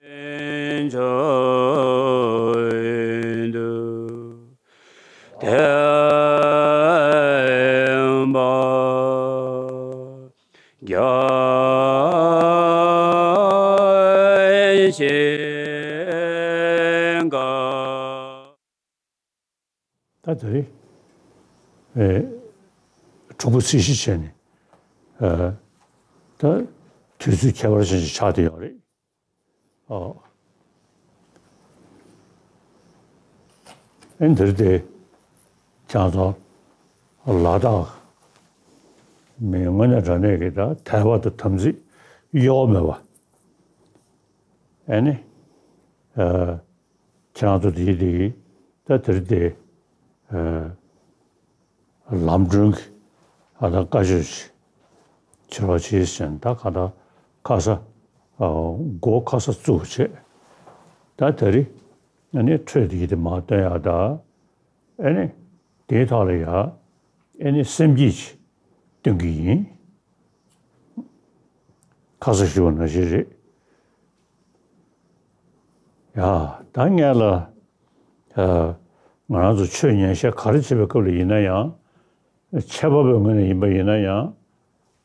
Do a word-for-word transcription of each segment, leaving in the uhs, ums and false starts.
ཆོས་དུ་ལྡན་པ། རྒྱ་ཆེན་དཀར། ད་དེ་རིང་ཨེ་དྲུག་པ་ཚེས་བཞི་བྱས་ནས་ཨ་ད་དུས་ཚོད་ཁྱད་པར་ཅན་ཞིག་ཆགས་བསྡད་ཡོད་རེད། ཨོ། ཨེ་འདིར་དེ་ཁྱེད་ཚོ་ལ་དྭགས་མི་དངོས་གནས་དྲང་གནས་ཀྱི་ད་དད་པ་དང་དམ་ཚིག་གཡོ་བ་མེད་པ། ཨེ་ནི་ཨ་ཁྱེད་རང་ཚོ་དེའི་དེ་ད་དེར་དེ་ཨ་ལམ་གྲོན་གྱི་ཨ་ད་བཀའ་ཆོས་ཆེ་བ་ཆེ་ཞིང་ད་ག་ད་ཁ་ས་ཨ་སྒོ་ཁ་ས་བཙུགས་བྱས། ད་དེ་རིང་ཨ་ནི་འཕྲོས་དེ་ཡི་དེ་མ་སྟོན་ཡག་ད། ཨེ་ནི་དེའི་ཐོག་ལ་ཡ་ཨེ་ནི་སེམས་བསྐྱེད་ཅིག་སྟོན་གྱི་ཡིན། ཁ་ས་ཞུ་བ་ནང་བཞིན་རེད། ཡ་ད་ངས་ལ་ཨ་ང་རང་ཚོ་ཆོས་ཉན་བཤད་ག་རེ་བྱེད་པའི་སྐབས་ལ་ཡིན་ན་ཡང་། འཆད་པ་པོའི་ངོས་ནས་ཡིན་པ་ཡིན་ན་ཡང་།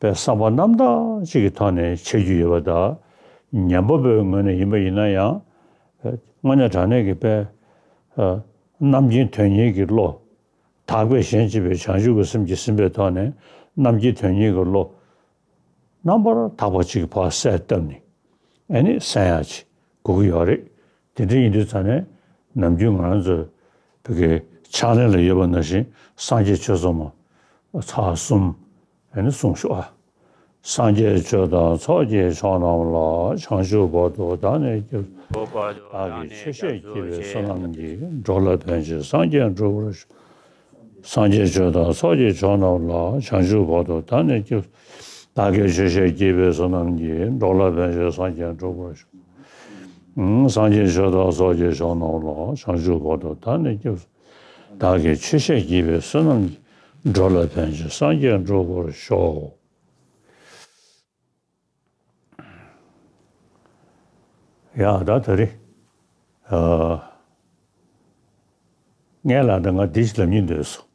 པའི་བསམ་པ་རྣམ་དག་ཅིག་གི་ཐོག་ནས་འཆད་རྒྱུ་ཡོད་པ་དང་། ཉན་པ་པོའི་ངོས་ནས་ཡིན་པ་ཡིན་ན་ཡང་། དངོས་གནས་དྲང་གནས་ཀྱི་པའི་ཨ་རྣམ་མཁྱེན་དོན་གཉེར་གྱི་བློ། དག་པས་གཞན་གཅེས་པའི་བྱང་ཆུབ་ཀྱི་སེམས་ཀྱིས་ཟིན་པའི་ཐོག་ནས་རྣམ་མཁྱེན་དོན་གཉེར་གྱི་བློ། རྣམ་པར་དག་པ་ཅིག་གི་ཕར་གསལ་བཏབ་ནས་ཨེ་ནི་གསན་ཡག་ཅིག་དགོས་ཀྱི་ཡོད་རེད། དེ་འདྲ་ཡིན་དུས་ཙང་ནས་ནམ་རྒྱུན་ང་རང་ཚོ་བོད་ཀྱི་ཕྱག་ལེན་ལ་ཡོད་པ་ནང་བཞིན་སངས་རྒྱས་ཆོས་ཚོགས་མ་ཚར་གསུམ་ཨེ་ནི་གསུངས་ཤོག་ཨ། སངས་རྒྱས་ཆོས་དང་ཚོགས་ཀྱི་མཆོག་རྣམས་ལ། བྱང་ཆུབ་བར་དུ་བདག་ནི་སྐྱབས། བདག་གིས་ཆོས་བཤད་བགྱིས་པའི་བསོད་ནམས་ཀྱིས། འགྲོ་ལ་ཕན་ཕྱིར་སངས་རྒྱས་འགྲུབ་པར་ཤོག། སངས་རྒྱས་ཆོས་དང་ཚོགས་ཀྱི་མཆོག་རྣམས་ལ། བྱང་ཆུབ་བར་དུ་བདག་ནི་སྐྱབས། བདག་གིས་ཆོས་བཤད་བགྱིས་པའི་བསོད་ནམས་ཀྱིས། འགྲོ་ལ་ཕན་ཕྱིར་སངས་རྒྱས་འགྲུབ་པར་ཤོག། སངས་རྒྱས་ཆོས་དང་ཚོགས་ཀྱི་མཆོག་རྣམས་ལ། བྱང་ཆུབ་བར་དུ་བདག་ནི་སྐྱབས། བདག་གིས་ཆོས་བཤད་བགྱིས་པའི་བསོད་ནམས་ཀྱིས། འགྲོ་ལ་ཕན་ཕྱིར་སངས་རྒྱས་འགྲུབ་པར་ཤོག། ཡ་ད་དེ་རིང་ཨ་ངས་ལ་ད་ང་འདི་ཞིག་ལབ་སྙིང་འདོད་སོང་།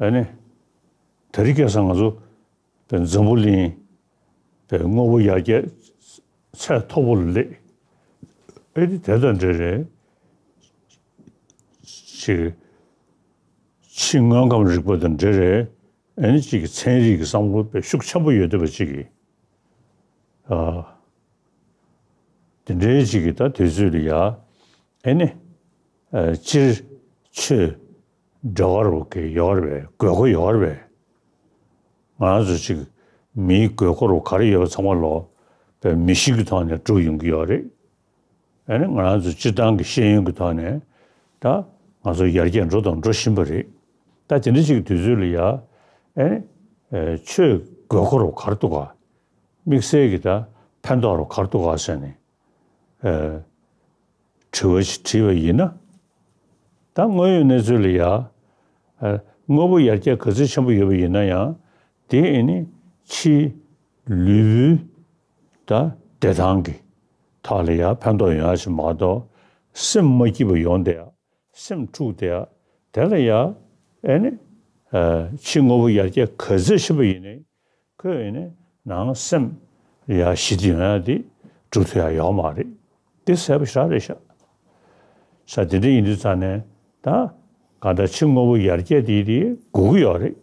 ཨ་ནི་དེ་རིང་ཁ་སང་ང་ཚོ་པའི་འཛམ་བུ་གླིང་པའི་དངོས་པོ་ཡར་རྒྱས་ཚད་མཐོ་པོ་ལ་སླེབས། ཨེ་ནི་དེ་དང་འབྲེལ་རེད། ཅིག་ཕྱི་དངོས་ཁམས་རིག་པ་དང་འབྲེལ་རེད། ཨེ་ནི་ཅིག་ཚན་རིག་གི་བསམ་བློ་དཔེ་ཤུགས་ཆེན་པོ་ཡོད་བསྡད་པ་ཅིག་གིས། ཨ། དེ་འདྲའི་ཅིག་གིས་ད་དུས་ཚོད་ལ་ཡ། ཨེ་ནི། ཨ། སྤྱིར་ཆོས་འབྲེལ་བ་རུ་གི་ཡོད་རེད་པས། དགོས་མཁོ་ཡོད་རེད་པས། ང་རང་ཚོ་ཅིག་མིའི་དགོས་མཁོ་རུ་ག་རེ་ཡོད་པ་ཚང་མ་ལོ། པའི་མི་ཤིང་གི་ཐོག་ནས་སྒྲུབ་ཡོང་གི་ཡོད་རེད། ཨ་ནི་ང་རང་ཚོ་སྤྱིར་བཏང་གི་ཤེས་ཡོན་གྱི་ཐོག་ནས་ད་ང་ཚོ་ཡར་རྒྱས་འགྲོ་དང་འགྲོ་བཞིན་པ་རེད། ད་དེ་འདྲ་ཅིག་གི་དུས་ཚོད་ལ་ཡ། ཨ་ནི་ཨེ་ཆོས་དགོས་མཁོ་རུ་ག་རེ་འདུག་ག་དམིགས་བསལ་གྱི་ད་ཕན་ཐོགས་རུ་ག་རེ་འདུག་ག་ཟེར་ནས་ཨེ་དྲི་བ་ཞིག་དྲིས་པ་ཡིན་ན། ད་དངོས་ཡོད་གནས་ཚུལ་ལ་ཡ། ཨེ་དངོས་པོ་ཡར་རྒྱས་ག་ཚོད་ཆེན་པོ་ཡོད་པ་ཡིན་ན་ཡང་། དེ་ཨེ་ནི་ཕྱིའི་ལུས་པོའི་ད་བདེ་ཐང་གི་ཐོག་ལ་ཡ་ཕན་ཐོགས་ཡོང་ཡ་ཞིག་མ་གཏོགས། སེམས་མ་སྐྱིད་པ་ཡོང་བསྡད་ཡ། སེམས་འཁྲུག་བསྡད་ཡ། དེ་ལ་ཡ། ཨེ་ནི། ཨ། ཕྱི་དངོས་པོ་ཡར་རྒྱས་ག་ཚོད་ཕྱིན་པ་ཡིན་ནའི། ཁོས་ཨེ་ནི་ནང་སེམས་ཡ་ཞི་བདེ་ཡོང་ཡ་དེ་སྒྲུབ་ཐུབ་ཡ་ཡོད་མ་རེད། དེ་གསལ་པོ་ཞེ་དྲག་རེད་ཤག་ས་དེ་འདྲ་ཡིན་དུས་ཙང་ནས་ད་གང་ལྟར་ཕྱི་དངོས་པོ་ཡར་རྒྱས་དེ་དེ་དགོས་ཀྱི་ཡོད་རེད།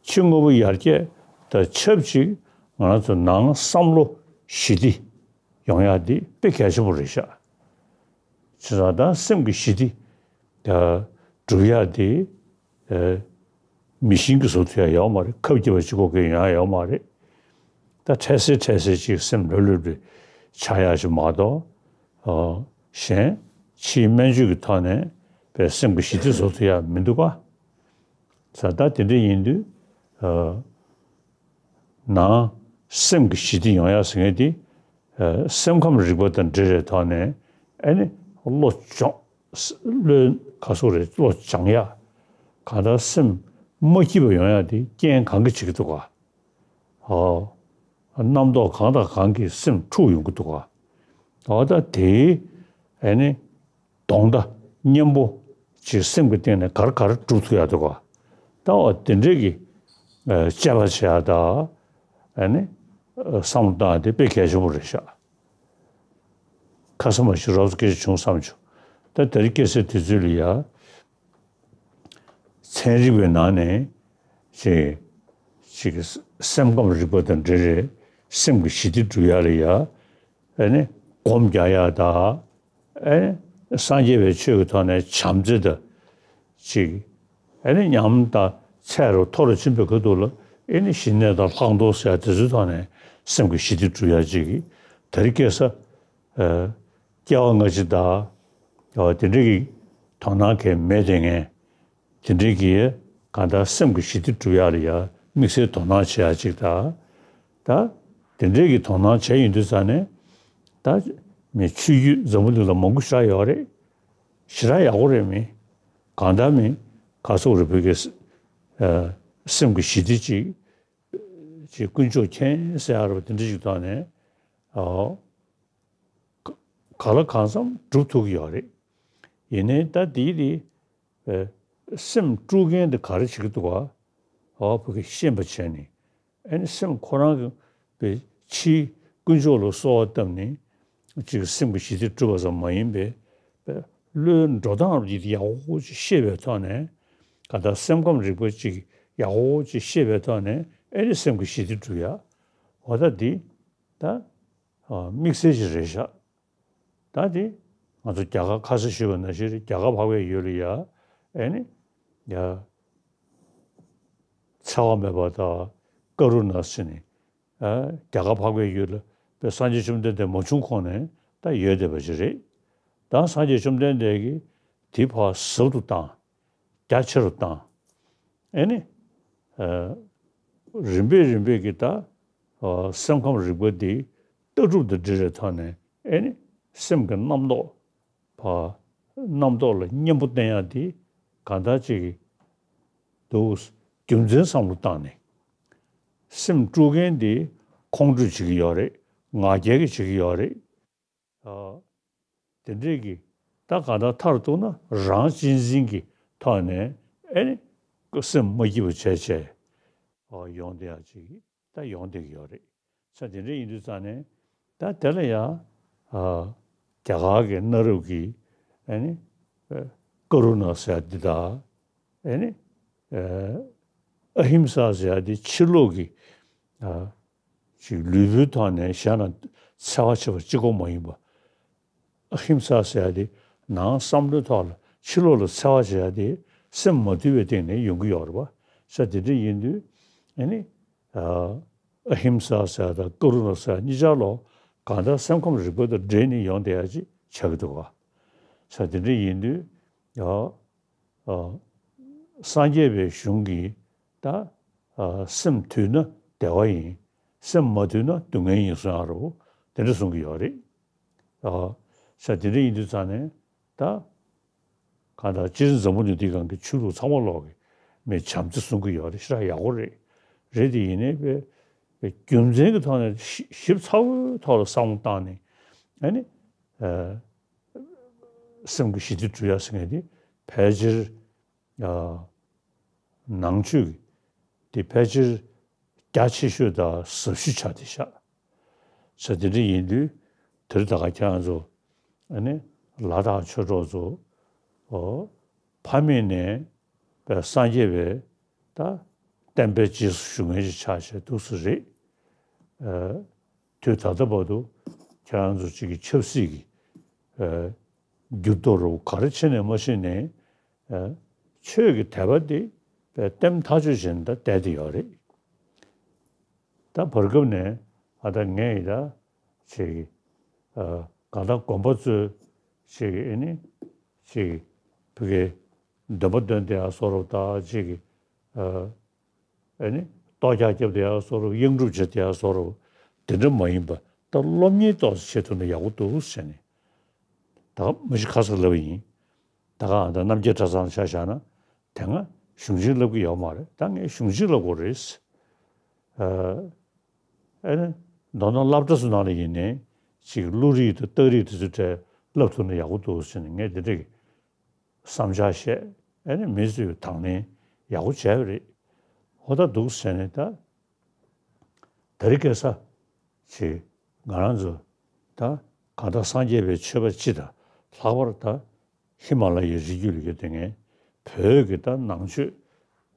ཕྱི་དངོས་པོ་ཡར་རྒྱས་དང་ཆབས་ཅིག་ང་རང་ཚོ་ནང་བསམ་བློ་ཞི་བདེ་ཡོང་ཡ་དེ་དཔེ་གལ་ཆེན་པོ་རེད་ཤག་བྱས་ཙང་ད་སེམས་ཀྱི་ཞི་བདེ་ད་སྒྲུབ་ཡག་དེ་ཨེ་མི་ཤིང་གིས་བཟོ་ཐུབ་ཡག་ཡོད་མ་རེད། ཁབ་རྒྱབ་པ་གཅིག་པོ་གིས་ཡོང་ཡག་ཡོད་མ་རེད། ད་འཕྲལ་སེལ་འཕྲལ་སེལ་ཅིག་སེམས་ལྷོད་ལྷོད་རེ་ཆགས་ཡག་ཞིག་མ་གཏོགས། ཨ། གཞན་ཕྱིའི་སྨན་བཅོས་ཀྱི་ཐོག་ནས་པའི་སེམས་ཀྱི་ཞི་བདེ་བཟོ་ཐུབ་ཡག་མི་འདུག་ག་ས་ད་དེ་འདྲ་ཡིན་དུས། ཨ། ནང་སེམས་ཀྱི་ཞི་བདེ་ཡོང་ཡག་ཟེར་མཁན་དེ། ཨ། སེམས་ཁམས་རིག་པ་དང་འབྲེལ་བའི་ཐོག་ནས་ཨ་ནི་བློ་སྦྱོང་། བློའི་ཁ་སོ་རེ་བློ་སྦྱང་ཡག་གང་ལྟར་སེམས་མ་སྐྱིད་པ་ཡོང་ཡག་དེ་རྐྱེན་གང་གིས་བྱེད་ཀྱི་འདུག་ག་ཨོ། རྣམ་རྟོག་གང་དང་གང་གིས་སེམས་འཁྲུག་ཡོང་གི་འདུག་ག་འོ་ད་དེའི་ཨ་ནི་གདོང་མདའ་གཉེན་པོ་ཅིག་སེམས་ཀྱི་སྟེང་ནས་ག་རེ་ག་རེ་སྒྲུབ་ཐུབ་ཡག་འདུག་ག་ད་འོ་དེ་འདྲའི་གི་ཨ་དཔྱད་པ་བྱེད་ཡག་དང་ཨ་ནི་ཨ་བསམ་བློ་བཏང་ཡག་དེ་དཔེ་གལ་ཆེན་པོ་རེད་ཤག་ཁ་སང་མ་ཞིག་རོབ་ཙམ་སྐད་ཆ་བྱུང་བསམ་བྱུང་། ད་དེ་རིང་སྐྱེས་སའི་དུས་ཚོད་ལ་ཡ། ཚན་རིག་པའི་ནང་ནས་ཅིག་ཅིག་སེམས་ཁམས་རིག་པ་དང་འབྲེལ་བའི་སེམས་ཀྱི་ཞི་བདེ་སྒྲུབ་ཡག་ལ་ཡ། ཨ་ནི་སྒོམ་རྒྱག་ཡག་དང་། ཨ་ནི་སངས་རྒྱས་པའི་ཆོས་ཀྱི་ཐོག་ནས་བྱམས་བརྩེ་དང་ཅིག་ཨ་ནི་ཉམས་དང་ཚད་རུ་མཐོ་རུ་ཕྱིན་པའི་ཁ་ཐུག་ལ་ཨ་ནི་ཞི་གནས་དང་ལྷག་མཐོང་ཟེར་ཡག་དེ་ཚོའི་ཐོག་ནས་སེམས་ཀྱི་ཞི་བདེ་སྒྲུབ་ཡག་ཅིག་དེ་རིང་ཁ་སང་། ཨ། སྐྱེ་བ་སྔ་ཕྱི་དང་། ཨ། དེ་འདྲ་གི་དོ་སྣང་གང་ཡང་མེད་དེ་ངས། དེ་འདྲ་གི་གང་ལྟར་སེམས་ཀྱི་ཞི་བདེ་སྒྲུབ་ཡག་ལ་ཡ་དམིགས་བསལ་དོ་སྣང་བྱེད་ཡག་ཅིག་དང་། ད། དེ་འདྲ་གི་དོ་སྣང་བྱས་ཡོང་དུས་ཙ་ནས། ད། མི་ཆོས་བརྒྱུད་འཛམ་བུ་གླིང་ལ་མང་པོ་ཞེ་དྲག་ཡོད་རེད། ཞེ་དྲག་ཡག་པོ་རེད་མི། གང་ལྟར་མི། ག་ཚོད་རེ་བོད་ཀྱི་ཨ། སེམས་ཀྱི་ཞི་བདེ་ཅིག་ཅིག་དཀོན་མཆོག་མཁྱེན་ཟེར་ཡག་རེད་པ། དེ་འདྲ་ཅིག་ཐོག་ནས། ཨོ། ག་ག་ལ་གང་འཚམ་སྒྲུབ་ཐུབ་ཀྱི་ཡོད་རེད། ཡིན་ནའི་ད་འདི་དེ། ཨེ། སེམས་དཀྲུག་མཁན་དེ་ག་རེ་བྱེད་ཀྱི་འདུག་ག་ཨོ་བོད་ཀྱི་ཤེས་པ་བྱས་ནས། ཨ་ནི་སེམས་ཁོ་རང་གི་པའི་ཕྱིའི་དཀོན་མཆོག་ལ་གསོལ་བ་བཏབ་ནས། ཅིག་སེམས་ཀྱི་ཞི་བདེ་སྒྲུབ་པ་ཙམ་མ་ཡིན་པའི། པའི་བློའི་འགྲོ་སྟངས་ཡག་པོ་ཅིག་ཤེས་པའི་ཐོག་ནས། གང་ལྟར་སེམས་ཁམས་རིག་པ་ཅིག་ཡག་པོ་ཅིག་ཤེས་པའི་ཐོག་ནས་ཨ་ནི་སེམས་ཀྱི་ཞི་བདེ་སྒྲུབ་ཡག་འོ་ད་འདི། ད། ཨ། དམིགས་བསལ་ཞིག་རེད་ཤག་ད་དེ་ང་ཚོ་རྒྱ་གར་ཁ་སང་ཞུས་པ་ནང་བཞིན་རེད། རྒྱ་གར་འཕགས་པའི་ཡུལ་ལ་ཡ་ཨེ་ནི་ཡ་འཚེ་བ་མེད་པ་དང་ཀ་རུ་ཎ་ཟེར་ནས། ཨ། རྒྱ་གར་འཕགས་པའི་ཡུལ་ལ་པའི་སངས་རྒྱས་བཅོམ་ལྡན་འདས་མ་བྱུང་གོང་ནས་ད་ཡོད་བསྡད་པ་ཞིག་རེད། ད་སངས་རྒྱས་བཅོམ་ལྡན་འདས་ཀྱིས་དེ་ཕར་ཟབ་ཏུ་བཏང་། རྒྱ་ཆེ་རུ་བཏང་། ཨེ་ནི། ཨ། རིམ་པས་རིམ་པས་ཀྱིས་ད། ཨ། སེམས་ཁམས་རིག་པ་འདི་ལྟ་གྲུབ་དང་འབྲེལ་བའི་ཐོག་ནས་ཨེ་ནི། སེམས་ཀྱི་རྣམ་རྟོག་ཕར། རྣམ་རྟོག་ལ་གཉེན་པོ་བསྟེན་ཡག་འདི་གང་ལྟར་ཅིག་འདུག་རྒྱུ་མཚན་བསམ་བློ་བཏང་ནས། སེམས་དཀྲུག་མཁན་འདི་ཁོང་ཁྲོས་བྱེད་ཀྱི་ཡོད་རེད། ང་རྒྱལ་གྱིས་བྱེད་ཀྱི་ཡོད་རེད། ཨ། དེ་འདྲས་ཀྱི་ད་གང་ལྟར་མཐར་གཏུགས་ན་རང་གཅེས་འཛིན་གྱི་ཐོག་ནས་ཨེ་ནི་སེམས་མ་སྐྱིད་པ་བྱས་བྱས། ཨ། ཡོང་བསྡད་ཡག་ཅིག་ད་ཡོང་བསྡད་ཀྱི་ཡོད་རེད། ས་དེ་འདྲས་ཡིན་དུས་ཙང་ནས་ད་དེ་ལ་ཡང་། ཨ། རྒྱ་གར་གྱི་གནའ་རབས་ཀྱི་ཨེ་ནི་ཀ་རུ་ཎ་ཟེར་ཡག་འདི་དང་། ཨེ་ནི། ཨ། ཨ་ཧིམ་ས་ཟེར་ཡག་འདི་ཕྱི་ལོགས་ཀྱི། ཨ། ཅིག་ལུས་པོའི་ཐོག་ནས་གཞན་ལ་འཚེ་བ་བྱེད་པ་གཅིག་པོ་མ་ཡིན་པ། ཨ་ཧིམ་ས་ཟེར་ཡག་དེ་ནང་བསམ་བློའི་ཐོག་ལ་ཕྱི་ལོགས་ལ་འཚེ་བ་བྱེད་ཡག་དེ་སེམས་མ་དུལ་བའི་སྟེང་ནས་ཡོང་གི་ཡོད་རེད་པ། ས་དེ་འདྲ་ཡིན་དུས་ཨ་ནི། ཨ། ཨ་ཧིམ་ས་ཟེར་ཡག་དང་ཀ་རུ་ཎ་ཟེར་ཡག་གཉིས་ཆར་ལོ་གང་ལྟར་སེམས་ཁམས་རིག་པ་དང་འབྲེལ་ནས་ཡོང་བསྡད་ཡག་ཅིག་ཆགས་ཀྱི་འདུག་ག་ས་དེ་འདྲ་ཡིན་དུས། ཨ། ཨ། སངས་རྒྱས་པའི་གཞུང་གིས་ད། ཨ། སེམས་དུལ་ན་བདེ་བ་ཡིན། སེམས་མ་དུལ་ན་སྡུག་བསྔལ་ཡིན་གསུང་ཡག་རེད་པ། དེ་འདྲ་གསུང་གི་ཡོད་རེད། ཨ། ས་དེ་འདྲ་ཡིན་དུས་ཙང་ནས་ད། གང་ལྟར་སྤྱིར་འཛམ་བུ་གླིང་འདིའི་སྒང་གི་ཆོས་ལུགས་ཚང་མ་ལོག་གི་མི་བྱམས་བརྩེ་གསུང་གི་ཡོད་རེད། ཞེ་དྲག་ཡག་པོ་རེད། རེད་དེ་ཡིན་ནའི་པའི་པའི་རྒྱུ་མཚན་གྱི་ཐོག་ནས་ཞིབ་ཞིབ་ཚགས་པོའི་ཐོག་ལ་བསམ་བློ་བཏང་ནས་ཨ་ནི། ཨ། སེམས་ཀྱི་ཞི་བདེ་སྒྲུབ་ཡག་ཟེར་མཁན་དེ་ཕལ་ཆེར། ཨ། ནང་ཆོས་ཀྱི་དེ་ཕལ་ཆེར་རྒྱ་ཆེ་ཤོས་དང་ཟབ་ཤོས་ཆགས་བསྡད་ཤག་ས་དེ་འདྲ་ཡིན་དུས་དེ་རིང་ད་ག་ཁྱེད་རང་ཚོ་ཨ་ནི་ལ་དྭགས་ཆོས་གྲོགས་ཚོ། ཨོ། ཕ་མེས་ནས་པའི་སངས་རྒྱས་པའི་ད་བསྟན་པའི་རྗེས་སུ་ཞུགས་མཁན་ཞིག་ཆགས་བྱས་འདུག་སེ་རེད། ཨ། དུས་ད་ལྟ་བར་དུ་ཁྱེད་རང་ཚོ་གཅིག་གི་ཆབ་སྲིད་ཀྱི། ཨ། འགྱུར་ལྡོག་རུ་ག་རེ་བྱས་ནས་མ་བྱས་ནས། ཨ། ཆོས་ཀྱི་དད་པ་དེ་པའི་ལྟེམ་ཐག་ཆོད་བྱས་ནས་ད་བསྡད་དེ་ཡོད་རེད། ད་བར་སྐབས་ནས་ཨ་ད་ངས་ཡི་ད་ཅིག་ཨ། གང་ལྟར་དགོན་པ་ཚོས་ཅིག་ཨེ་ནི་ཅིག་ཕ་གིའི་འདོན་པ་འདོན་བསྡད་ཡག་བཟོ་འདྲ་དང་ཅིག་ཨ། ཨེ་ནི་ལྟོ་རྒྱག་རྒྱབ་བསྡད་ཡག་བཟོ་འདྲ། གཡང་སྒྲུབ་བྱེད་བསྡད་ཡག་བཟོ་འདྲ། དེ་འདྲ་མ་ཡིན་པ་ད་སློབ་གཉེར་ཏོག་ཙམ་བྱེད་ཐུབ་ན་ཡག་པོ་འདུག་ཟེར་ནས། ད་མ་གཞི་ཁ་སང་ལབ་པ་ཡིན། ད་ག་ཨ་ད་རྣམ་རྒྱལ་གྲྭ་ཚང་ཆ་བཞག་ན་དེ་སྔ་གཞུང་ཆེན་བསླབ་ཀྱི་ཡོད་མ་རེད། ད་ངས་གཞུང་ཆེན་བསླབ་དགོས་རེད། ཨ། ཨེ་ནི་མདོར་ན་སློབ་གྲྭ་ཚོ་ནང་ལ་ཡིན་ནའི་ ཅིག་བློ་རིག་དང་རྟགས་རིག་དེ་ཚོ་གྲས་བསླབ་ཐུབ་ན་ཡག་པོ་འདུག་ཟེར་ནས་ངས་དེ་འདྲ་གི་བསམ་འཆར་བཤད། ཨ་ནི་མི་ཚོས་དང་ལེན་ཡག་པོ་བྱས་པ་རེད། ཧོ་ད་འདུག་ཟེར་ནས་ད། དེ་རིང་ཁ་སང་ཅིག་ང་རང་ཚོ་ད་གང་ལྟར་སངས་རྒྱས་པའི་ཆོས་པ་སྤྱི་དང་ལྷག་པར་ད་ཧི་མ་ལ་ཡའི་རི་རྒྱུད་ལ་ཡོད་དེ་ངས་བོད་ཀྱི་ད་ནང་ཆོས་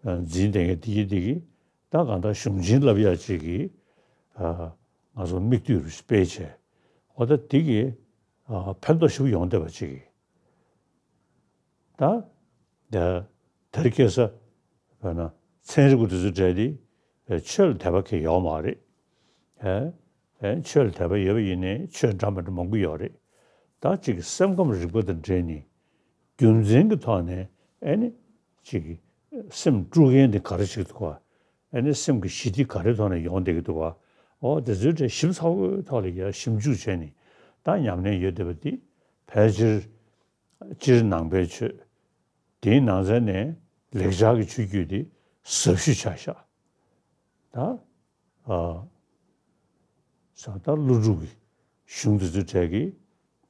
འཛིན་བསྡད་མཁན་དེ་གི་དེ་གི་ད་གང་ལྟར་གཞུང་ཆེན་བསླབ་ཡག་ཅིག་གི་ང་ཚོ་མིག་ལྟོས་རུ་སྤེལ་བྱས། འོ་ད་དེ་གི་ཕན་ཐོགས་ཞིག་ཡོང་བསྡད་པ་ཅིག་གི་ད། ད། དེར་ཁེ་ས། བས་ན། ཚན་རིག་པ་དེ་ཚོ་གྲས་དེ། ཆོས་ལ་དད་པ་གང་ཡོད་མ་རེད། ཨེ། ཆོས་ལ་དད་པ་ཡོད་པ་ཡིན་ནའི་ཆོས་འདྲ་མི་འདྲ་མང་པོ་ཡོད་རེད། ད་གཅིག་གི་སེམས་ཁམས་རིག་པ་དང་འབྲེལ་ནས། རྒྱུ་མཚན་གྱི་ཐོག་ནས་ཨེ་ནི། གཅིག་གི། སེམས་དཀྲུག་མཁན་དེ་ག་རེ་ཞིག་འདུག་ག་ཨེ་ནི་སེམས་ཀྱི་ཞི་བདེ་ག་རེ་ཐོག་ནས་ཡོང་བསྡད་ཀྱི་འདུག་ག་འོ་དེ་ཚོའི་གྲས་ཞིབ་ཚགས་པོའི་ཐོག་ལ་ཡར་ཞིབ་འཇུག་བྱས་ནས་ད་ཉམས་ལེན་ཡོད་བསྡད་པ་འདི་ཕལ་ཆེར། སྤྱིར་ནང་པའི་ཆོས། དེའི་ནང་ཚན་ནས་ལེགས་སྦྱར་གྱི་ཆོས་བརྒྱུད་དེ་ཟབ་ཤོས་ཆགས་ཤག་ད། ཨ། ས་ད་ཀླུ་སྒྲུབ་ཀྱི་གཞུང་དེ་ཚོའི་གྲས་ཀྱིས་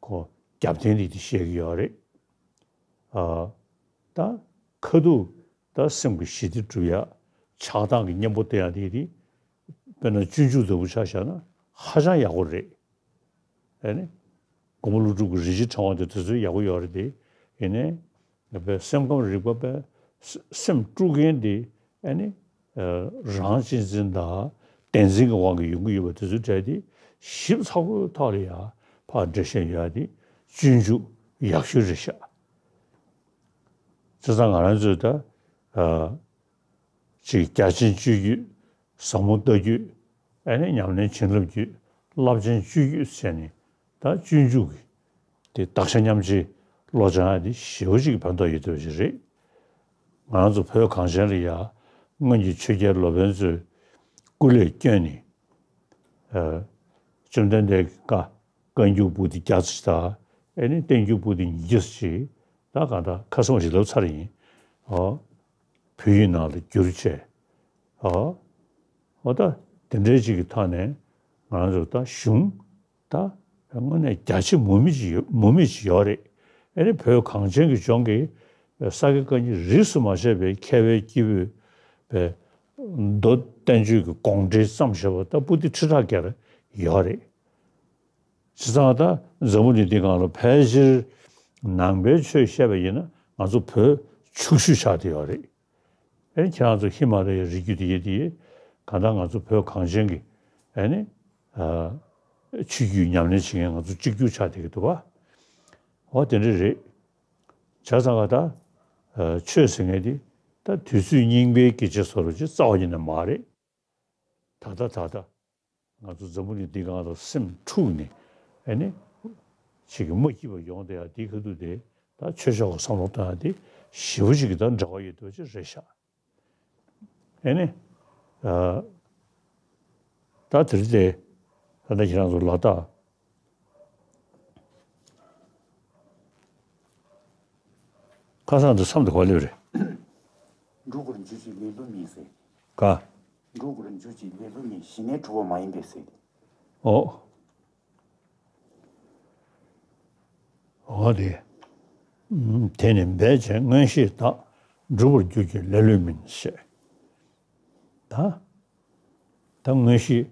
ཁོ་རྒྱབ་རྟེན་དེ་དེ་བཤད་ཀྱི་ཡོད་རེད། ཨ། ད་ཁ་ཐུག་ད་སེམས་ཀྱི་ཞི་བདེ་སྒྲུབ་ཡག་ཆགས་སྡང་གི་གཉེན་པོ་སྟེར་ཡག་དེ་དེ་དཔེར་ན་སྤྱོད་འཇུག་ལྟ་བུ་ཆ་བཞག་ན་ཧ་ཅང་ཡག་པོ་རེད། ཨེ་ནི། མགོན་པོ་ཀླུ་སྒྲུབ་ཀྱི་རིན་ཆེན་ཕྲེང་བ་དེ་དེ་ཚོ་ཡག་པོ་ཡོད་རེད་དེ། ཡིན་ནའི། ང་པའི་སེམས་ཁམས་རིག་པ་པའི་སེ་སེམས་དཀྲུག་མཁན་དེ་ཨེ་ནི། རང་གཅེས་འཛིན་དང་བདེན་འཛིན་གྱི་དབང་གིས་ཡོང་གི་ཡོད་པ་དེ་ཚོའི་གྲས་དེ་ཞིབ་ཚགས་པོའི་ཐོག་ལ་ཡང་ཕར་འགྲེལ་བཤད་ཡོད་ཡ་དེ་སྤྱོད་འཇུག་ཡག་ཤོས་རེད་ཤག་བྱས་ཙང་ང་རང་ཚོས་ད། ཅིག་རྒྱ་ཆེན་སྤྱོད་བརྒྱུད། ཟབ་མོ་ལྟ་བརྒྱུད། ཨ་ནི་ཉམས་ལེན་བྱིན་རླབས་བརྒྱུད། རླབས་ཆེན་སྤྱོད་བརྒྱུད་ཟེར་ནས་ད་སྤྱོད་འཇུག་གི་དེ་བདག་ཆ་མཉམ་བརྗེའི་བློ་སྦྱང་ཡ་དེ་ཞེ་པོ་ཅིག་ཕན་ཐོགས་ཡོད་བསྡད་པ་ཞིག་རེད། ང་རང་ཚོ་བོད་གངས་ཅན་ལ་ཡ་སྔོན་གྱི་ཆོས་རྒྱལ་སློབ་དཔོན་ཚོས་སྐུ་ལས་བསྐྱོན་ནས། ཨ། བཅོམ་ལྡན་འདས་ཀྱི་བཀའ་བཀའ་འགྱུར་པོ་ཏི་བརྒྱ་ཙམ་དང་ཨ་ནི་བསྟན་འགྱུར་པོ་ཏི་ཉིས་བརྒྱ་ཙམ་ཅིག་ད་གང་ལྟར་ཁ་སང་ཞིག་ལབ་ཚར་ཡིན། ཨོ། བོད་ཡིག་ནང་ལ་བསྒྱུར་བྱས། ཨོ། ཨོ་ད་དེ་འདྲའི་ཅིག་གི་ཐོག་ནས་ང་རང་ཚོ་ད་གཞུང་ད་དངོས་གནས་རྒྱ་ཆེ་མུ་མེད་ཅིག་ཡོད་མུ་མེད་ཅིག་ཡོད་རེད། ཨ་ནི་བོད་གངས་ཅན་གྱི་ལྗོངས་ཀྱི་ས་དགེ་བཀའ་རྙིང་རིས་སུ་མ་ཆད་པའི་མཁས་པའི་སྐྱེས་བུ་པའི་མདོ་བསྟན་བཅོས་ཀྱི་དགོངས་འགྲེལ་བརྩམས་བཞག་པ་ད་པོ་ཏི་ཁྲི་ཕྲག་བརྒྱ་རེ་ཡོད་རེད། བྱས་ཙང་ད་འཛམ་བུ་གླིང་འདི་སྒང་ལ་ཕལ་ཆེར་ནང་པའི་ཆོས་བཤད་པ་ཡིན་ན་ང་ཚོ་བོད་ཕྱུག་ཤོས་ཆགས་བསྡད་ཡོད་རེད། ཨེ་ཁྱེད་རང་ཚོ་ཧི་མ་ལ་ཡའི་རི་རྒྱུད་དེ་ཡེ་དེ་ཡེ་གང་ལྟར་ང་ཚོ་བོད་གངས་ཅན་གྱི་ཨེ་ནི་ཨ་ཆོས་བརྒྱུད་ཉམས་ལེན་བྱེད་མཁན་ང་ཚོ་གཅིག་གྱུར་ཆགས་བསྡད་ཀྱི་འདུག་བ། འོ་དེ་འདྲ་རེད། བྱས་ཙང་ག་ད་ཨ་ཆོས་ཟེར་མཁན་དེ་ད་དུས་ཚོད་རྙིང་པའི་སྐད་ཆ་བཟོ་འདྲ་ཅིག་རྩ་བ་ཉིད་ནས་མ་རེད། ད་ལྟ་ད་ལྟ། ང་ཚོ་འཛམ་བུ་གླིང་འདི་སྒང་ལ་སེམས་འཁྲུགས་ནས་ཨེ་ནི། ཅིག་གི་མ་སྐྱིད་པ་ཡོང་བསྡད་ཡ་འདི་ཁ་ཐུག་དེ་ད་ཆོས་ཕྱོགས་ཀྱི་བསམ་བློ་བཏང་ཡ་འདི་ཞེ་པོ་ཅིག་གི་ད་འབྲེལ་བ་ཡོད་འདུག་ཅིག་རེད་ཤག་ཨེ་ནི། ཨ། ད་དེ་རིང་དེ་ད་ལྟ་ཁྱེད་རང་ཚོ་ལ་དྭགས། ཁ་སང་དུ་མཚམས་དུ་ག་སླེབས་རེད། འབྲུག་གུར་འཇུ་ཅིག་ལེ་ལོ་མིན་ཟེར། ག་འབྲུག་གུར་འཇུ་ཅིག་ལེ་ལོ་མིན་ཞི་གནས་གྲུབ་པ་མ་ཡིན་པས་ཟེར། ཨོ། འོ་དེ། ཨུམ། དེ་ནི་འབད་བྱས་མངོན་ཤེས་དག་འགྲུབ་པར་འགྱུར་གྱི་ལེ་ལོ་མིན་ཞེས། ད། ད་མངོན་ཤེས།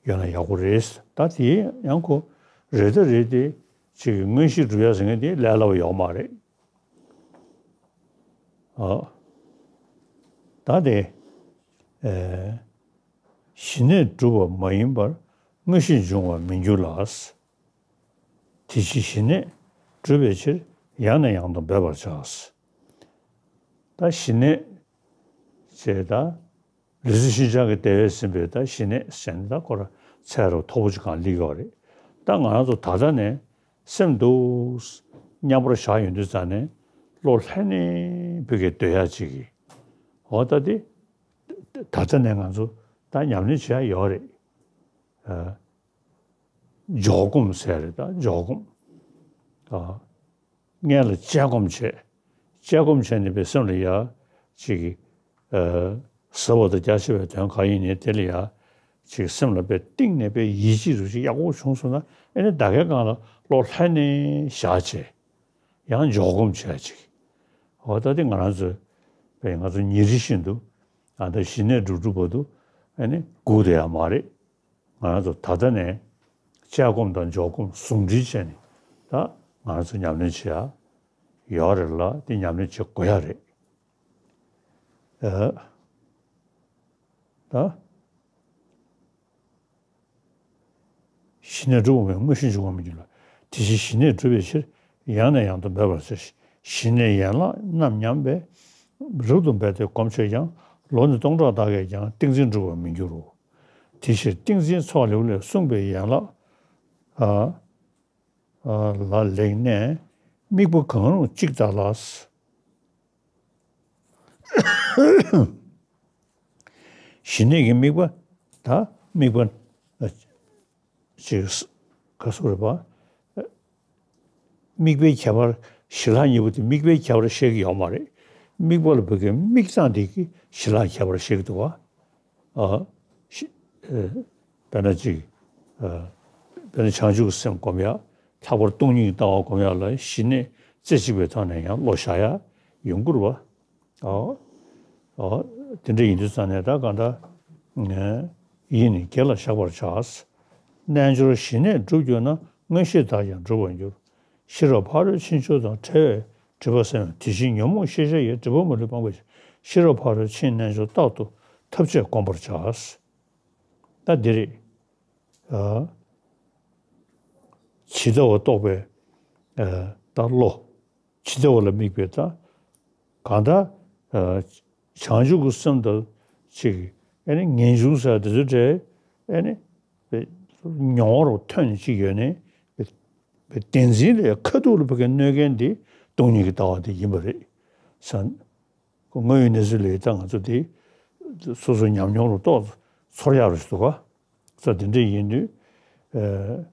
ཡོད་ན་ཡག་པོ་རེད། ད་དེ་ཡང་ཁོ་རེད་ད་རེད་དེ། ཅིག་གི་མངོན་ཤེས་སྒྲུབ་ཡ་ཟེར་མཁན་དེ་ལས་སླ་བ་ཡོད་མ་རེད། ཨ། ད་དེ། ཨེ། ཞི་གནས་སྒྲུབ་པ་མ་ཡིན་པར་མངོན་ཤེས་འབྱུང་བར་མི་འགྱུར་ལ། དེ་ཕྱིར་ཞི་གནས་སྒྲུབ་པའི་ཕྱིར་ཡང་ནས་ཡང་དུ་འབད་པར་བྱ། ད་ཞི་གནས་ཅེས་ད། ལུས་སེམས་ཤིན་སྦྱངས་ཀྱི་བདེ་བས་ཟིན་པའི་ད་ཞི་གནས་ཟེར་ནས་ད་ཁོ་ར་ཚད་རུ་མཐོ་པོ་ཅིག་གང་སླེབས་ཡོད་རེད། ད་ང་རང་ཚོ་ད་ལྟ་ནས་སེམས་འདུག་མཉམ་པར་བཞག་ཡོང་དུས་ཙང་ནས་བློ་ལྷན་ནེ་ཕུག་གི་སྡོད་ཡ་ཅིག་གི། འོ་ད་དེ་ད་ལྟ་ནས་ང་ཚོ་ད་ཉམས་ལེན་བྱེད་ཡ་ཡོད་རེད། ཨ། འཇོག་སྒོམ་ཟེར་རེད་ད་འཇོག་སྒོམ། ཨ། སྔོན་ལ་དཔྱད་སྒོམ་བྱས། དཔྱད་སྒོམ་བྱས་ནས་པའི་སེམས་ལ་ཡ། ཅིག་ཨ། ཟབ་པ་དང་རྒྱ་ཆེ་བའི་དོན་གང་ཡིན་ནའི་དེ་ལ་ཡ། ཅིག་སེམས་ལ་དཔེ་གཏིང་ནས་དཔེ་ཡིད་ཆེས་རུ་ཅིག་ཡག་པོ་བྱུང་སོང་ན། ཨེ་ནི་ད་གའི་སྒང་ལ་བློ་ལྷན་ནེ་བཞག་བྱས། ཡང་འཇོག་སྒོམ་བྱས་ཅིག་འོ་ད་དེ་ང་རང་ཚོས་དཔེ་ང་ཚོ་ཉིན་རེ་བཞིན་དུ་ཨ་ད་གཞི་གནས་སྒྲུབ་སྒྲུབ་བར་དུ་ཨེ་ནི་སྒུག་བསྡད་ཡ་མ་རེད། ང་རང་ཚོ་ད་ལྟ་ནས་དཔྱད་སྒོམ་དང་འཇོག་སྒོམ་ཟུང་འབྲེལ་བྱས་ནས་ད་ང་རང་ཚོ་ཉམས་ལེན་བྱེད་ཡ་ཡོད་རེད་ལ། དེ་ཉམས་ལེན་བྱེད་དགོས་ཡ་རེད། ཨ་ད། གཞི་གནས་སྒྲུབ་པ་མེད་དངོས་གཞི་འབྱུང་བ་མི་འགྱུར་ལ། དེ་བཞིན་གཞི་གནས་སྒྲུབ་པའི་ཕྱིར། ཡང་ནས་ཡང་དུ་འབད་པར་བྱ། གཞི་གནས་ཡན་ལག་རྣམ་མཉམ་པའི། རབ་ཏུ་འབད་དེ་སྒོམ་བྱས་ཀྱང་། ལོ་ནི་སྟོང་ཕྲག་དག་གིས་ཀྱང་། ཏིང་འཛིན་འགྲུབ་པར་མི་འགྱུར་རོ། དེ་ཕྱིར་ཏིང་འཛིན་ཚོགས་ལེའུ་ལས་གསུངས་པའི་ཡན་ལག་ཨ་ཨ་ལ་ལེགས་གནས་དམིགས་པ་གང་རུང་གཅིག་ལྟར་ལ། གཞི་གནས་ཀྱི་དམིགས་པ་ད་དམིགས་པ་ཅིག་ག་སོགས་རེད་པ། དམིགས་པའི་ཁྱད་པར་ཞི་ལྷག་གཉིས་པོ་དེ་དམིགས་པའི་ཁྱད་པར་བཤད་ཀྱི་ཡོད་མ་རེད། དམིགས་པ་ལ་བོད་སྐད་དམིགས་སྟངས་དེ་གི་ཞི་ལྷག་ཁྱད་པར་བཤད་ཀྱི་འདུག་བ། ཨ་ཤི་ཨ་དཔེར་ན་ཅིག་ཨ་དཔེར་ན་བྱང་ཆུབ་ཀྱི་སེམས་སྒོམ་ཡ། ལྷག་པར་སྟོང་ཉིད་ཀྱི་ལྟ་བ་སྒོམ་ཡ་ལ་གཞི་གནས་རྩེ་གཅིག་པའི་ཐོག་ནས་ཡང་བློ་བཞག་ཡ་ཡོང་གི་རེད་བ། ཨོ། ཨོ། དེ་འདྲ་ཡིན་དུས་ཙང་ནས་ད་གང་ལྟར། ཨེ། ཡིད་ནི་དགེ་ལ་བཞག་པར་བྱ། རྣལ་འབྱོར་ཞི་གནས་སྒྲུབ་གྱུར་ན། མངོན་ཤེས་དག་ཀྱང་འགྲུབ་པར་འགྱུར། ཤེས་རབ་ཕ་རོལ་ཕྱིན་མཆོག་དང་། བྲལ་བའི་སྒྲིབ་པ་སེལ་བའི། དེ་བཞིན་ཉོན་མོངས་ཤེས་བྱ་ཡི། སྒྲིབ་པ་མ་ལུས་སྤངས་པའི་ཕྱིར། ཤེས་རབ་ཕ་རོལ་ཕྱིན་རྣལ་འབྱོར། རྟག་ཏུ་ཐབས་ཅད་བསྒོམ་པར་བྱ། ད་འདི་རེད། ཨ། ཇི་ལྟ་བ་རྟོགས་པའི་ཨ་ད་བློ། ཇི་ལྟ་བ་ལ་དམིགས་པའི་ད། གང་ལྟར་ཨ་བྱང་ཆུབ་ཀྱི་སེམས་དང་ཅིག་ཨེ་ནི་ངེས་འབྱུང་ཟེར་དེ་ཚོ་འདྲ་ཨེ་ནི་མྱོང་བར་ཐོན་ནས་ཅིག་ཡོད་ནས། བདེན་འཛིན་ལས་ཁ་ཐུག་ལ་བུ་གའི་གནོད་མཁན་དེ་སྟོང་ཉིད་ཀྱི་ལྟ་བ་དེ་ཡིན་པ་རེད་ཟེར། དངོས་ཡོད་གནས་ཚུལ་ལས་ད་ང་ཚོ་དེ་སོ་སོ་ཉམས་མྱོང་རུ་གཏོགས་ཚོར་ཡག་རུ་འདུག་ག་ས་དེ་འདྲ་ཡིན་དུས། ཨ།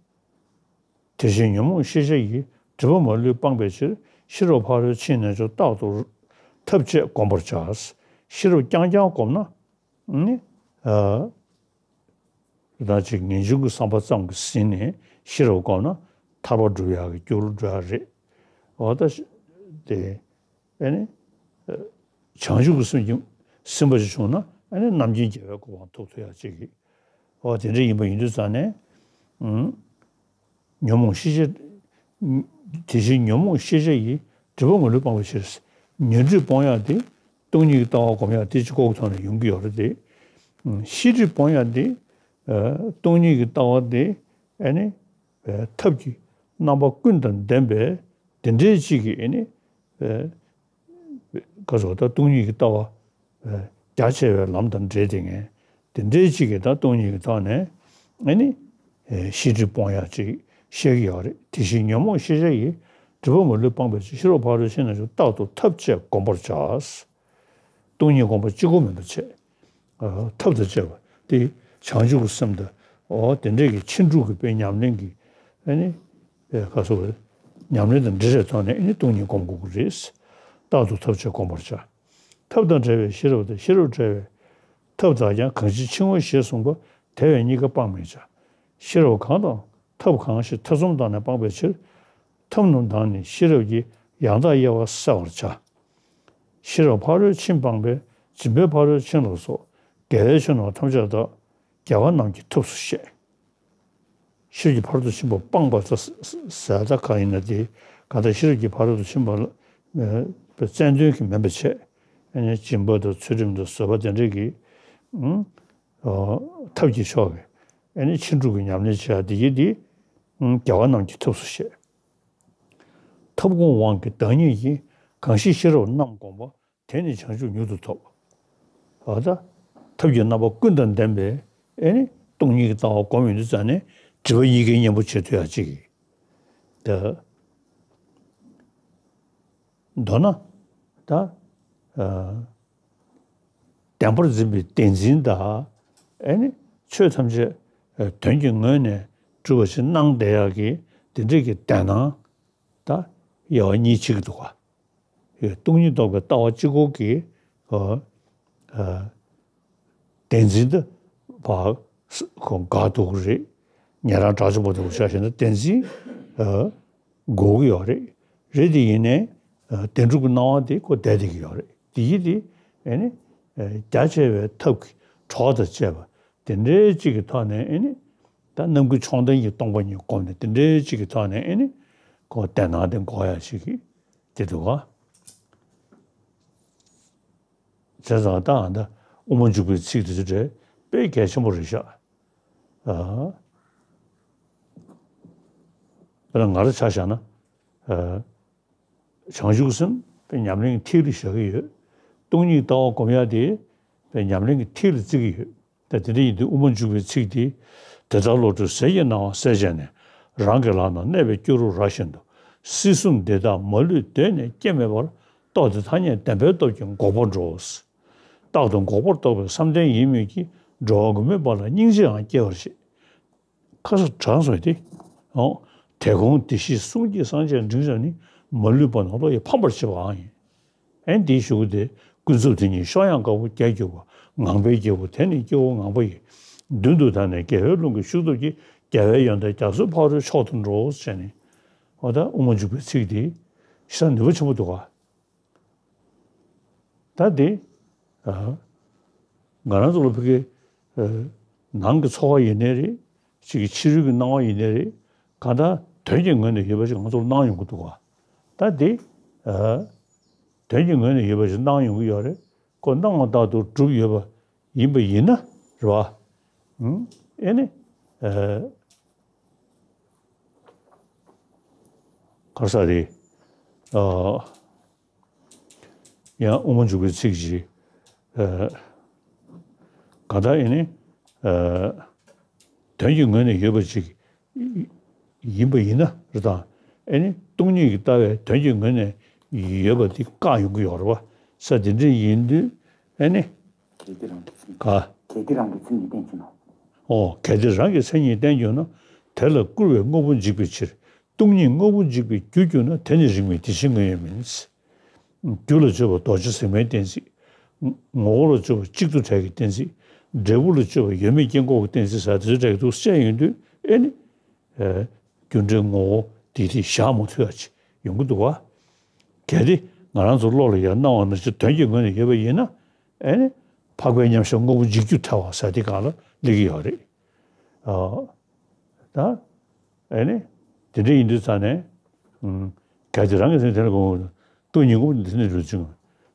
དེ་བཞིན་ཉོན་མོངས་ཤེས་བྱ་ཡི། སྒྲིབ་པ་མ་ལུས་སྤངས་པའི་ཕྱིར། ཤེས་རབ་ཕ་རོལ་ཕྱིན་རྣལ་འབྱོར། རྟག་ཏུ་ཐབས་ཅད་བསྒོམ་པར་བྱ། ཤེས་རབ་རྐྱང་རྐྱང་བསྒོམས་ན་ནི། ཨ། ད་ཅིག་ངེས་འབྱུང་གི་བསམ་པ་ཙམ་གྱིས་ཟིན་ནས་ཤེས་རབ་བསྒོམས་ན་ཐར་པ་སྒྲུབ་ཡག་གི་རྒྱུ་རུ་འགྲོ་ཡག་རེད། འོ་ད་དེ། ཨེ་ནི། བྱང་ཆུབ་ཀྱི་སེམས་ཀྱི་སེམས་པ་ཞིག་བྱུང་ན་ཨེ་ནི་རྣམ་མཁྱེན་རྒྱལ་བའི་གོ་འཕང་ཐོབ་ཐུབ་ཡག་ཅིག་གི། འོ་དེ་འདྲ་ཡིན་པ་ཡིན་དུས་ཙང་ནས། ཨུམ། ཉོན་མོངས་ཤེས་བྱ། དེ་བཞིན་ཉོན་མོངས་ཤེས་བྱ་ཡི། སྒྲིབ་པ་མ་ལུས་སྤངས་པའི་ཕྱིར། ཉོན་སྒྲིབ་སྤོང་ཡག་དེ། སྟོང་ཉིད་ཀྱི་ལྟ་བ་སྒོམ་ཡག་དེ་གཅིག་པོ་གི་ཐོག་ནས་ཡོང་གི་ཡོད་རེད་དེ། ཨུམ། ཤེས་སྒྲིབ་སྤོང་ཡག་དེ། ཨ། སྟོང་ཉིད་ཀྱི་ལྟ་བ་དེ། ཨེ་ནི། ཨ། ཐབས་ཀྱི་རྣམ་པ་ཀུན་དང་ལྡན་པའི་དེ་འདྲའི་ཅིག་གི་ཨེ་ནི། ཨ། ག་ཟེར་ད་སྟོང་ཉིད་ཀྱི་ལྟ་བ། ཨ། རྒྱ་ཆེ་བའི་ལམ་དང་འབྲེལ་ཏེ་ངས་དེ་འདྲའི་ཅིག་གི་ད་སྟོང་ཉིད་ཀྱི་ཐོག་ནས་ཨེ་ནི། ཨ། ཤེས་སྒྲིབ་སྤོང་ཡག་ཅིག་བཤད་ཀྱི་ཡོད་རེད། དེ་བཞིན་ཉོན་མོངས་ཤེས་བྱ་ཡི། སྒྲིབ་པ་མ་ལུས་སྤངས་པའི་ཕྱིར། ཤེས་རབ་ཕ་རོལ་ཕྱིན་རྣལ་འབྱོར། རྟག་ཏུ་ཐབས་ཅད་བསྒོམ་པར་བྱ། སྟོང་ཉིད་སྒོམ་པ་གཅིག་པོ་མིན་པ་བྱས། ཨ། ཐབས་དང་བཅས་པ་དེ་བྱང་ཆུབ་ཀྱི་སེམས་དང་། འོ་དེ་འདྲས་ཀྱི་ཕྱིན་དྲུག་གི་དཔེ་ཉམས་ལེན་གྱི་ཨ་ནི། ཨེ་ག་སོགས་ཉམས་ལེན་དང་འབྲེལ་བའི་ཐོག་ནས་ཨ་ནི་སྟོང་ཉིད་སྒོམ་དགོས་ཀྱི་རེད། རྟག་ཏུ་ཐབས་ཅད་བསྒོམ་པར་བྱ། ཐབས་དང་བྲལ་བའི་ཤེས་རབ་དང་། ཤེས་རབ་བྲལ་བའི་ཐབས་དག་ཀྱང་། གང་ཕྱིར་འཆིང་བ་ཞེས་གསུངས་པ། དེ་བས་གཉིས་ཀ་སྤང་མི་བྱ། ཤེས་རབ་གང་དང་ཐབས་གང་ཞིག་ཐེ་ཚོམ་བཏང་ནས་སྤངས་པའི་ཕྱིར། ཐབས་རྣམས་དང་ནི་ཤེས་རབ་ཀྱིས། ཡང་དག་དབྱེ་བ་བསལ་བར་བྱ། ཤེས་རབ་ཕ་རོལ་ཕྱིན་སྤངས་པས། སྦྱིན་པའི་ཕ་རོལ་ཕྱིན་ལ་སོགས། དགེ་བའི་ཆོས་རྣམས་ཐམས་ཅད་དག་རྒྱལ་བ་རྣམས་ཀྱི་ཐབས་སུ་བཤད། ཤེས་རབ་ཀྱི་ཕ་རོལ་ཏུ་ཕྱིན་པ་སྤངས་པ་ཟེར་ད་གང་ཡིན་ན་དེ། གང་ལྟར་ཤེས་རབ་ཀྱི་ཕ་རོལ་ཏུ་ཕྱིན་པ་ལ་ཨ་རྩལ་འདོན་གྱི་མིན་པ་བྱས། ཨ་ནི་སྦྱིན་པ་དང་ཚུལ་ཁྲིམས་དང་བཟོད་པ་དེ་འདྲས་ཀྱི། ཨང་། ཨ། ཐབས་ཀྱི་ཕྱོགས་ཀྱི་ཨ་ནི་ཕྱིན་དྲུག་གི་ཉམས་ལེན་བྱེད་ཡག་དེ་ཡིན་དེ། ཨང་། རྒྱལ་བ་རྣམས་ཀྱི་ཐབས་སུ་བཤད། ཐབས་སྒོམ་དབང་གིས་བདག་ཉིད་ཀྱི། གང་ཞིག་ཤེས་རབ་རྣམ་བསྒོམས་པ། དེ་ནི་བྱང་ཆུབ་མྱུར་དུ་ཐོབ། འོ་ད། ཐབས་ཀྱི་རྣམ་པ་ཀུན་དང་ལྡན་པའི་ཨེ་ནི་སྟོང་ཉིད་ཀྱི་ལྟ་བ་སྒོམ་ཡོང་དུས་ཙང་ནས་སྒྲིབ་པ་གཉིས་ཀའི་གཉེན་པོ་བྱེད་ཐུབ་ཡག་ཅིག་ད། མདོར་ན། ད། ཨ། བདེན་པར་འཛིན་པའི་བདེན་འཛིན་དང་། ཨེ་ནི་ཆོས་ཐམས་ཅད་དོན་གྱི་ངོས་ནས་གྲུབ་པ་ཞིག་སྣང་བསྡད་ཡག་གི་དེ་འདྲས་ཀྱི་བདེན་སྣང་ད་དབྱེ་བ་གཉིས་ཕྱེ་གི་འདུག་ག་ཡོད། སྟོང་ཉིད་རྟོགས་པའི་ལྟ་བ་གཅིག་པོ་གི། ཨ། ཨ། བདེན་འཛིན་དུ་བ་ ཁོ་དགའ་འདུག་རེད། ཉན་རང་དྲག་ཆེན་པོ་འདུག་བྱ་ཞེ་ན་བདེན་འཛིན་འགོག་གི་ཡོད་རེད། རེད་དེ་ཡིན་ནའི་བདེན་གྲུབ་ཀྱི་སྣང་བ་དེ་ཁོ་བསྡད་བསྡད་ཀྱི་ཡོད་རེད། དེ་ཡིན་དེ་ཨེ་ནི་རྒྱ་ཆེ་བའི་ཐབས་ཀྱི་གྲོགས་དང་བཅས་པ་དེ་འདྲའི་གཅིག་གི་ཐོག་ནས་ཨེ་ནི་ད་རྣམ་ཀུན་མཆོག་ལྡན་གྱི་སྟོང་པ་ཉིད་བསྒོམས་ནས་དེ་འདྲའི་གཅིག་གི་ཐོག་ནས་ཨེ་ནི་ཁོ་བདེན་སྣང་དེ་འགོག་ཡ་ཞིག་གི་དེ་འདུག་ག་བྱས་ཙང་ད་ཨ་ད་དབུ་མ་འཇུག་པའི་ཚིག་དེ་ཚོ་དཔེ་གལ་ཆེན་པོ་རེད་ཤག་ཨ། དཔེར་ན་ང་རང་ཆ་བཞག་ན། ཨ། བྱང་ཆུབ་སེམས་དཔེ་ཉམས་ལེན་གྱི་ཐིག་ལེ་བཞག་གི་ཡོད། སྟོང་ཉིད་ལྟ་བ་སྒོམ་ཡ་དེ་དཔེ་ཉམས་ལེན་གྱི་ཐིག་ལེ་བརྩི་གི་ཡོད། ད་དེ་འདྲ་ཡིན་དུས་དབུ་མ་འཇུག་པའི་ཚིག་དེ། དེ་ལྟར་བློ་གྲོས་ཟས་ཀྱི་སྣང་བ་སད་བྱས་ནས། རང་གི་ལག་ན་གནས་པའི་སྐྱུ་རུ་ར་བཞིན་དུ། སྲིད་གསུམ་འདི་དག་མ་ལུས་གདོད་ནས་སྐྱེ་མེད་པར། རྟོགས་ཏེ་ཐ་སྙད་བདེན་པའི་སྟོབས་ཀྱིས་འགོག་པར་འགྲོ། རྟག་ཏུ་འགོག་པར་རྟོགས་པའི་བསམ་གཏན་ཡིན་མོད་ཀྱི། འགྲོ་བ་གི་མོས་པ་ལ་སྙིང་རྗེའང་སྐྱེ་བར་བྱེད། ཁ་ས་དྲང་སོང་སྟེ། འོ། དེ་གོང་བདེ་གཤེགས་གསུང་གི་སངས་རྒྱས་འབྲིང་བསམ་ནི། མ་ལུས་པ་ནོར་ལོ་ཡི་ཕམ་པར་བྱེད་པའང་ཡིན། ཨེ་འདིའི་གཞུག་གུ་དེ་ཀུན་རྫོབ་དེ་ཉིད་གཤོག་ཡངས་དཀར་པོ་བརྒྱད་གྱུར་པ། ངང་པའི་རྒྱལ་པོ་དེ་ནི་སྐྱེ་བོ་ངང་པ་ཡི། མདུན་དུ་བདར་ནས་རྒྱལ་བའི་ཀླུང་གི་ཤུགས་སྟོབས་ཀྱིས། རྒྱལ་བའི་ཡོན་ཏན་རྒྱ་མཚོའི་ཕ་རོལ་མཆོག་ཏུ་འགྲོ། ཟེར་ནས། འོ་ད་དབུ་མ་འཇུག་པའི་ཚིག་དེ་ཤ་ནུས་པ་ཆེན་པོ་འདུག་ག་ད་དེ། ཨ། ང་རང་ཚོ་ལ་ཕ་གི། ཨ། ནང་གི་ཚོར་བ་ཡིན་ནའི་རེད། ཅིག་གི་ཕྱི་རོལ་གྱི་སྣང་བ་ཡིན་ནའི་རེད། གང་ལྟར་དོན་གྱི་ངོས་ནས་ཡོད་པ་ཞིག་ང་ཚོར་སྣང་ཡོང་གི་འདུག་ག་ད་དེ། ཨ། དོན་གྱི་ངོས་ནས་ཡོད་པ་ཞིག་སྣང་ཡོང་གི་ཡོད་རེད། ཁོ་སྣང་བ་ལྟར་དུ་གྲུབ་ཡོད་པ་ཡིན་པ་ཡིན་ན་རེད་བ། ཨུ། ཨེ་ནི། ཨ། ག་རེ་ཟེར་རེད། ཨ། ཡང་དབུ་མ་འཇུག་པའི་ཚིག་ཅིག་ཨ། གང་ལྟར་ཨེ་ནི། ཨ། དོན་གྱི་ངོས་ནས་ཡོད་པ་ཅིག་ཡིན་པ་ཡིན་ན་རེད་དང་། ཨེ་ནི་སྟོང་ཉིད་ཀྱི་ལྟ་བའི་དོན་གྱི་ངོས་ནས་ཡོད་པ་འདི་བཀག་ཡོང་གི་ཡོད་རེད་བ། ས་དེ་འདྲ་ཡིན་དུས་ཨེ་ནི། གལ་ཏེ་རང་གི་མཚན་ཉིད། ག་གལ་ཏེ་རང་གི་མཚན་ཉིད་བསྟན་གྱུར་ན། ཨོ། གལ་ཏེ་རང་གི་མཚན་ཉིད་བསྟན་གྱུར་ན། དེ་ལ་སྐུར་བའི་དངོས་པོ་འཇིག་པའི་ཕྱིར། སྟོང་ཉིད་དངོས་པོ་འཇིག་པའི་རྒྱུར་གྱུར་ན། དེ་ནི་རིགས་མེད་དེ་བཞིན་དངོས་ཡོད་མིན། རྒྱུ་ལ་དཔྱོད་པ་རྡོ་རྗེ་ཟེགས་མའི་གཏན་ཚིགས། ངོ་བོ་ལ་དཔྱོད་པ་གཅིག་ཏུ་བྲལ་གྱི་གཏན་ཚིགས། འབྲས་བུ་ལ་དཔྱོད་པ་ཡོད་མེད་སྐྱེ་འགོག་གི་གཏན་ཚིགས་ཟེར་དེ་ཚོ་བྲལ་གྱི་འདུག་བཤད་ཡོང་དུས་ཨེ་ནི། ཨེ། རྒྱུ་འབྲས་ངོ་བོ་དེ་དེ་བཞག་མ་ཐུབ་ཡ་ཅིག་ཡོང་གི་འདུག་བ། གལ་ཏེ་ང་རང་ཚོ་བློ་ལ་ཡ་སྣང་བ་ནང་བཞིན་དོན་གྱི་ངོས་ནས་ཡོད་པ་ཡིན་ན། ཨེ་ནི། འཕགས་པའི་མཉམ་གཞག་དངོས་པོ་འཇིག་རྒྱུ་ཐལ་བ་ཟེར་དེ་སྒང་ལ་སླེབས་ཀྱི་ཡོད་རེད། ཨ། ད། ཨེ་ནི། དེ་འདྲ་ཡིན་དུས་ཙང་ནས། ཨུམ། གལ་ཏེ་རང་གི་སེམས་དེ་ལ་གོམས། སྟོང་ཉིད་དངོས་པོ་འདི་ནི་རུ་བྱུང་།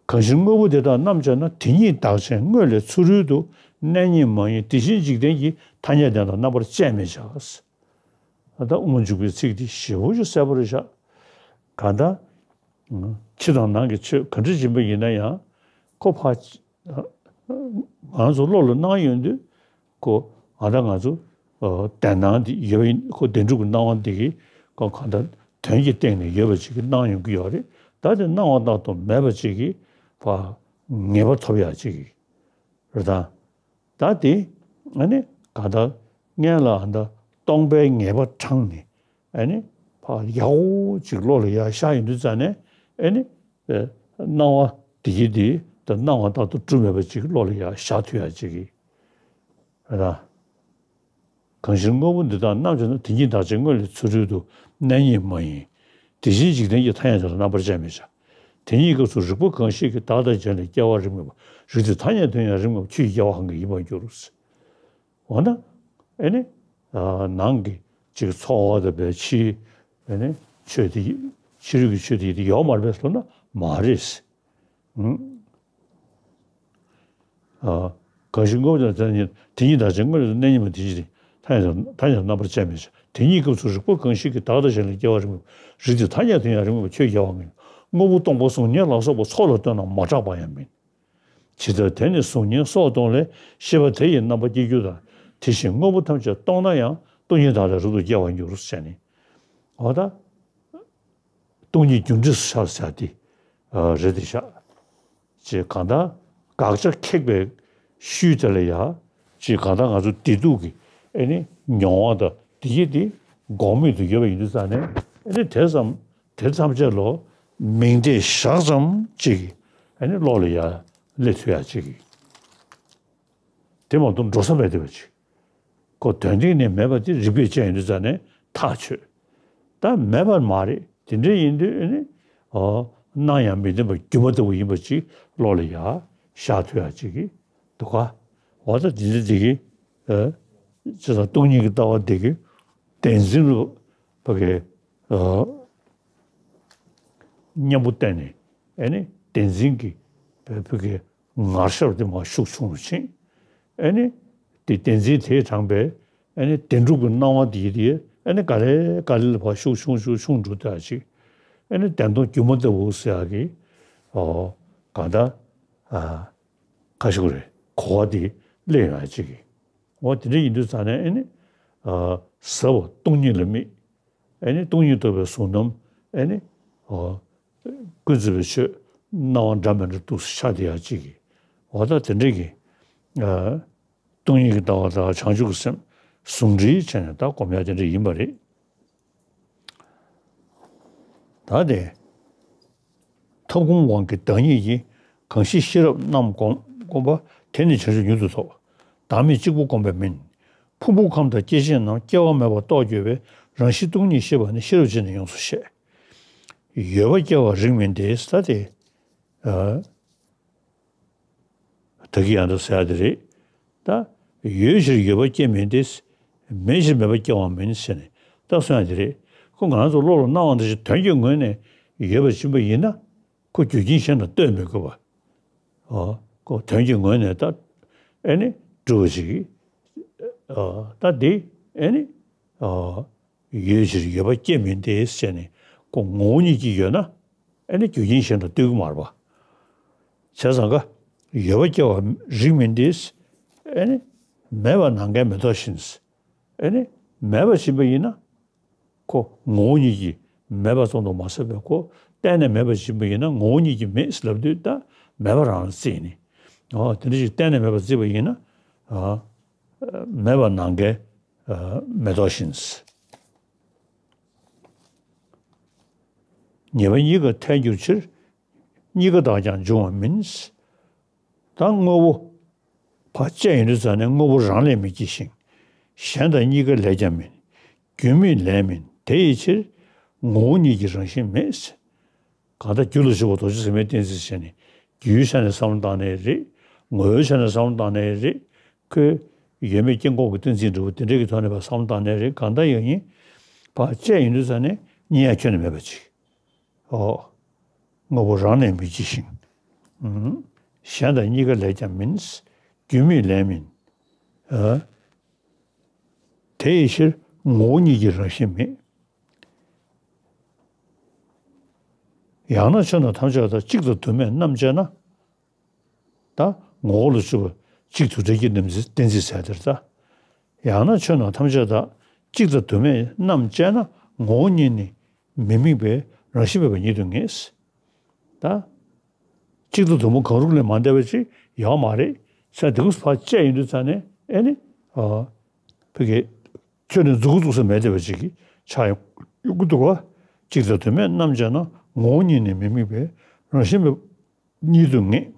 གང་ཕྱིར་དངོས་པོ་དེ་དག་རྣམ་བཅད་ན། དེ་ཉིད་བདག་ཅན་དངོས་ལས་ཚུ་རོལ་དུ། གནས་རྙེད་མ་ཡིན་དེ་བཞིན་འཇིག་རྟེན་གྱི། ཐ་སྙད་དོན་དང་རྣམ་པར་དཔྱད་མི་བྱ། ད་དབུ་མ་འཇུག་པའི་ཚིག་འདི་ཞེ་པོ་ཅིག་གསལ་པོ་རེད་ཤག་གང་ལྟར། ཕྱི་དང་ནང་གི་ཆོས་ག་འདྲ་ཡིན་པ་ཡིན་ན་ཡང་ཁོ་ཕར། ང་ཚོ་བློ་ལ་སྣང་ཡོང་དུས་ཁོ་ཨ་ད་ང་ཚོ་བདེན་སྣང་འདི་ཡོད་པ་ཡིན། ཁོ་བདེན་གྲུབ་ཀྱི་སྣང་བ་འདི་གིས་ཁོ་གང་ལྟར་དོན་གྱི་སྟེང་ནས་ཡོད་པ་ཅིག་གི་སྣང་ཡོང་གི་ཡོད་རེད། ད་དེ་སྣང་བ་ལྟར་དུ་མེད་པ་ཅིག་གིས་ཕར་ངེས་པ་ཐོབ་ཡག་ཅིག་གི་རེད་ད། ད་དེ་ཨ་ནི་གང་ལྟར་སྔོན་ལ་ཨ་ད་སྟོང་པའི་ངེས་པ་དྲངས་ནས་ཨ་ནི་ཕར་ཡག་པོ་ཅིག་བློ་ལ་ཡར་ཤར་ཡོང་དུས་ཙང་ནས་ཨ་ནི་སྣང་བ་དེ་གི་དེ་ད་སྣང་བ་ལྟར་དུ་གྲུབ་མེད་པ་ཅིག་བློ་ལ་ཡར་ཤར་ཐུབ་ཡག་ཅིག་གི་རེད་ད། གང་ཕྱིར་དངོས་པོ་འདི་དག་རྣམ་བཅད་ན། དེ་ཉིད་བདག་ཅན་དངོས་ལས་ཚུ་རོལ་དུ། གནས་རྙེད་མ་ཡིན་དེ་བཞིན་འཇིག་རྟེན་གྱི། ཐ་སྙད་དོན་ལ་རྣམ་པར་དཔྱད་མི་བྱ། དེ་ཉིད་སྐབས་སུ་རིག་པ་གང་ཞིག་གིས། བདག་དང་གཞན་ལས་སྐྱེ་བ་རིགས་མེད་པ། རིགས་དེ་ཐ་སྙད་དོན་ཡང་རིགས་མེད་པ། ཆོས་ཀྱི་སྐྱེ་བ་གང་གིས་ཡིན་པར་འགྱུར། འོ་ན་ཨེ་ནི་ནང་གི་ཅིག་ཚོར་བ་དང་བའི་ཕྱི་ཨེ་ནི་ཆོས་དེ་ཕྱི་རོལ་གྱི་ཆོས་དེ་ཡོད་མ་རེད་པས་ཟེར་ན་མ་རེད། ཨ། གང་ཞིག་དངོས་པོ་དེ་དེ་ཉིད་དེ་ཉིད་བདག་ཅན་དངོས་ལས་གནས་རྙེད་མ་ཡིན་དེ་ཉིད་ཐ་སྙད་དོན་ཐ་སྙད་དོན་རྣམ་པར་དཔྱད་མི་བྱ། དེ་ཉིད་སྐབས་སུ་རིག་པ་གང་ཞིག་གིས། བདག་དང་གཞན་ལས་སྐྱེ་བ་རིགས་མེད་པ། རིགས་དེ་ཐ་སྙད་དོན་ཡང་རིགས་མེད་པ། ཆོས་ཀྱི་སྐྱེ་བ་གང་ཡིན། དངོས་པོ་སྟོང་པ་གཟུགས་བརྙན་ལ་སོགས་པ་ཚོགས་ལ་ལྟོས་ན་མ་གྲགས་པ་ཡང་མིན། ཇི་ལྟར་དེ་ནི་གཟུགས་བརྙན་སོགས་སྟོང་ལས། ཤེས་པ་དེ་ཡི་རྣམ་པ་སྐྱེ་འགྱུར་དང་། དེ་བཞིན་དངོས་པོ་ཐམས་ཅད་སྟོང་ན་ཡང་། སྟོང་ཉིད་བདག་ལས་རབ་ཏུ་སྐྱེ་བར་འགྱུར། ཟེར་ནས། འོ་ད། སྟོང་ཉིད་རྒྱུ་འབྲས་སུ་ཤར་བྱ་སྟེ། ཨ། རེད་དེ་ཤག་ཅེས་གང་ལྟར་དགག་བྱ་ཁེགས་པའི་ཤུལ་དེ་ལ་ཡ། ཅེས་གང་ལྟར་ང་ཚོ་བདེ་སྡུག་གི་ཨེ་ནི་མྱོང་བ་དང་བདེ་སྐྱིད་དེ་འགོག་མེད་དུ་ཡོད་པ་ཡིན་དུས་ཙང་ནས་ཨེ་ནི་དེ་ཙམ་དེ་ཐམས་ཅད་ལོ་མིང་བརྡས་བཞག་ཙམ་ཅིག་གིས་ཨེ་ནི་བློ་ལ་ཡ་སླེབས་ཐུབ་ཡ་ཅིག་གིས། དེ་མ་གཏོགས་འགྲོ་ས་མེད་བསྡད་པ་ཅིག་ཁོ་དོན་སྟེང་ནས་མེད་པ་དེ་རིགས་པས་དཔྱད་ཡོང་དུས་ཙ་ནས་ཐག་ཆོད། ད་མེད་པ་མ་རེད། དེ་འདྲ་ཡིན་དུས་ཨ་ནི། ཨོ། སྣང་ཡང་མི་བདེན་པ་སྒྱུ་མ་ལྟ་བུ་ཡིན་པ་ཅིག་བློ་ལ་ཡ་ཤར་ཐུབ་ཡ་ཅིག་གི་འདུག་ག་འོ་ད་དེ་འདྲ་དེ་གི་ཨ། ཅི་ཙམ་སྟོང་ཉིད་ཀྱི་ལྟ་བ་དེ་གི་བདེན་འཛིན་ལ་ཕ་གི་ཨ། མཉམ་པོ་བསྟན་ནས་ཨ་ནི་བདེན་འཛིན་གྱི་ཕ་གི་ངར་ཤར་དེ་མར་ཤུགས་ཆུང་རུ་ཕྱིན། ཨ་ནི་དེ་བདེན་འཛིན་དེས་དྲངས་པའི་ཨ་ནི་བདེན་གྲུབ་ཀྱི་སྣང་བ་དེ་དེ་ཨ་ནི་ག་ལེ་ག་ལེ་ལ་ཕར་ཤུགས་ཆུང་ཆུང་ཆུང་འགྲོ་ཐུབ་ཡ་ཅིག་ཨ་ནི་བདེན་སྟོང་སྒྱུ་མ་ལྟ་བུ་ཟེར་ཡ་གི་ཨོ་གང་ལྟར་ཨ་ཁ་ཤུགས་རེད་གོ་བ་དེ་སླེབས་ཡོང་ཡ་ཅིག་གི་འོ་དེ་འདྲ་ཡིན་དུས་ཙ་ནས་ཨ་ནི་ཨ་ཟབ་པ་སྟོང་ཉིད་ལ་དམིགས། ཨ་ནི་སྟོང་ཉིད་རྟོགས་པའི་གཟུང་རྣམ་ཨ་ནི་ཨོ། ཀུན་རྫོབ་པའི་ཆོས་སྣང་བ་འདྲ་མི་འདྲ་འདུག་སེ་ཆགས་བསྡད་ཡ་གཅིག་གིས་འོ་ད་དེ་འདྲ་གི་ཨ། སྟོང་ཉིད་ཀྱི་ལྟ་བ་དང་བྱང་ཆུབ་ཀྱི་སེམས་ཟུང་འབྲེལ་བྱས་ནས་ད་སྒོམ་ཡ་དེ་འདྲ་ཡིན་པ་རེད། ད་དེ་ཐབས་སྒོམ་དབང་གིས་བདག་ཉིད་ཀྱི་གང་ཞིག་ཤེས་རབ་རྣམས་བསྒོམ་བསྒོམ་པ་དེ་ནི་བྱང་ཆུབ་མྱུར་དུ་ཐོབ། བདག་མེད་གཅིག་པུ་བསྒོམ་པས་མིན། ཕུང་པོ་ཁམས་དང་སྐྱེ་མཆེད་རྣམས་སྐྱེ་བ་མེད་པར་རྟོགས་གྱུར་པའི་རང་བཞིན་སྟོང་ཉིད་ཤེས་པ་ནི་ཤེས་རབ་ཅན་དུ་ཡོངས་སུ་བཤད། ཡོད་པ་སྐྱེ་བ་རིགས་མིན་ཏེ། ད་དེ། ཨ། ད་གི་ཡང་དུ་ཟེར་ཡ་དེ་རེད། ད། ཡོད་ཕྱིར་ཡོད་པ་སྐྱེ་མིན་ཏེ། མེད་ཕྱིར་མེད་པ་སྐྱེ་བ་མིན་ཟེར་ནས་ད་གསུང་ཡ་དེ་རེད། ཁོ་ང་རང་ཚོ་བློ་ལ་སྣང་བ་འདི་ཞིག་དོན་གྱི་ངོས་ནས་ཡོད་པ་ཕྱིན་པ་ཡིན་ན། ཁོ་རྒྱུ་རྐྱེན་གཞན་དང་ལྟོས་མི་དགོས་པ། ཨོ། ཁོ་དོན་གྱི་ངོས་ནས་ད། ཨེ་ནི། གྲུབ་པ་ཞིག་ཨོ། ད་འདི། ཨེ་ནི། ཨོ། ཡོད་ཕྱིར་ཡོད་པ་སྐྱེ་མིན་ཏེ་ཟེར་ནས་ཁོ་ངོ་བོ་ཉིད་ཀྱིས་ཡོད་ན་ཨེ་ནི་རྒྱུ་རྐྱེན་གཞན་དང་ལྟོས་ཀྱི་མ་རེད་པ། བྱས་ཙང་ཀ་ཡོད་པ་སྐྱེ་བ་རིགས་མིན་ཏེ། ཨེ་ནི་མེད་པ་ནམ་མཁའི་མེ་ཏོག་བཞིན། ཨེ་ནི་མེད་པ་ཕྱིན་པ་ཡིན་ན་ཁོ་ངོ་བོ་ཉིད་ཀྱིས་མེད་པ་ཙམ་དུ་མ་ཟད་པའི་ཁོ་གཏན་ནས་མེད་པ་ཕྱིན་པ་ཡིན་ན་ངོ་བོ་ཉིད་ཀྱིས་མེད་ལབ་དུས་ད་མེད་པ་རང་ལ་བརྩིས་ནས། ཨོ་དེ་འདྲ་ཞིག་གཏན་ནས་མེད་པ་བརྩིས་པ་ཡིན་ན། ཨ། མེད་པ་ནམ་མཁའི་མེ་ཏོག་བཞིན། ངེས་པ་གཉིས་ཀ་ཐལ་འགྱུར་ཕྱིར། གཉིས་ཀ་དག་ཀྱང་འབྱུང་བ་མིན། ད་དངོས་པོ་ཕར་དཔྱད་ཡོང་དུས་ཙ་ནས་དངོས་པོ་རང་ལས་མི་སྐྱེ་ཞིང་། གཞན་དང་གཉིས་ཀ་ལས་ཀྱང་མིན། རྒྱུ་མེད་ལས་མིན་དེ་ཡི་ཕྱིར། ངོ་བོ་ཉིད་ཀྱི་རང་བཞིན་མེད། གང་ལྟར་རྒྱུ་ལ་ཞུགས་པ་རྡོ་རྗེ་ཟེགས་མའི་གཏན་ཚིགས་བྱས་ནས་རྒྱུའི་ཆ་ནས་བསམ་བློ་བཏང་ནའི་རེད། ངོ་བོའི་ཆ་ནས་བསམ་བློ་བཏང་ནའི་རེད། ཁོས་ཡོད་མེད་སྐྱེ་འགོག་གི་གཏན་ཚིགས་འདྲ་བོ་དེ་འདྲ་གི་ཐོག་ནས་ཕར་བསམ་བློ་བཏང་ནའི་རེད། གང་ལྟར་ཡང་ཡིན་ཕར་དཔྱད་ཡོང་དུས་ཙ་ནས་རྙེད་ཡ་ཁྱོན་ནས་མེད་པ་ཅིག་ཨོ། དངོས་པོ་རང་ལས་མི་སྐྱེ་ཞིང་། ཨུམ། གཞན་དང་གཉིས་ཀ་ལས་ཀྱང་མིན། རྒྱུ་མེད་ལས་མིན། ཨ། དེ་ཡི་ཕྱིར་ངོ་བོ་ཉིད་ཀྱི་རང་བཞིན་མེད། ཡང་ན་ཆོས་རྣམས་ཐམས་ཅད་དང་གཅིག་ཏུ་དུ་མས་རྣམ་དཔྱད་ན། ད་ངོ་བོ་ལ་ཞུགས་པ་གཅིག་ཏུ་འབྲེལ་གྱི་རྣམ་གཏན་ཚིགས་ཟེར་དེར་ད། ཡང་ན་ཆོས་རྣམས་ཐམས་ཅད་དང་གཅིག་ཏུ་དུ་མས་རྣམ་དཔྱད་ན་ངོ་བོ་ཉིད་ནི་མི་དམིགས་པས་རང་བཞིན་མེད་པ་ཉིད་དུ་ངེས། ད། གཅིག་ཏུ་དུ་མ་གང་རུང་ལས་མ་འདས་པ་ཅིག་ཡོད་མ་རེད་ཟེར་དེ་ཚོ་ཕར་དཔྱད་ཡོང་དུས་ཙ་ནས་ཨེ་ནི། ཨ། ཕ་གི། ཁྱོད་ནི་མཛུབ་གུ་བཙུགས་ས་མེད་བསྡད་པ་ཅིག་གི་ཆགས་ཡོང་གི་འདུག་ག་གཅིག་ཏུ་དུ་མས་རྣམ་དཔྱད་ན་ངོ་བོ་ཉིད་ནི་མི་དམིགས་པས་རང་བཞིན་མེད་ཉིད་དུ་ངེས།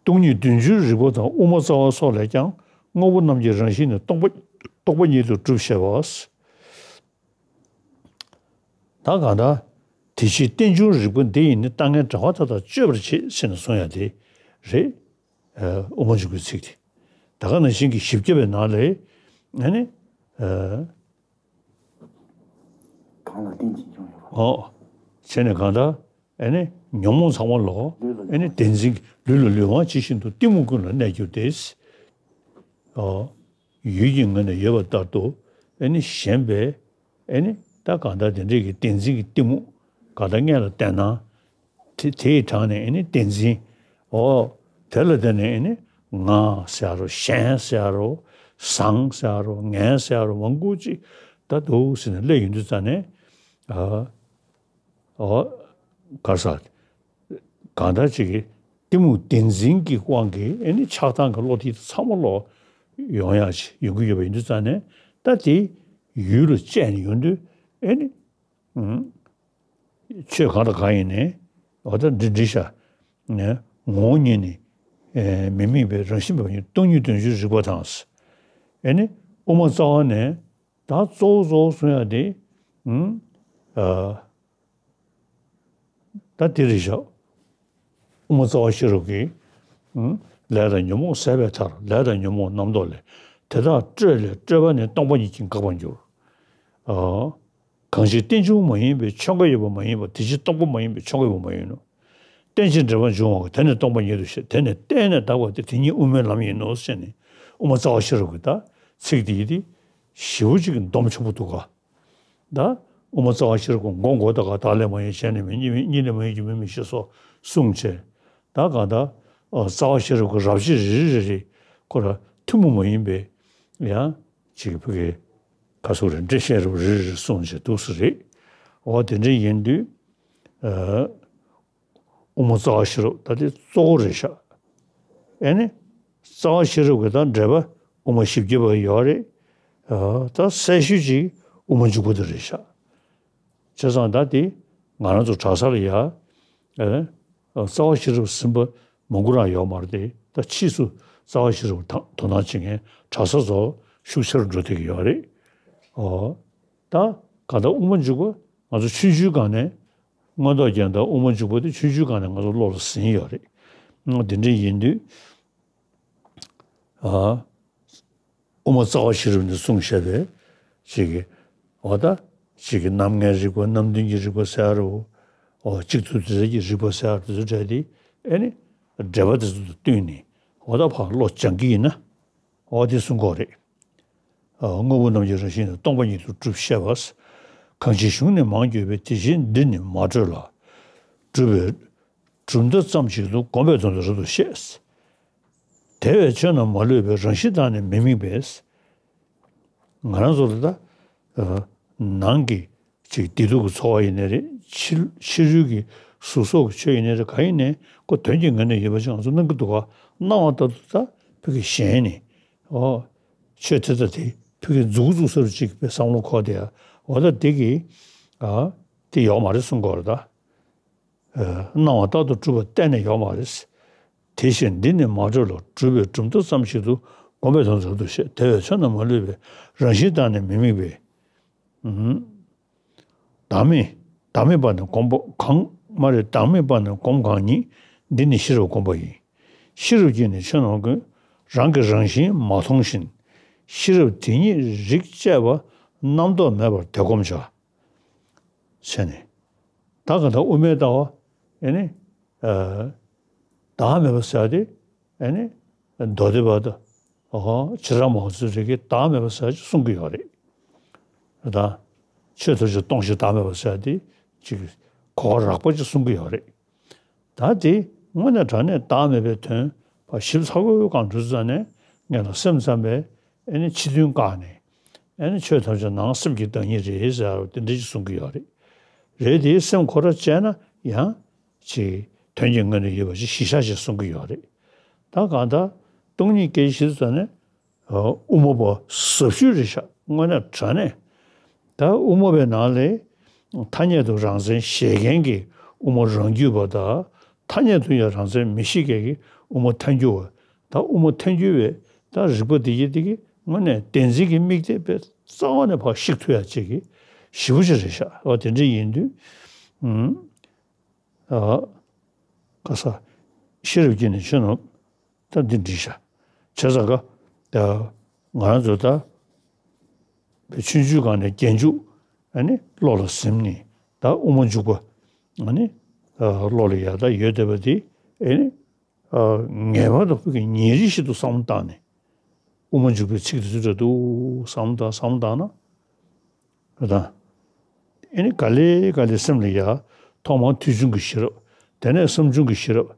སྟོང་ཉིད་བདུན་ཅུའི་རིགས་པ་དང་དབུ་མ་རྩ་བ་སོགས་ལས་ཀྱང་དངོས་པོ་རྣམས་ཀྱི་རང་བཞིན་ནི་རྟོག་པ་རྟོག་པ་ཉིད་དུ་གྲུབ་ཞེས་པ། ད་གང་ལྟར་དེ་ཕྱིར་རྟེན་འབྱུང་རིགས་པ་འདི་ཡིས་ནི་ལྟ་ངན་འབྲེལ་བ་མཐའ་དག་གཅོད་པར་བྱེད་ཟེར་ནས་གསུངས་ཡ་དེ་རེད། ཨ། དབུ་མ་འཇུག་པའི་ཚིག་དེ། ད་ག་ནང་བཞིན་གྱི་བཞི་བརྒྱ་པའི་ནང་ལས་ཨ་ནི། ཨ། གང་ལ་རྟེན་ཅིང་འབྱུང་ཡོད་པ། ཨོ། བྱས་ནས་གང་ལྟར་ཨ་ནི་ཉོན་མོངས་ཚང་མ་ལོག་ལུས་ལ་ཨ་ནི་ལུས་པ་བདེན་འཛིན་ལུས་ལ་ལུས་དབང་ཇི་བཞིན་དུ་གཏི་མུག་ཀུན་ལ་གནས་གྱུར་ཏེ། ཨོ། ཡུལ་གྱི་ངོས་ནས་ཡོད་པ་ལྟར་དུ་ཨ་ནི་ཞེན་པས་ཨ་ནི་ད་གང་ལྟར་དེ་འདྲའི་གི་བདེན་འཛིན་གྱི་གཏི་མུག་གང་ལྟར་སྔོན་ལ་བསྟན་ན། དེ་དེའི་གྲངས་ནས་ཨ་ནི་བདེན་འཛིན། ཨོ། དེ་ལ་བརྟེན་ནས་ཨ་ནི་ང་ཟེར་རོ། གཞན་ཟེར་རོ། བཟང་ཟེར་རོ། ངན་ཟེར་རོ། མང་པོ་ཅིག་ད་འདུག་ཟེར་ནས་སླེབས་ཡོང་དུས་ཙ་ནས། ཨ། ཨོ། ག་ས། གང་ལྟར་ཅིག་གི་གཏི་མུག་བདེན་འཛིན་གྱི་དབང་གིས་ཨེ་ནི་ཆགས་སྡང་གི་བློ་དེ་ཚང་མ་ལོག་ཡོང་ཡ་ཅིག་ཡོང་གི་ཡོད་པ་ཡིན་དུས་ཙང་ནས་ད་དེ་ཡུལ་ལ་དཔྱད་ནས་ཡོང་དུས་ཨེ་ནི། ཨུམ། ཆོས་གང་དང་གང་ཡིན་ནའི་འོ་ད་འདི་འདྲི་ཤག་ངོ་བོ་ཉིད་ནི་ཨེ་མི་དམིགས་པའི་རང་བཞིན་པ་ཉིད་སྟོང་ཉིད་བདུན་ཅུའི་རིགས་པ་དང་། ཨེ་ནི་ དབུ་མ་རྩ་བ་ནས་ད་གཙོ་བོ་གཙོ་བོ་གསུང་ཡ་དེ། ཨུམ། ཨ། ད་དེ་རེད་ཤག་དབུ་མ་རྩ་བ་ཤེས་རབ་ཀྱིས། ཨུམ། ལས་དང་ཉོན་མོངས་ཟད་པའི་མཐར། ལས་དང་ཉོན་མོངས་རྣམ་རྟོག་ལས། དེ་དག་སྤྲོས་ལས་སྤྲོས་པ་ནི། སྟོང་པ་ཉིད་ཀྱིས་འགག་པར་འགྱུར། ཨ། གང་ཕྱིར་རྟེན་འབྱུང་མ་ཡིན་པའི་ཆོས་འགའ་ཡོད་པ་མ་ཡིན་པར། དེ་ཕྱིར་སྟོང་པ་མ་ཡིན་པའི་ཆོས་འགའ་ཡོད་པ་མ་ཡིན་ནོ། རྟེན་ཅིང་འབྲེལ་པར་འབྱུང་བ་དེ་ནི་སྟོང་པ་ཉིད་དུ་ཤེས། དེ་ནི་གཏན་ནས་དག་པ་སྟེ། དེ་ཉིད་དབུ་མའི་ལམ་ཡིན་ནོ་ཞེས་ནས། དབུ་མ་རྩ་བ་ཤེས་རབ་ཀྱི་ད་ཚིག་འདི་ཡིས་དེ་ཞེ་པོ་ཅིག་གི་སྡོམ་ཆེན་པོ་འདུག་ག་ད་དབུ་མ་རྩ་བ་ཤེས་རབ་ཀྱི་མགོ་མགོ་ད་ག་བདག་ལས་མ་གཡེངས། གཞན་ལས་མ་གཡེངས། གཉིས་ལས་མ་གཡེངས་ཀྱི་མུ་མེད་ཞེས་སོགས་གསུངས་བྱས། ད་ག་ད་རྩ་བ་ཤེས་རབ་ཀྱི་རབ་བྱེད་རེ་རེ་རེ་རེ་ཁོ་ར་ཐུན་མོང་མ་ཡིན་པའི་ཡང་ཅིག་ཕ་གི་ག་སོགས་རེ་འགྲེལ་བཤད་རེ་རེ་རེ་གསུངས་བྱས་འདུག་སེ་རེད། འོ་དེ་འདྲ་ཡིན་དུས། ཨ། དབུ་མ་རྩ་བ་ཤེས་རབ་ད་དེ་གཙོ་བོ་རེད་ཤག་ཨེ་ནི། རྩ་བ་ཤེས་རབ་ཀྱི་ད་འགྲེལ་པ་དབུ་མ་བཞི་བརྒྱ་པ་ཡོད་རེད། ཨ། ད་གསལ་ཤོས་ཅིག་དབུ་མ་འཇུག་པ་དེ་རེད་ཤག་བྱས་ཙང་ད་དེ་ང་རང་ཚོ་གྲྭ་ས་ལ་ཡ། ཨེ། རྩ་བ་ཤེས་རབ་ཟིན་པ་མང་པོ་རང་ཡོད་མ་རེད་དེ། ད་ཕྱིས་སུ་རྩ་བ་ཤེས་རབ་དང་དོ་སྣང་བྱེད་མཁན་གྲྭ་ས་ཚོ་ཤུགས་ཆེ་རུ་འགྲོ་བསྡད་ཀྱི་ཡོད་རེད། ཨོ། ད་གང་ལྟར་དབུ་མ་འཇུག་པ་ང་ཚོ་ཆུང་ཆུང་སྒང་ནས། མངོན་རྟོགས་རྒྱན་དང་དབུ་མ་འཇུག་པ་དེ་ཆུང་ཆུང་སྒང་ནས་ང་ཚོ་བློ་ལ་ཟིན་ཡོད་རེད། འོ་དེ་འདྲ་ཡིན་དུས། ཨ། དབུ་མ་རྩ་བ་ཤེས་རབ་ནས་གསུངས་བཞག་པའི་ཅིག་གི། འོ་ད་ཅིག་གི་རྣམ་ངེས་རིག་པ། རྣམ་བདུན་གྱི་རིག་པ་ཟེར་རོ། འོ་གཅིག་ཏུ་དོན་གྱི་རིག་པ་ཟེར་རོ། དེ་ཚོ་འདྲ་དེ་ཨེ་ནི་འགྲེལ་པ་དེ་ཚོ་དང་བསྟུན་ནས། འོ་ད་ཕར་བློ་སྦྱང་གི་ཡིན་ན། འོ་དེ་གསུང་གི་ཡོད་རེད། ཨ། དངོས་པོ་རྣམས་ཀྱི་རང་བཞིན་ནི། སྟོང་པ་ཉིད་དུ་གྲུབ་ཤེས་པ། གང་ཕྱིར་གཞུང་ནི་མང་བརྒྱུད་པས། དེ་བཞིན་འདི་ནི་མ་བགྲོས་ལ། གྲུབ་པའི་གྲུབ་མཐའ་ཙམ་ཞིག་ཏུ། སྒོམ་པའི་དོན་དུ་རབ་ཏུ་བཤད། དེ་བས་ཆོས་རྣམས་མ་ལུས་པའི། རང་བཞིན་དག་ནི་མི་དམིགས་པས། ང་རང་ཚོ་ལ་ད། ཨ། ནང་གི་ཅིག་བདེ་སྡུག་གི་ཚོར་བ་ཡིན་ནའི་རེད། ཕྱི་ཕྱི་རོལ་གྱི་གཟུགས་སོགས་ཀྱི་ཆོས་ཡིན་ནའི་རེད། གང་ཡིན་ནའི་ཁོ་དོན་གྱི་ངོས་ནས་ཡོད་པ་ཅིག་ང་ཚོ་སྣང་གི་འདུག་ག་སྣང་བ་ལྟར་དུ་ད་ཕ་གི་ཞེན་ནས། ཨོ། ཆོས་དེ་ལྟ་དེ་ཕ་གི་མཛུབ་གུ་བཙུགས་ས་རུ་ཅིག་པའི་བསམ་བློ་འཁོར་དེ། ཨོ་ད་དེ་གི། ཨ། དེ་ཡོད་མ་རེད་གསུང་གི་ཡོད་རེད་ད། ཨ། སྣང་བ་ལྟར་དུ་གྲུབ་པ་གཏན་ནས་ཡོད་མ་རེད། དེ་བཞིན་འདི་ནི་མ་བགྲོས་ལ། གྲུབ་པའི་གྲུབ་མཐའ་ཙམ་ཞིག་ཏུ། སྒོམ་པའི་དོན་དུ་རབ་ཏུ་བཤད། དེ་བས་ཆོས་རྣམས་མ་ལུས་པའི། རང་བཞིན་དག་ནི་མི་དམིགས་པས། ཨུམ། བདག་མེད། བདག་མེད་པ་ནི་སྒོམ་པ་གང་། མ་རེད། བདག་མེད་པ་ནི་སྒོམ་གང་ཉིད། འདི་ནི་ཤེས་རབ་སྒོམ་པ་ཡིན། ཤེས་རབ་ཀྱིས་ནི་ཆོས་རྣམས་ཀུན། རང་གི་རང་བཞིན་མ་མཐོང་བཞིན། ཤེས་རབ་དེ་ཉིད་རིག་བཅས་པ། རྣམ་རྟོག་མེད་པར་དེ་སྒོམ་བྱ། ཟེར་ནས། ད་ག་ད་དབུ་མའི་ལྟ་བ། ཨེ་ནི། ཨ། བདག་མེད་པ་ཟེར་ཏེ། ཨེ་ནི། མདོ་སྡེ་པ་དང་། ཨོ། བྱེ་བྲག་སྨྲ་བ་ཚོ་རིགས་ཀྱིས་བདག་མེད་པ་ཟེར་ཅིག་གསུང་གི་ཡོད་རེད། ད་ཆོས་ཐམས་ཅད་སྟོང་ཞིང་བདག་མེད་པ་ཟེར་ཏེ་ཅིག་གོ་བ་རགས་པ་ཅིག་གསུང་གི་ཡོད་རེད། ད་དེ་དངོས་གནས་དྲང་གནས་བདག་མེད་པའི་དོན་ཕར་ཞིབ་ཚགས་པོའི་སྒང་འགྲོ་ཙ་ནས་ངས་ལ་སེམས་ཙམ་པས་ཨེ་ནི་ཕྱི་དོན་བཀག་ནས། ཨེ་ནི་ཆོས་ཐམས་ཅད་ནང་སེམས་ཀྱི་བདག་ཉིད་རེད་ཟེར་བ་དེ་འདྲ་ཞིག་གསུང་གི་ཡོད་རེད། རེད་དེ་སེམས་ཁོ་ར་བཅད་ན་ཡང་ཅིག་དོན་གྱི་ངོས་ནས་ཡོད་པ་ཞིག་གཞི་བཞག་ཞིག་གསུང་གི་ཡོད་རེད། ད་གང་ལྟར་སྟོང་ཉིད་སྐད་ཆ་བཤད་ཙ་ནས། ཨ། དབུ་མ་པ་ཟབ་ཤོས་རེད་ཤག་དངོས་གནས་དྲང་གནས། ད་དབུ་མ་པའི་ནང་ལས་ཐ་སྙད་དུ་རང་མཚན་བཞེད་མཁན་གྱི་དབུ་མ་རང་རྒྱུད་པ་དང་། ཐ་སྙད་དུ་ཡང་རང་མཚན་མི་བཞེད་མཁན་གྱི་དབུ་མ་ཐལ་འགྱུར་བ། ད་དབུ་མ་ཐལ་འགྱུར་བའི་ད་རིགས་པ་འདི་གི་འདི་གི་དངོས་གནས་བདེན་འཛིན་གྱི་དམིགས་གཏད་དཔེ་རྩ་བ་ནས་ཕར་བཤིག་ཐུབ་ཡ་ཅིག་གི་ཞེ་པོ་ཅིག་རེད་ཤག་འོ་དེ་འདྲ་ཡིན་དུས། ཨུམ། ཨ། ག་ས། ཤེས་རབ་ཀྱིས་ནི་ཆོས་རྣམས། ད་འདི་འགྲིག་ཤག་བྱས་ཙང་ཀ་ད་ང་རང་ཚོ་ད་ཆུང་ཆུང་སྒང་ནས་རྒྱན་འཇུག་ཨ་ནི་བློ་ལ་ཟིན་ནས། ད་དབུ་མ་འཇུག་པ་ཨ་ནི་ཨ་བློ་ལ་ཡར་ད་ཡོད་བསྡད་པ་དེ་ཨ་ནི་ཨ་ངེས་པར་དུ་ཁོ་གི་ཉིན་རེ་བཞིན་དུ་བསམ་བློ་བཏང་ནས། དབུ་མ་འཇུག་པའི་ཚིག་དེ་ཚོ་འདྲ་འདུག་བསམ་བློ་བཏང་། བསམ་བློ་བཏང་ན། རེད་དང་། ཨེ་ནི་ག་ལེ་ག་ལེ་སེམས་ལ་ཡ། ཐོག་མར་ཐོས་བྱུང་གི་ཤེས་རབ། དེ་ནས་བསམ་བྱུང་གི་ཤེས་རབ།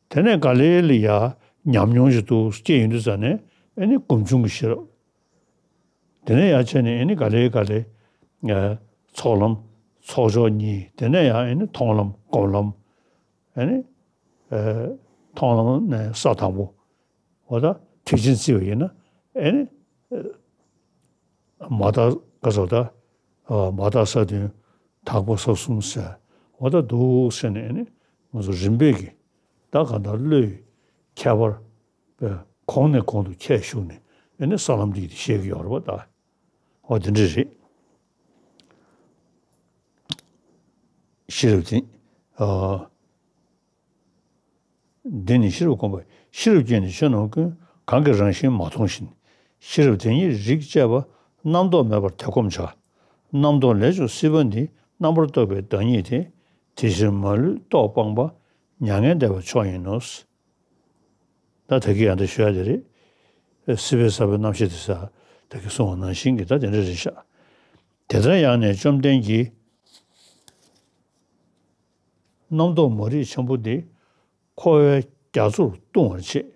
དེ་ནས་ག་ལེ་ལ་ཡ་ཉམས་མྱོང་ཞིག་ཏུ་སྐྱེས་ཡོང་དུས་ཙ་ནས་ཨེ་ནི་སྒོམ་བྱུང་གི་ཤེས་རབ། དེ་ནས་ཡ་བྱས་ནས་ཨེ་ནི་ག་ལེ་ག་ལེ། ཨ། ཚོགས་ལམ། ཚོགས་ཕྱོགས་གཉིས། དེ་ནས་ཡ་ཨེ་ནི་མཐོང་ལམ་སྒོམ་ལམ། ཨེ་ནི། ཨ། མཐོང་ལམ་ནས་ས་དང་པོ། འོ་ད་ཐེག་ཆེན་བརྩིས་པ་ཡིན་ན་ཨེ་ནི། མ་དག་ག་ཚོད་ད། མ་དག་ས་བདུན། དག་པ་ས་གསུམ་ཟེར། འོ་ད་འདུག་ཟེར་ནས་ཨེ་ནི་ང་ཚོ་རིམ་པས་ཀྱི་ད་གང་ལྟར་བློའི་ཁྱད་པར་གོང་ནས་གོང་དུ་འཁྱེར་ཞུགས་ནས་ཨེ་ནི་ས་ལམ་འདི་ཡིས་བཤད་ཀྱི་ཡོད་རེད་པ། ད་ ཨོ་དེ་འདྲ་རེད། ཤེས་རབ་དེ། ཨ། འདི་ནི་ཤེས་རབ་སྒོམ་པ། ཤེས་རབ་ཀྱིས་ནི་ཆོས་རྣམས་ཀུན། གང་གིས་རང་བཞིན་མ་མཐོང་བཞིན། ཤེས་རབ་དེ་ཉིད་རིག་བཅས་པ། རྣམ་རྟོག་མེད་པར་དེ་སྒོམ་བྱ། རྣམ་རྟོག་ལས་བྱུང་སྲིད་པ་འདི། རྣམ་པར་རྟོག་པའི་བདག་ཉིད་དེ། དེ་ཕྱིར་མ་ལུས་རྟོག་སྤངས་པ། མྱ་ངན་འདས་པ་མཆོག་ཡིན་ནོ། ད་ད་གིན་ཡང་ད་ཞུ་ཡ་དེ་རེད། སྲིད་པའི་ས་བོན་རྣམ་ཤེས་དེ་ས། ད་གིན་གསུངས་པ་ནང་བཞིན་གྱི་ད་དེ་འདྲ་རེད་ཤག་དེ་ལྟར་ཡང་ནས་བཅོམ་ལྡན་གྱིས། རྣམ་རྟོག་མ་རིག་ཆེན་པོ་འདི། འཁོར་བའི་རྒྱ་མཚོར་ལྟུང་བར་བྱེད།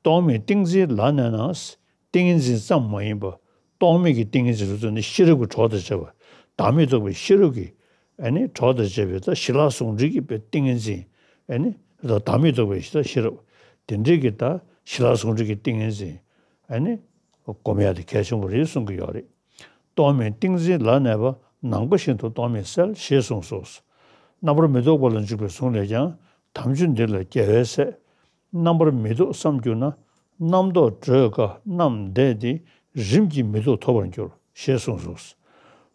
རྟོག་མེད་ཏིང་འཛིན་ལ་གནས་ན། ཏིང་ངེ་འཛིན་ཙམ་མ་ཡིན་པ། རྟོག་མེད་ཀྱི་ཏིང་ངེ་འཛིན་ལ་ལྟོས་ནས་ཤེས་རབ་ཀྱི་གྲོགས་དང་བཅས་པ། བདག་མེད་རྟོགས་པའི་ཤེས་རབ་ཀྱི། ཨ་ནི་གྲོགས་དང་བཅས་པའི་ད་ཞི་ལྷག་ཟུང་འབྲེལ་གྱི་པའི་ཏིང་ངེ་འཛིན། ཨ་ནི་ད་བདག་མེད་རྟོགས་པའི་ད་ཤེས་རབ། དེ་འདྲའི་གི་ད་ཞི་ལྷག་ཟུང་འབྲེལ་གྱི་ཏིང་ངེ་འཛིན། ཨ་ནི་སྒོམ་ཡ་དེ་གལ་ཆེན་པོ་རེད་གསུང་གི་ཡོད་རེད། རྟོག་མེད་ཏིང་འཛིན་ལ་གནས་པ། ནམ་མཁའ་བཞིན་དུ་རྟོག་མེད་གསལ། ཞེས་གསུངས་སོ། རྣམ་པར་མི་རྟོག་པ་ལ་འཇུག་པའི་གཟུངས་ལས་ཀྱང་། དམ་ཆོས་འདི་ལ་རྒྱལ་བའི་སྲས། རྣམ་པར་མི་རྟོག་བསམ་གྱུར་ན། རྣམ་རྟོག་བགྲོད་དཀའ་རྣམས་འདས་ཏེ། རིམ་གྱིས་མི་རྟོག་ཐོབ་པར་འགྱུར། ཞེས་གསུངས་སོ།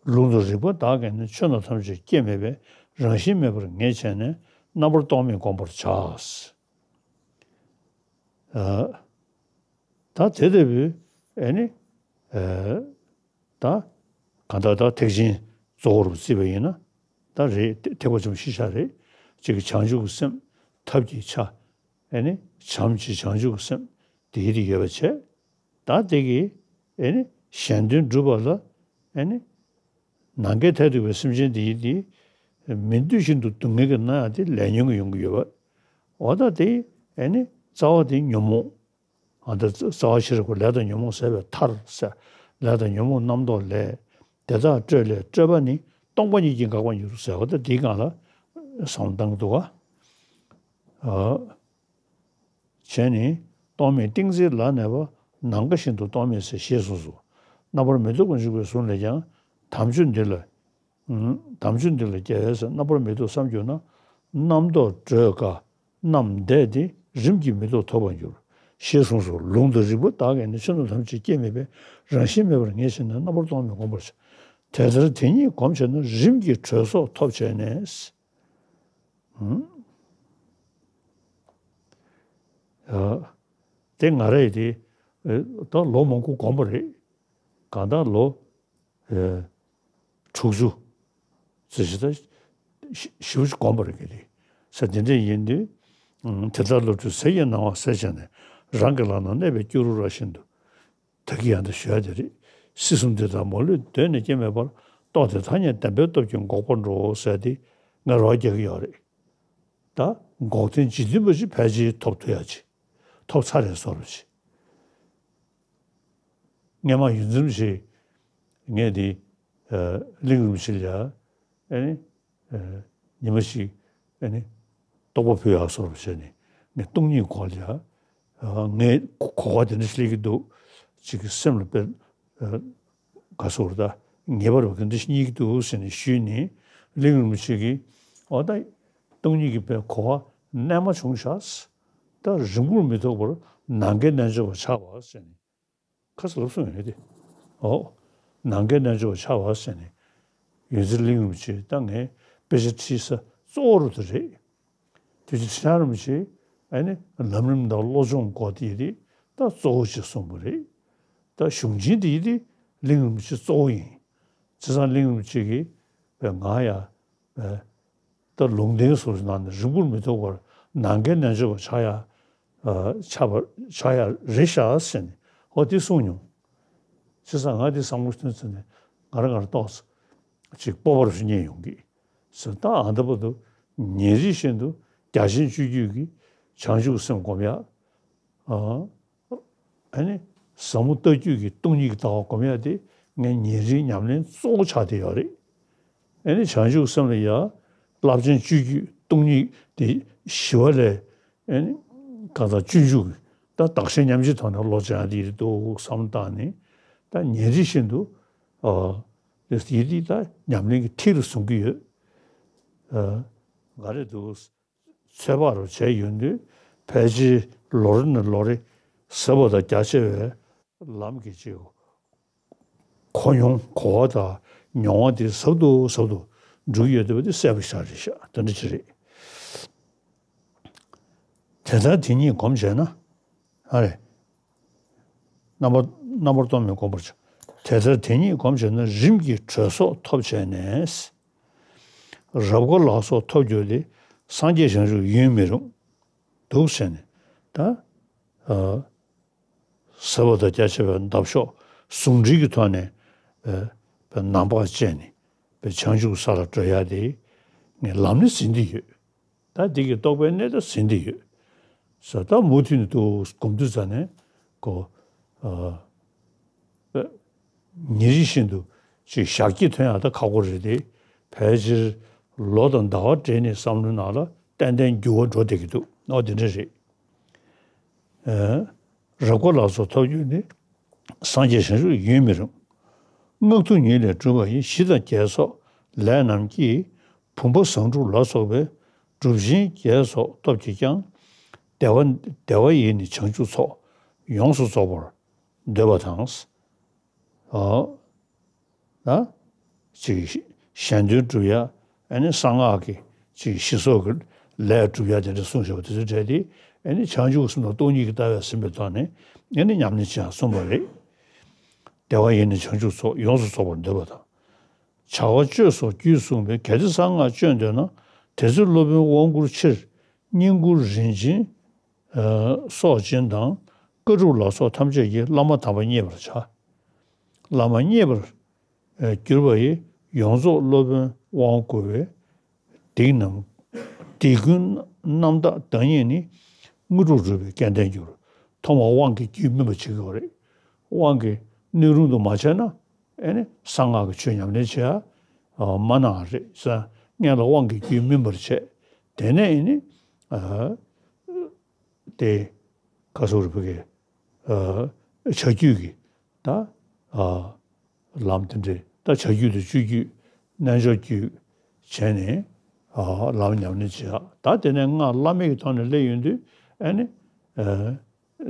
ལུང་དང་རིགས་པ་དག་གིས་ནི། ཆོས་རྣམས་ཐམས་ཅད་སྐྱེ་མེད་པའི། རང་བཞིན་མེད་པར་ངེས་བྱས་ནས། རྣམ་པར་རྟོག་མེད་བསྒོམ་པར་བྱ། ཨ། ད་དེ་ལྟ་བུའི་ཨེ་ནི། ཨེ། ད་གང་ལྟར་ད་ཐེག་ཆེན་གཙོ་བོར་བརྩིས་པ་ཡིན་ན་ད་རེད། ཐེག་པ་ཆེན་པོ་བཞི་ཆ་རེད། གཅིག་གི་བྱང་ཆུབ་ཀྱི་སེམས་ཐབས་ཀྱི་ཆ། ཨེ་ནི་བྱམས་ཀྱི་བྱང་ཆུབ་ཀྱི་སེམས་དེ་ཡིད་དུ་ཡོད་པ་བྱས། ད་དེ་གི་ཨེ་ནི་གཞན་དོན་སྒྲུབ་པ་ལ་ཨེ་ནི་ནམ་མཁའི་མཐས་གཏུགས་པའི་སེམས་ཅན་དེ་ཡིད་དེ་མི་འདོད་བཞིན་དུ་སྡུག་བསྔལ་གྱི་མནར་ཡ་དེ་ལས་ཉོན་གྱི་ཡོང་གི་ཡོད་པ། འོ་ད་དེ་ཨེ་ནི་རྩ་བ་དེ་ཉོན་མོངས། ཨ་ད་རྩ་བ་ཤེས་རབ་ཀྱི་ལས་དང་ཉོན་མོངས་ཟད་པའི་མཐར་ཟེར། ལས་དང་ཉོན་མོངས་རྣམ་རྟོག་ལས། དེ་དག་སྤྲོས་ལས་སྤྲོས་པ་ནི། སྟོང་པ་ཉིད་ཀྱིས་འགག་པར་འགྱུར་ཟེར་བ་དེ་འདིའི་སྒང་ལ་བསམ་བློ་བཏང་གི་འདུག་ག་ཨ། བྱས་ནས་རྟོག་མེད་ཏིང་འཛིན་ལ་གནས་པ། ནམ་མཁའ་བཞིན་དུ་རྟོག་མེད་གསལ། ཞེས་གསུངས་སོ། རྣམ་པར་མི་རྟོག་པར་འཇུག་པའི་གཟུངས་ལས་ཀྱང་། དམ་ཆོས་འདི་ལ། དམ་ཆོས་འདི་ལ་རྒྱལ་བའི་སྲས། རྣམ་པར་མི་རྟོག་བསམ་གྱུར་ན། རྣམ་རྟོག་བགྲོད་དཀའ་རྣམས་འདས་ཏེ། རིམ་གྱིས་མི་རྟོག་ཐོབ་པར་འགྱུར། ཞེས་གསུངས་སོ། ལུང་དང་རིགས་པ་དག་གིས་ནི། ཆོས་རྣམས་ཐམས་ཅད་སྐྱེ་མེད་པའི། རང་བཞིན་མེད་པར་ངེས་བྱས་ནས། རྣམ་པར་རྟོག་མེད་བསྒོམ་པར་བྱ། དེ་ལྟར་དེ་ཉིད་བསྒོམས་བྱས་ན། རིམ་གྱིས་གྲོལ་སོགས་ཐོབ་བྱས་ནས། ཨ། དེ་ང་རས་དེ་ད་ལོ་མང་པོ་བསྒོམས་པ་རེད། གང་ལྟར་ལོ་ཨེ། དྲུག་ཅུ་ཙམ་ཞིག་ད་ཞི་ཞི་བ་ཞིག་བསྒོམས་པ་རེད་གི་རེད། ས་དེ་འདྲ་ཡིན་དུས། དེ་ལྟར་བློ་གྲོས་ཟིལ་གྱིས་གནང་བ་གསལ་བྱས་ནས། རང་གི་ལག་ན་གནས་པའི་སྐྱུ་རུ་ར་བཞིན་དུ། ད་གིན་ཡང་ད་ཞུ་ཡ་དེ་རེད། སྲིད་གསུམ་འདི་དག་མ་ལུས་གདོད་ནས་སྐྱེ་མེད་པར། རྟོགས་ཏེ་ཐ་སྙད་བདེན་པའི་སྟོབས་ཀྱིས་འགོག་པར་འགྲོ་ཟེར་ཏེ་ང་རོ་རྒྱག་གི་ཡོད་རེད། ད་འགོག་བདེན་ཇི་བདེན་པ་ཞིག་ཕལ་ཆེར་ཐོབ་ཐུབ་ཡ་ཅིག་ཐོབ་ཚར་རེད་བཟོ་འདྲ་ཅིག་སྔོན་མ་ཡུན་ཙམ་ཞིག་ངས་འདི་ཨ་གླིང་རིན་པོ་ཆེ་ལ་ཡ་ཨ་ནི་ཨ་ཉི་མ་ཞིག་ཨ་ནི་རྟོགས་པ་ཕུལ་ཡག་བཟོ་འདྲ་བྱས་ནས་ངས་སྟོང་ཉིད་སྐོར་ལ་ཡ་ཨ་ངས་གོ་གོ་བ་དེ་འདྲ་ཞིག་སླེབས་ཀྱི་འདུག་ཅིག་གི་སེམས་ལ་དཔེ་ཨ་ག་སོར་ད་ངེས་པར་བ་གི་འདི་ཞིག་རྙེད་ཀྱི་འདུག་ཟེར་ནས་ཞུས་ནས་གླིང་རིན་པོ་ཆེ་གིས་འོ་ད་སྟོང་ཉིད་ཀྱི་དཔེ་གོ་བ་རྣལ་མ་བྱུང་ཤག་ད་རིང་པོར་མི་ཐོགས་པར་ནམ་མཁའི་རྣལ་འབྱོར་པར་ཆགས་པ་ཟེར་ནས། ཁ་སང་ལབ་སོང་ཡོད་དེ། ཨོ། ནམ་མཁའི་རྣལ་འབྱོར་པར་ཆགས་པ་ཟེར་ནས། ཡོངས་འཛིན་གླིང་རིན་པོ་ཆེས་ད་ངས་དཔེ་ཆ་ཁྲིད་ས་གཙོ་བོ་རུ་དེ་རེད། དེ་ཆ་ཁྲིད་རིན་པོ་ཆེ་ཨ་ནི་ལམ་རིམ་དང་བློ་སྦྱོང་སྐོར་དེ་ཡི་དེ་ད་གཙོ་བོ་ཅིག་གསུངས་པ་རེད། ད་གཞུང་ཆེན་དེ་ཡི་དེ་གླིང་རིན་པོ་ཆེ་གཙོ་བོ་ཡིན། བྱས་ཙང་གླིང་རིན་པོ་ཆེ་གིས་ང་ཡ། ད་ལུང་བསྟན་སོགས་ཀྱི་ནང་ནས་རིང་པོར་མི་ཐོགས་པར་ནམ་མཁའི་རྣལ་འབྱོར་པར་ཆགས་ཡ། ཨ་ཆགས་པར་ཆགས་ཡ་རེད་ཤག་ཟེར་ནས་ཧོ་དེ་གསུངས་མྱོང་། བྱས་ཙང་ང་དེ་བསམ་བློ་བཏོན་ཚུལ་ནས་ང་རང་ང་རང་ཏོག་ཙམ་ཅིག་སྤོབས་པ་རུ་སྙེག་ཡོང་གི་ཟེར། ད་ཨ་འདི་བར་དུ་ཉིན་རེ་བཞིན་དུ་རྒྱ་ཆེན་སྤྱོད་བརྒྱུད་ཀྱི་བྱང་ཆུབ་སེམས་སྒོམ་ཡ། ཨ། ཨ་ནི་ཟབ་མོ་ལྟ་བརྒྱུད་ཀྱི་སྟོང་ཉིད་ཀྱི་ལྟ་བ་སྒོམ་ཡ་དེ་ངའི་ཉིན་རེའི་ཉམས་ལེན་གཙོ་བོ་ཆགས་བསྡད་ཡོད་རེད། ཨ་ནི་བྱང་ཆུབ་སེམས་ལ་ཡ་རླབས་ཆེན་སྤྱོད་བརྒྱུད་སྟོང་ཉིད་དེ་ཞི་བ་ལས་ཨ་ནི་གང་ལྟར་སྤྱོད་འཇུག་གི་ད་བདག་གཞན་མཉམ་བརྗེའི་ཐོག་ནས་བློ་སྦྱང་ཡ་དེ་ཡིན་འདུག་བསམ་བློ་བཏང་ནས་ད་ཉིན་རེ་བཞིན་དུ་ཨ་དེ་ཡི་དེ་ད་ཉམས་ལེན་གྱི་ཐིག་ལ་བཟུང་གི་ཡོད། ཨ་ག་རེ་འདུག་ཚོད་དཔག་རུ་བྱས་ཡོང་དུས་ཕལ་ཆེར་ལོ་རེ་ནས་ལོ་རེ་ཟབ་པ་དང་རྒྱ་ཆེ་བའི་ལམ་གྱི་ཅིག་ གོ་མྱོང་གོ་བ་དང་མྱོང་བ་དེ་ཟབ་ཏུ་ཟབ་ཏུ་འགྲོ་གི་ཡོད་བསྡད་པ་དེ་གསལ་པོ་ཞིག་རེད་ཤག་དེ་འདྲ་ཅིག་རེད། དེ་ལྟར་དེ་ཉིད་སྒོམ་བྱས་ན། ཨ་རེ། རྣམ་པར་རྣམ་པར་རྟོག་མེད་སྒོམ་པར་བྱ། དེ་ལྟར་དེ་ཉིད་སྒོམ་བྱས་ན་རིམ་གྱིས་གྲོལ་སོགས་ཐོབ་བྱས་ནས། རབ་དགའ་ལ་སོགས་ཐོབ་འགྱུར་ཏེ། སངས་རྒྱས་བྱང་ཆུབ་ཡུན་མི་རུང་། འདུག་བྱས་ནས་ད། ཨ། ཟབ་པ་དང་རྒྱ་ཆེ་བའི་འདབ་གཤོག་ཟུང་འབྲེལ་གྱི་ཐོག་ནས་པའི་པའི་ནམ་བག་བཅད་ནས་པའི་བྱང་ཆུབ་ས་ལ་འགྲོ་ཡ་དེ་ངས་ལམ་ནས་ཟིན་བསྡད་ཡོད། ད་འདི་གི་རྟོགས་པའི་གནས་ད་ཟིན་བསྡད་ཡོད། ས་ད་མུ་མཐུད་ནས་འདུག་སྒོམ་དུས་ཙ་ནས་ཁོ། ཨ། ཉིན་རེ་བཞིན་དུ་ཅིག་ཞག་གཅིག་ཐོན་ཡག་ད་ཁག་པོ་རེད་དེ། ཕལ་ཆེར་ལོ་དང་ཟླ་བ་སྦྲེལ་ནས་བསམ་བློའི་ནང་ལ་ཏན་ཏན་འགྱུར་བ་འགྲོ་བསྡད་ཀྱི་འདུག་ཨོ་དེ་འདྲ་རེད། ཨ། རབ་དགའ་ལ་སོགས་ཐོབ་འགྱུར་ཏེ། སངས་རྒྱས་བྱང་ཆུབ་ཡུན་མི་རུང་། སྔགས་མཐུ་ཉིད་ལས་གྲུབ་པ་ཡི། ཞི་དང་རྒྱས་སོགས་ལས་རྣམས་ཀྱིས། བུམ་པ་བཟང་དྲུག་ལ་སོགས་པའི། གྲུབ་ཆེན་བརྒྱད་སོགས་སྟོབས་ཀྱིས་ཀྱང་། བདེ་བ་བདེ་བ་ཡི་ནི་བྱང་ཆུབ་ཚོགས། ཡོངས་སུ་རྫོགས་པར་འདོད་པ་དང་། ཨ། ན། ཅིག་གཞན་དོན་སྒྲུབ་ཡ། ཨ་ནི་གསང་སྔགས་ཀྱི་ཅིག་ཞི་སོགས་ཀྱི་ལས་སྒྲུབ་ཡ་དེ་འདྲ་གསུངས་བཞག་པ་དེ་ཚོ་འབྲེལ་ཏེ། ཨ་ནི་བྱང་ཆུབ་སེམས་དང་སྟོང་ཉིད་ཀྱི་ལྟ་བས་ཟིན་པའི་ཐོག་ནས་ཨ་ནི་ཉམས་ལེན་བྱེད་ཡ་གསུངས་པ་རེད། བདེ་བ་ཡི་ནི་བྱང་ཆུབ་ཚོགས། ཡོངས་སུ་རྫོགས་པར་འདོད་པ་དང་། བྱ་བ་སྤྱོད་སོགས་རྒྱུད་གསུངས་པས། གལ་ཏེ་གསང་སྔགས་སྤྱོད་འདོད་ན། དེ་ཚེ་སློབ་དཔོན་དབང་བསྐུར་ཕྱིར། བསྙེན་བཀུར་རིན་ཆེན་སོགས་སྦྱིན་དང་། བཀའ་སྒྲུབ་ལ་སོགས་ཐམས་ཅད་ཀྱིས། བླ་མ་དམ་པ་མཉེས་པར་བྱ། བླ་མ་མཉེས་པར་གྱུར་པ་ཡི། ཡོངས་རྫོགས་སློབ་དཔོན་དབང་བསྐུར་བས། སྡིག་རྣམས་སྡིག་ཀུན་རྣམ་དག་བདག་ཉིད་ནི། དངོས་གྲུབ་སྒྲུབ་པའི་སྐལ་ལྡན་འགྱུར། ཐོག་མར་དབང་གི་རྒྱུད་སྨིན་པར་བྱེད་དགོས་རེད། དབང་གི་སྣོད་རུང་དུ་མ་བྱས་ན། ཨེ་ནི་གསང་སྔགས་ཀྱི་ཆོས་ཉམས་ལེན་བྱེད་ཡ་མ་གནང་རེད་ཟེར། སྔོན་ལ་དབང་གི་རྒྱུད་སྨིན་པར་བྱས། དེ་ནས་ཨེ་ནི། ཨ། དེ་ག་སོགས་རེད་བུ་གའི། ཨ། བྱ་རྒྱུད་ཀྱི་ད། ཨ། ལམ་དེ་འདྲའི་ད་བྱ་རྒྱུད་དང་སྤྱོད་རྒྱུད། རྣལ་འབྱོར་རྒྱུད་བྱས་ནས། ཨ། ལམ་ཉམས་ལེན་བྱེད་ཡ། ད་དེ་ནས་སྔགས་བླ་མེད་ཀྱི་ཐོག་ནས་སླེབས་ཡོང་དུས་ཨེ་ནི། ཨ།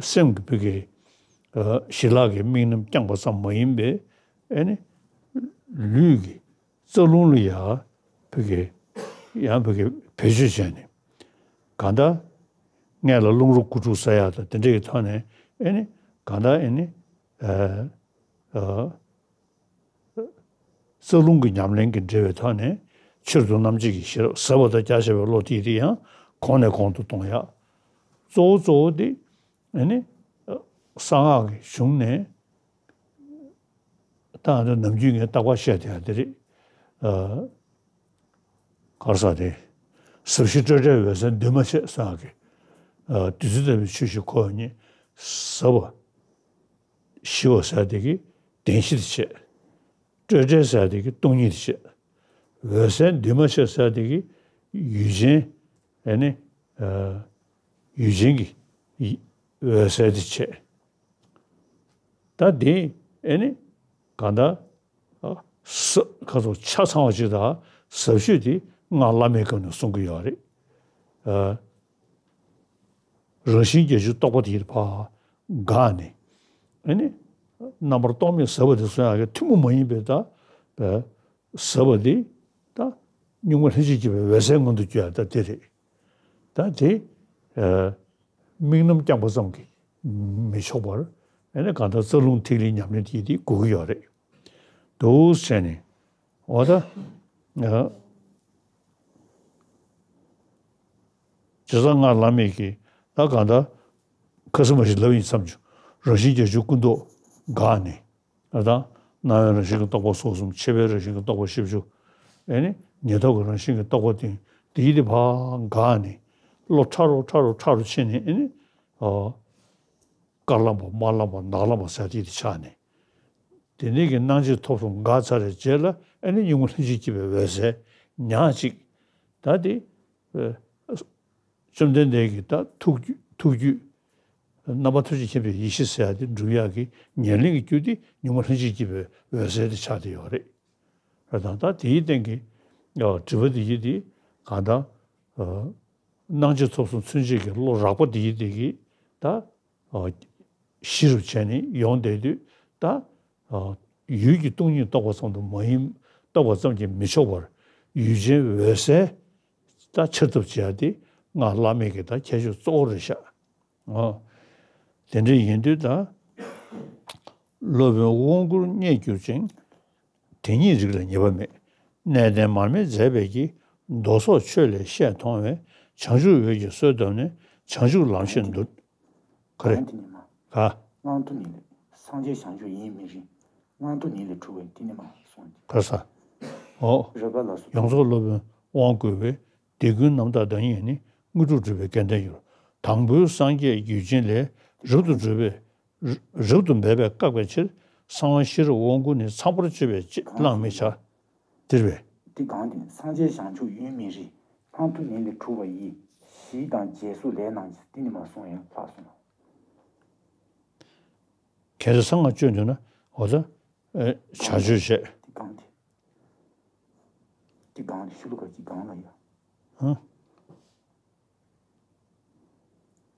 སེམས་ཀྱི་བུ་གའི། ཨ། ཞི་ལྷག་གི་དམིགས་རྣམ་བསྐྱངས་པ་ཙམ་མ་ཡིན་པའི་ཨེ་ནི་ལུས་ཀྱི་རྩ་རླུང་ལ་ཡ་བུ་གའི་ཡང་བུ་གའི་བེད་སྤྱོད་བྱས་ནས། གང་ལྟར་སྔོན་ལ་རླུང་རོ་དགུ་ཕྲུགས་ཟ་ཡ་དང་དེ་འདྲ་གི་ཐོག་ནས་ཨེ་ནི་གང་ལྟར་ཨེ་ནི། ཨ། ཨ། རྩ་རླུང་གི་ཉམས་ལེན་གྱི་འབྲེལ་བའི་ཐོག་ནས་ཕྱིར་དུ་རྣམ་འབྱེད་ཀྱི་ཤེས་རབ་ཟབ་པ་དང་རྒྱ་ཆེ་བའི་བློ་དེ་དེ་ཡང་གོང་ནས་གོང་དུ་གཏོང་ཡ། གཙོ་བོ་གཙོ་བོ་དེ་ཨེ་ནི་གསང་སྔགས་ཀྱི་གཞུང་ནས། ད་ནམ་རྒྱུན་ངས་རྟག་པར་བཤད་བསྡད་ཡ་དེ་རེད། ཨ། ག་རེ་ཟེར་དེ། ཟབ་ཞི་སྤྲོས་བྲལ་འོད་གསལ་འདུས་མ་བྱས་ཟེར་ཡ་གི། ཨ། བདུད་རྩི་ལྟ་བུའི་ཆོས་ཞིག་ཁོ་ཉིད་ཟབ་པ་ཞི་བ་ཟེར་ཡ་དེ་གི་བདེན་བཞི་དེ་བྱས། སྤྲོས་བྲལ་ཟེར་ཡ་དེ་གི་སྟོང་ཉིད་དེ་བྱས། འོད་གསལ་འདུས་མ་བྱས་ཟེར་ཡ་དེ་གི་ཡུལ་ཅན། ཨེ་ནི། ཨ། ཡུལ་ཅན་གྱི་འོད་གསལ་དེ་བྱས། ད་དེ་ཨེ་ནི་གང་ལྟར། ཨ། ས་ཁ་ཚོ་ཆ་ཚང་བ་ཅིག་དང་ཟབ་ཤོས་དེ་སྔགས་བླ་མེད་སྐབས་ནས་གསུང་གི་ཡོད་རེད། ཨ། རང་བཞིན་བརྒྱད་ཅུ་རྟོགས་པ་དེ་ཕར་འགགས་ནས། ཨེ་ནི་རྣམ་པར་རྟོག་མེད་ཟབ་པ་དེ་གསུང་ཡག་གི་ཐུན་མོང་མ་ཡིན་པའི་ད། ཟབ་པ་འདི་ད་གཉུག་མ་ལྷན་ཅིག་སྐྱེས་པའི་འོད་གསལ་མངོན་དུ་གྱུར་ཡ་ད་དེ་རེད། ད་དེ། ཨ། དམིགས་རྣམ་བསྐྱངས་པ་ཙམ་གྱིས་མི་ཆོག་པར། ཨ་ནི་གང་ལྟར་རྩ་རླུང་ཐིག་ལེའི་ཉམས་ལེན་དེ་དེ་དགོས་ཀྱི་ཡོད་རེད། འདུག་བྱས་ནས། འོ་ད། ཨ། བྱས་ཙང་སྔགས་བླ་མེད་ཀྱི་ད་གང་ལྟར་ཁ་སེམས་མ་ཞིག་ལབ་ཡིན་བསམ་བྱུང་། རང་བཞིན་བརྒྱད་ཅུ་ཀུན་རྟོག་འགགས་ནས། ཨ། ད་སྣང་བའི་རང་བཞིན་གྱི་རྟོག་པ་སོ་གསུམ། ཆད་པའི་རང་བཞིན་གྱི་རྟོག་པ་བཞི་བཅུ། ཨེ་ནི་ཉིད་རྟོག་གི་རང་བཞིན་གྱི་རྟོག་པ་དེ་དེ་ཡིད་དེ་ཕར་འགགས་ནས། བློ་ཕྲ་རུ་ཕྲ་རུ་ཕྲ་རུ་ཕྱིན་ནས། ཨེ་ནི། ཨ། དཀར་ལམ་པ་དམར་ལམ་པ་ནག་ལམ་པ་ཟེར་དེ་དེ་ཆགས་ནས། དེ་ནས་ཀྱི་སྣང་མཆེད་ཐོབ་སོང་འགགས་ཚར་བའི་རྗེས་ལ། ཨེ་ནི་གཉུག་མ་ལྷན་ཅིག་སྐྱེས་པའི་འོད་གསལ་ཉག་གཅིག་ད་དེ། ཨ། བཅོམ་ལྡན་འདས་ཀྱི་ད་ཐུགས་རྒྱུད། ཐུགས་རྒྱུད་རྣམ་པ་ཐམས་ཅད་མཁྱེན་པའི་ཡེ་ཤེས་ཟེར་ཡ་དེ་འགྲུབ་ཡག་གི་ཉམས་ལེན་གྱི་རྒྱུ་དེ་གཉུག་མ་ལྷན་ཅིག་སྐྱེས་པའི་འོད་གསལ་དེ་ཆགས་བསྡད་ཡོད་རེད། ད་ད་དེའི་སྟེང་གི། ཨ། དྲི་བ་དེ་ཡིན་དེ། གང་ལྟར། ཨ། སྣང་མཆེད་ཐོབ་སོང་ཚུན་ཆད་ཀྱི་བློ་རགས་པ་དེ་ཡིན་དེ་གི་ད། ཨ། གཞི་རུ་བྱས་ནས་ཡོང་བསྡད་དུས་ད། ཨ། ཡུལ་གྱི་སྟོང་ཉིད་རྟོགས་པ་ཙམ་དུ་མ་ཡིན། རྟོགས་པ་ཙམ་གྱིས་མི་ཆོག་པར་ཡུལ་ཅན་འོད་གསལ་ད་འཆར་ཐབས་བྱེད་ཡ་དེ་སྔགས་བླ་མེད་ཀྱི་ད་ཁྱད་ཆོས་གཙོ་བོ་རེད་ཤག་ཨོ། དེ་འདྲ་ཡིན་དུས་ད། སློབ་དཔོན་དབང་བསྐུར་རྙེད་གྱུར་ཅིང་། དེ་ཉིད་རིགས་ལ་ངེས་པ་མེད། གནས་བརྟན་མར་མེ་མཛད་པའི་གི། མདོ་སོགས་ཆོས་ལས་བཤད་མཐོང་བས། བྱང་ཆུབ་འོད་ཀྱི་གསོལ་བཏབ་ནས། བྱང་ཆུབ་ལམ་ཤེས་མདོར། ག་རེ། གང་དེ་ནི་མ། ག་སྔོན་དུ་ནི་ལས་སངས་རྒྱས་བྱང་ཆུབ་ཡིན་མི་རིགས། སྔོན་དུ་ནི་ལས་གྲུབ་པའི་དེ་ནི་མ་གསུངས་ཏེ། ག་ས། ཨོ། རོལ་པ་ལ་སོགས་ཡོངས་རྫོགས་སློབ་དཔོན་དབང་བསྐུར་བའི། དེ་ཀུན་རྣམ་དག་བདག་ཉིད་ནི། དངོས་གྲུབ་སྒྲུབ་པའི་སྐལ་ལྡན་གྱུར། དང་པོའི་སངས་རྒྱས་རྒྱུད་ཆེན་ལས། རབ་ཏུ་སྒྲུབ་པའི། རབ་ཏུ་འབད་པས་བཀག་པའི་ཕྱིར། གསང་བ་ཤེས་རབ་དབང་བསྐུར་ནི། ཚངས་པར་སྤྱོད་པས་བླང་མི་བྱ། དེར་བས། དེ་གང་དེ་སངས་རྒྱས་བྱང་ཆུབ་ཡོད་མིན་རིགས། སྔོན་དུ་ནི་ལས་གྲུབ་པ་ཡི། ཞི་དང་རྒྱས་སོགས་ལས་རྣམས་ཀྱིས། དེ་ནི་མ་གསུངས་ཡང་ལྷག་སོང་ལ། གལ་ཏེ་གསང་སྔགས་སྤྱོད་འདོད་ན། འོ་ད། བྱ་སྤྱོད་བྱས། དེ་གང་དེ། དེ་གང་དེ་ཤུ་ལུ་ག་ཅི་གང་ལ་ཡ། ཧ།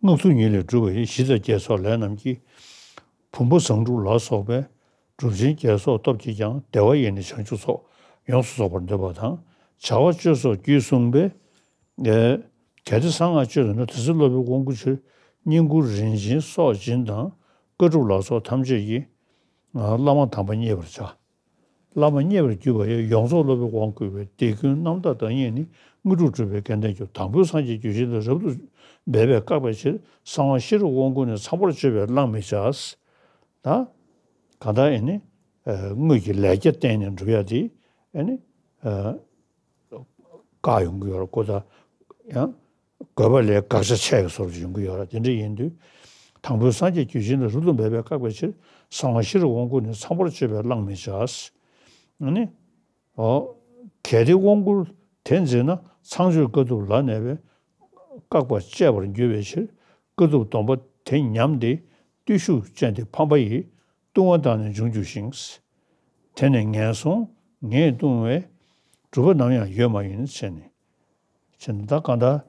སྔགས་ཐུགས་ཉིད་ལས་གྲུབ་པ་ཡི། ཞི་དང་རྒྱས་སོགས་ལས་རྣམས་ཀྱིས། བུམ་པ་བཟང་དྲུག་ལ་སོགས་པའི། གྲུབ་ཆེན་བརྒྱད་སོགས་སྟོབས་ཀྱིས་ཀྱང་། བདེ་བ་ཡི་ནི་བྱང་ཆུབ་ཚོགས། ཡོངས་སུ་རྫོགས་པར་འདོད་པ་དང་། བྱ་བ་སྤྱོད་སོགས་རྒྱུད་གསུངས་པས། གལ་ཏེ་གསང་སྔགས་སྤྱོད་འདོད་ན། དེ་ཚེ་སློབ་དཔོན་དབང་བསྐུར་ཕྱིར། བསྙེན་བཀུར་རིན་ཆེན་སྲོག་སྦྱིན་དང་། དཀའ་སྒྲུབ་ལ་སོགས་ཐམས་ཅད་ཀྱིས། བླ་མ་དམ་པ་མཉེས་པར་བྱ། བླ་མ་མཉེས་པར་གྱུར་པ་ཡི། ཡོངས་རྫོགས་སློབ་དཔོན་དབང་བསྐུར་བའི། དེ་ཀུན་རྣམ་དག་བདག་ཉིད་ནི། དངོས་གྲུབ་སྒྲུབ་པའི་སྐལ་ལྡན་གྱུར། དང་པོའི་སངས་རྒྱས་རྒྱུད་ཆེན་ལས། རབ་ཏུ་འབད་པས་བཀག་པའི་ཕྱིར། གསང་བ་ཤེས་རབ་དབང་བསྐུར་ནི། ཚངས་པར་སྤྱོད་པས་བླང་མི་བྱ། ད། གང་ལྟར་ཨེ་ནི། དངོས་ཀྱི་ལས་རྒྱ་བརྟེན་ནས་འགྲུབ་ཡ་དེ་ཨེ་ནི། བཀག་ཡོང་གི་ཡོད་རེད། ཁོ་ད་ཡང་དགོས་པ་ལས་དགག་བྱ་ཆེ་བའི་བཟོ་འདྲ་ཡོང་གི་ཡོད་རེད། དེ་འདྲ་ཡིན་དུས། དང་པོའི་སངས་རྒྱས་རྒྱུད་ཆེན་ལས། རབ་ཏུ་འབད་པས་བཀག་པའི་ཕྱིར། གསང་བ་ཤེས་རབ་དབང་བསྐུར་ནི། ཚངས་པར་སྤྱོད་པས་བླང་མི་བྱ། ཨ་ནི། ཨོ། གལ་ཏེ་དབང་བསྐུར་དེ་འཛིན་ན། ཚངས་སྤྱོད་དཀའ་ཐུབ་ལ་གནས་པས། བཀག་པ་གཅེས་པར་འགྱུར་བའི་ཕྱིར། དཀའ་ཐུབ་སྡོམ་པ་དེ་ཉམས་ཏེ། བརྟུལ་ཞུགས་ཅན་དེ་ཕམ་པ་ཡིས། ལྟུང་བ་དག་ནི་འབྱུང་འགྱུར་ཞིང་། དེ་ནི་ངན་སོང་ངས་ལྟུང་བས། གྲུབ་པ་ནམ་ཡང་ཡོད་མ་ཡིན། བྱས་ནས། བྱས་ནས་ད་གང་ལྟར།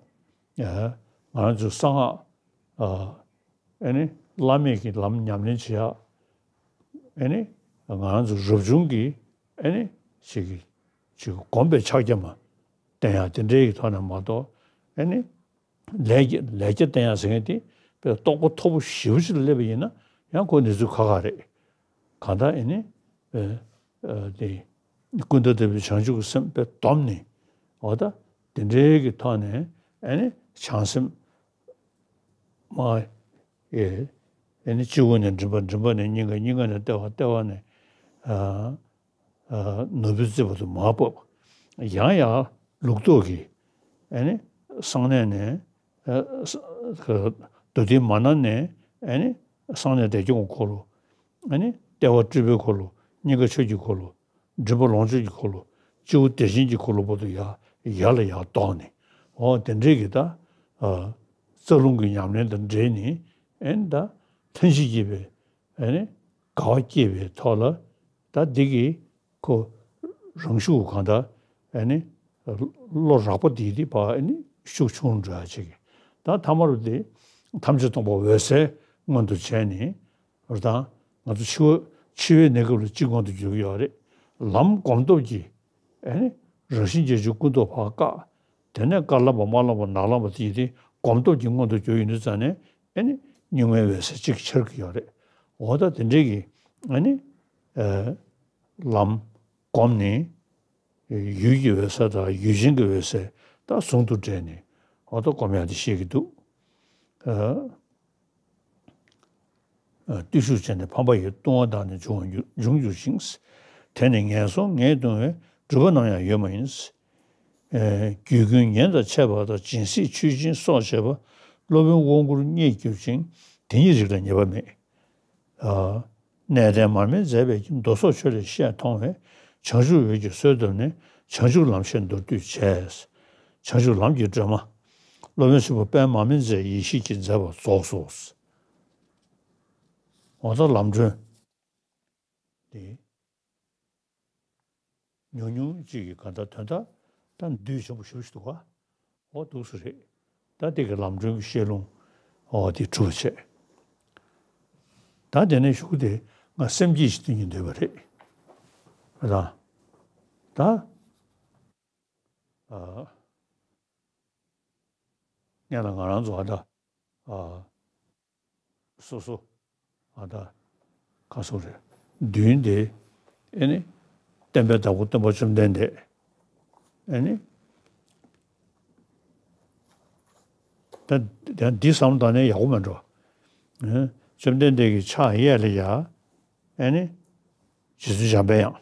ང་རང་ཚོའི་གསང་སྔགས། ཨ་ནི་བླ་མེད་ཀྱི་ལམ་ཉམས་ལེན་བྱེད་ཡག་ཨ་ནི་ང་རང་ཚོ་རབ་བྱུང་གི་ཨ་ནི་ཅིག་ཅིག་གོམས་པའི་ཕྱག་རྒྱ་མ་བསྟེན་ཡག་དེ་འདྲའི་གི་ཐོག་ནས་མ་གཏོགས། ཨ་ནི་ལས་ཀྱི་ལས་ཀྱི་བསྟན་ཡག་ཟེར་མཁན་དེ་དཔེ་རྟོགས་པ་མཐོ་པོ་ཞེ་པོ་ཅིག་ལ་སླེབས་པ་ཡིན་ན་ཡང་ཁོ་གནས་ཚུལ་ཁག་ཁག་རེད། གང་ལྟར་ཨེ་ནི་ཨེ་ཨེ་དེ་ཀུན་ཏུ་བདེ་བའི་བྱང་ཆུབ་ཀྱི་སེམས་དཔེ་བསྡོམས་ནས། འོ་ད་དེ་འདྲའི་གི་ཐོག་ནས་ཨེ་ནི་བྱང་སེམས་མ་ཨེ་ཨེ་ནི་སྤྱི་བོ་ནས་མགྲིན་པ། མགྲིན་པ་ནས་སྙིང་ག། སྙིང་ག་ནས་ལྟེ་བ། ལྟེ་བ་ནས་ཨ། ནོར་བུའི་རྩེ་བར་དུ་མར་བབས། ཡང་ཡང་ལུགས་ལྡོག་གི་ཨེ་ནི་གསང་གནས་ནས་ཨ་མདོ་སྡེ་མ་ན་ནས་ཨེ་ནི་གསང་གནས་བདེ་སྐྱོང་གི་འཁོར་ལོ། ཨེ་ནི་ལྟེ་བ་སྤྲུལ་པའི་འཁོར་ལོ། སྙིང་ག་ཆོས་ཀྱི་འཁོར་ལོ། མགྲིན་པ་ལོངས་སྤྱོད་ཀྱི་འཁོར་ལོ། སྤྱི་བོ་བདེ་ཆེན་གྱི་འཁོར་ལོ་བར་དུ་ཡར་ཡར་ལ་ཡར་ལྡོག་ནས། འོ་དེ་འདྲའི་གི་ད་ཨ་རྩ་རླུང་གི་ཉམས་ལེན་དང་འབྲེལ་ནས་ཨེ་ནི་ད་ལྷན་ཅིག་སྐྱེས་པའི་ཨེ་ནི་དགའ་བ་སྐྱེས་པའི་ཐོག་ལ། ད་འདི་གི་ཁོ་རང་ཤུགས་གང་ལྟར་ཨེ་ནི་བློ་རགས་པ་འདི་འདི་ཕར་ཨེ་ནི་ཤུགས་ཆུང་འགྲོ་ཡ་ཅིག་ད་ཐ་མར་འདི་ཐམས་ཅད་སྟོང་པ་འོད་གསལ་མངོན་དུ་བྱས་ནས། རེད་དང་། ང་ཚོ་འཆི་བ་འཆི་བའི་གནས་སྐབས་ལ་གཅིག་མངོན་དུ་གྱུར་གྱི་ཡོད་རེད། ལམ་སྒོམ་སྟོབས་ཀྱིས་ཨེ་ནི་རང་བཞིན་གྱིས་ཀུན་རྟོག་ཕར་བཀག་དེ་ནས་དཀར་ལམ་པ་དམར་ལམ་པ་ནག་ལམ་པ་དེ་ཡི་དེ་སྒོམ་སྟོབས་ཀྱིས་མངོན་དུ་གྱུར་ཡོང་དུས་ཙང་ནས་ཨེ་ནི་གཉུག་མའི་འོད་གསལ་གཅིག་འཆར་གྱི་ཡོད་རེད། འོ་ད་དེ་འདྲའི་གི་ཨེ་ནི་ཨེ་ལམ་སྒོམ་ནས་ཡུལ་གྱི་འོད་གསལ་དང་ཡུལ་ཅན་གྱི་འོད་གསལ་ད་ཟུང་དུ་འབྲེལ་ནས་འོ་ད་སྒོམ་ཡག་དེ་བཤད་ཀྱི་འདུག་ཨ། བརྟུལ་ཞུགས་ཅན་དེ་ཕམ་པ་ཡིས། ལྟུང་བ་དག་ནི་འབྱུང་བར་འགྱུར། འབྱུང་འགྱུར་ཞིང་། དེ་ནི་ངན་སོང་ངས་ལྟུང་བས། གྲུབ་པ་ནམ་ཡང་ཡོད་མ་ཡིན། རྒྱུད་ཀུན་ཉེ་དང་ཕྱད་པ་དང་། སྦྱིན་སྲེག་མཆོད་སྦྱིན་སོགས་བྱེད་པ། སློབ་དཔོན་དབང་བསྐུར་རྙེད་གྱུར་ཅིང་། དེ་ཉིད་རིགས་ལ་ངེས་པ་མེད། གནས་བརྟན་མར་མེ་མཛད་པའི་གི། མདོ་སོགས་ཆོས་ལས་བཤད་མཐོང་བས། བྱང་ཆུབ་འོད་ཀྱི་གསོལ་བཏབ་ནས། བྱང་ཆུབ་ལམ་ཤེས་མདོར་བསྡུས་བྱས། བྱང་ཆུབ་ལམ་གྱི་སྒྲོན་མ། སློབ་དཔོན་ཆེན་པོ་དཔལ་མར་མེ་མཛད་ཡེ་ཤེས་ཀྱི་མཛད་པ་རྫོགས་སོ། འོ་ད་ལམ་སྒྲོན་དེ་ཉུང་ཉུང་གཅིག་གི་ག་ད་དོན་དག་ད་འདུས་ཆེན་པོ་ཞེ་པོ་ཞིག་འདུག་ག་འོ་འདུག་སེ་རེད། ད་དེ་གི་ལམ་སྒྲོན་གྱི་བཤད་ལུང་འོ་དེ་གྲུབ་པ་བྱས། ད་དེ་ནས་གཞུག་གུ་དེ་ང་སེམས་བསྐྱེད་ཅིག་གཏོང་གི་འདོད་པ་རེད། ད་ད་ཨ་ངས་ལ་ང་རང་ཚོ་ཨ་ད་ཨ་སོ་སོ་ཨ་ད་ག་སོ་རེད། མདུན་དེ་ཨེ་ནི་བསྟན་པའི་བདག་པོ་སྟོན་པ་བཅོམ་ལྡན་འདས་ཨེ་ནི་ད་ཡང་འདི་བསམ་བཏང་ནས་ཡག་པོ་མེད་འགྲོ། ཨེ་བཅོམ་ལྡན་འདས་ཀྱི་ཕྱག་གཡས་ལ་ཡ་ཨེ་ནི་རྗེ་བཙུན་འཇམ་པའི་དབྱངས།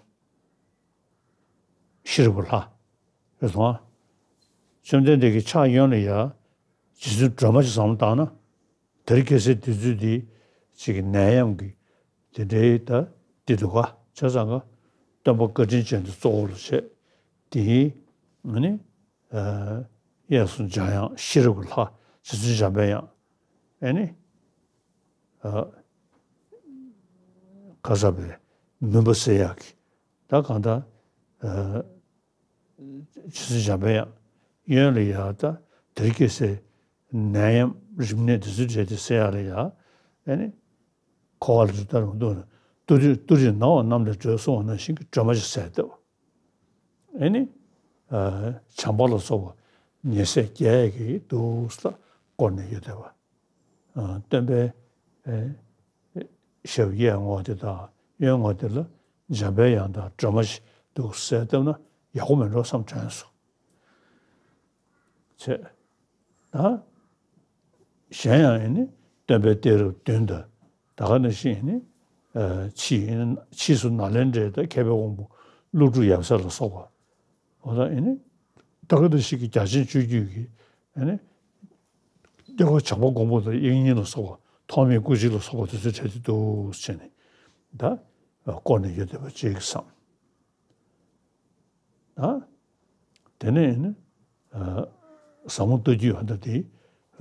ཤེས་རབ་ཀྱི་ལྷ། རེད་སོང་ཨ། བཅོམ་ལྡན་འདས་ཀྱི་ཕྱག་གཡོན་ལ་ཡ། རྗེ་བཙུན་སྒྲོལ་མ་ཞིག་བསམ་བློ་བཏང་ན། དེ་རིང་ཁ་སང་དུས་ཚོད་འདི་ཅིག་གི་ནད་ཡམས་ཀྱི་དེ་འདྲའི་ད་འདི་འདུག་ག་བྱས་ཙང་ག་སྟོན་པ་བཀའ་དྲིན་ཅན་དེ་གཙོ་བོ་ལ་བྱས། དེའི་ཨ་ནི་གཡས་སུ་འཇམ་དབྱངས་ཤེས་རབ་ཀྱི་ལྷ་རྗེ་བཙུན་འཇམ་པའི་དབྱངས། ཨ་ནི་ཨ་ག་ས་པའི་མུན་པ་སེལ་ཡག་གི་ད་གང་ལྟར་ཨ་རྗེ་བཙུན་འཇམ་པའི་དབྱངས། གཡོན་ལ་ཡ་ད་དེ་རིང་ཁ་སང་ནད་ཡམས་རིམས་ནད་དེ་ཚོའི་གྲས་དེ་སེལ་ཡག་ལ་ཡ་ཨེ་ནི་འཁོར་བ་ལས་སྒྲོལ་ལྟར་མ་འདུག་ན། ཏུ་རེ་ཏུ་རེས་ནམ་བ་གནམ་ལས་སྒྲོལ་གསུངས་པ་ནང་བཞིན་གྱི་སྒྲོལ་མ་ཞིག་གསལ་བཏབ། ཨེ་ནི་ཨ་བྱམས་པ་ལ་སོགས་པ་ཉེ་སྲས་བརྒྱད་ཀྱིས་འདུག་སེ་བསྐོར་ནས་ཡོད་བསྡད་པ། ཨ་སྟོན་པའི་ཨེ་ཞབས་གཡས་ངོས་དེ་དང་གཡོན་ངོས་དེ་ལ་འཇམ་པའི་དབྱངས་དང་སྒྲོལ་མ་ཞིག་འདུག་སེ་གསལ་བཏབ་ན་ཡག་པོ་མེད་འགྲོ་བསམ་དྲན་སོང་། བྱས། ད་གཞན་ཡང་ཨེ་ནི་སྟོན་པའི་གཏད་རབས་བདུན་དང་ད་ག་ནང་བཞིན་ཨེ་ནི་ཨ་ཕྱིས་ཕྱིས་སུ་ནཱ་ལེནྡྲའི་ད་མཁས་པའི་དབང་པོ་ཀླུ་སྒྲུབ་ཡབ་སྲས་ལ་སོགས་པ། འོ་ད་ཨེ་ནི་ད་ག་ནང་བཞིན་གྱི་རྒྱ་ཆེན་སྤྱོད་བརྒྱུད་ཀྱི་ཨེ་ནི་སྐྱེ་བ་བྱམས་པ་མགོན་པོ་དང་དབྱིག་གཉེན་ལ་སོགས་པ་ཐོགས་མེད་སྐུ་མཆེད་ལ་སོགས་པ་དེ་ཚོའི་གྲས་དེ་འདུག་སེ་བྱས་ནས་ད་བསྐོར་ནས་ཡོད་བསྡད་པ་ཅིག་བསམ། ཨ། དེ་ནས་ནི། ཨ། ཟབ་མོ་ལྟ་བརྒྱུད་ཨ་ད་དེ།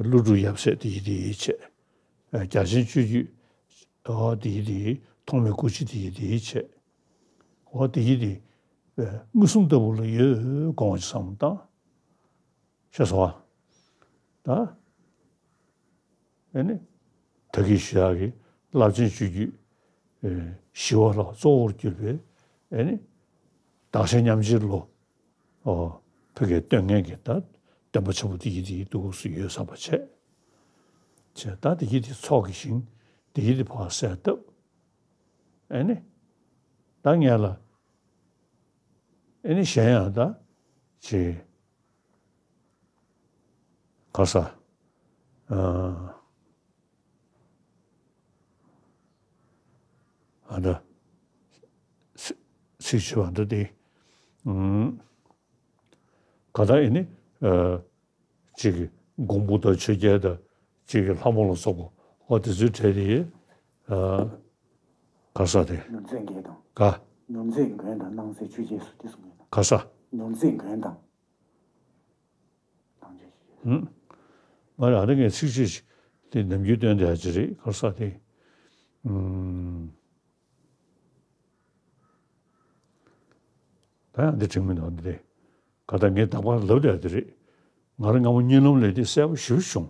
ཀླུ་སྒྲུབ་ཡབ་སྲས་དེ་ཡི་དེ་ཡི་བྱས། ཨ། རྒྱ་ཆེན་སྤྱོད་བརྒྱུད། ཨོ་དེ་ཡི་དེ་ཡི་ཐོགས་མེད་སྐུ་མཆེད་དེ་ཡི་དེ་ཡི་བྱས། ཨོ་དེ་ཡི་དེ། ཨ། མངོན་སུམ་ལྟ་བུ་ལ་ཡོད་དགོངས་པ་ཅིག་བསམ་བཏང་། ཤེས་སོང་ཨ། ད། ཨེ་ནི། ད་གིན་ཞུ་ཡག་གི་རླབས་ཆེན་སྤྱོད་བརྒྱུད། ཨེ། ཞི་བ་ལྷ་གཙོ་བོར་གྱུར་པའི། ཨེ་ནི། བདག་གཞན་མཉམ་བརྗེའི་བློ། ཨོ། ཕ་གིར་སྟོན་མཁན་གྱི་ད་སྟོན་པ་ཆེན་པོ་དེ་ཡི་དེ་ཡི་འདུག་སེ་ཡོད་བསམ་པ་བྱས། བྱས་ད་དེ་ཡི་དེ་ཚོགས་ཀྱི་ཞིང་དེ་ཡི་དེ་ཕར་གསལ་བཏབ། ཨེ་ནི། ད་ངས་ལ། ཨེ་ནི་གཞན་ཡང་ད། ཅི། ག་ས། ཨ། ཨ་ད། ཚིག་ཚིག་བྱས་པ་འདི་དེ། ཨུམ། ག་ད་ཨེ་ནི། ཨ། གཅིག་གི་མགོན་པོ་དང་ཆོས་རྒྱལ་དང་གཅིག་གི་ལྷ་མོ་ལ་སོགས་པ་ཨོ་དེ་ཚོའི་གྲས་དེ། ཨ། ག་ས་དེ། ནོར་རྫས་མགོན་དང་། ག། ནོར་རྫས་མགོན་དང་སྣང་གསལ་ཆོས་རྒྱལ་སོགས་དེ་གསུངས་ཡོད་ན། ག་ས། ནོར་རྫས་མགོན་དང་། ཧུམ། མ་རེད། ཨ་ནི་ངས་ཚིག་གཅིག་དེ་ནམ་རྒྱུན་བཏོན་བསྡད་ཡག་ཅིག་རེད། ག་ས་དེ། ཨུམ། ད་ཡང་འདི་དྲན་མི་འདུག་འདི་རེད། ག་ད་ངས་དང་པར་ལབ་བསྡད་འདི་རེད། ང་རང་སྔ་མོ་གཉིད་ལམ་ལས་འདི་གསལ་པོ་ཞེ་པོ་བྱུང་།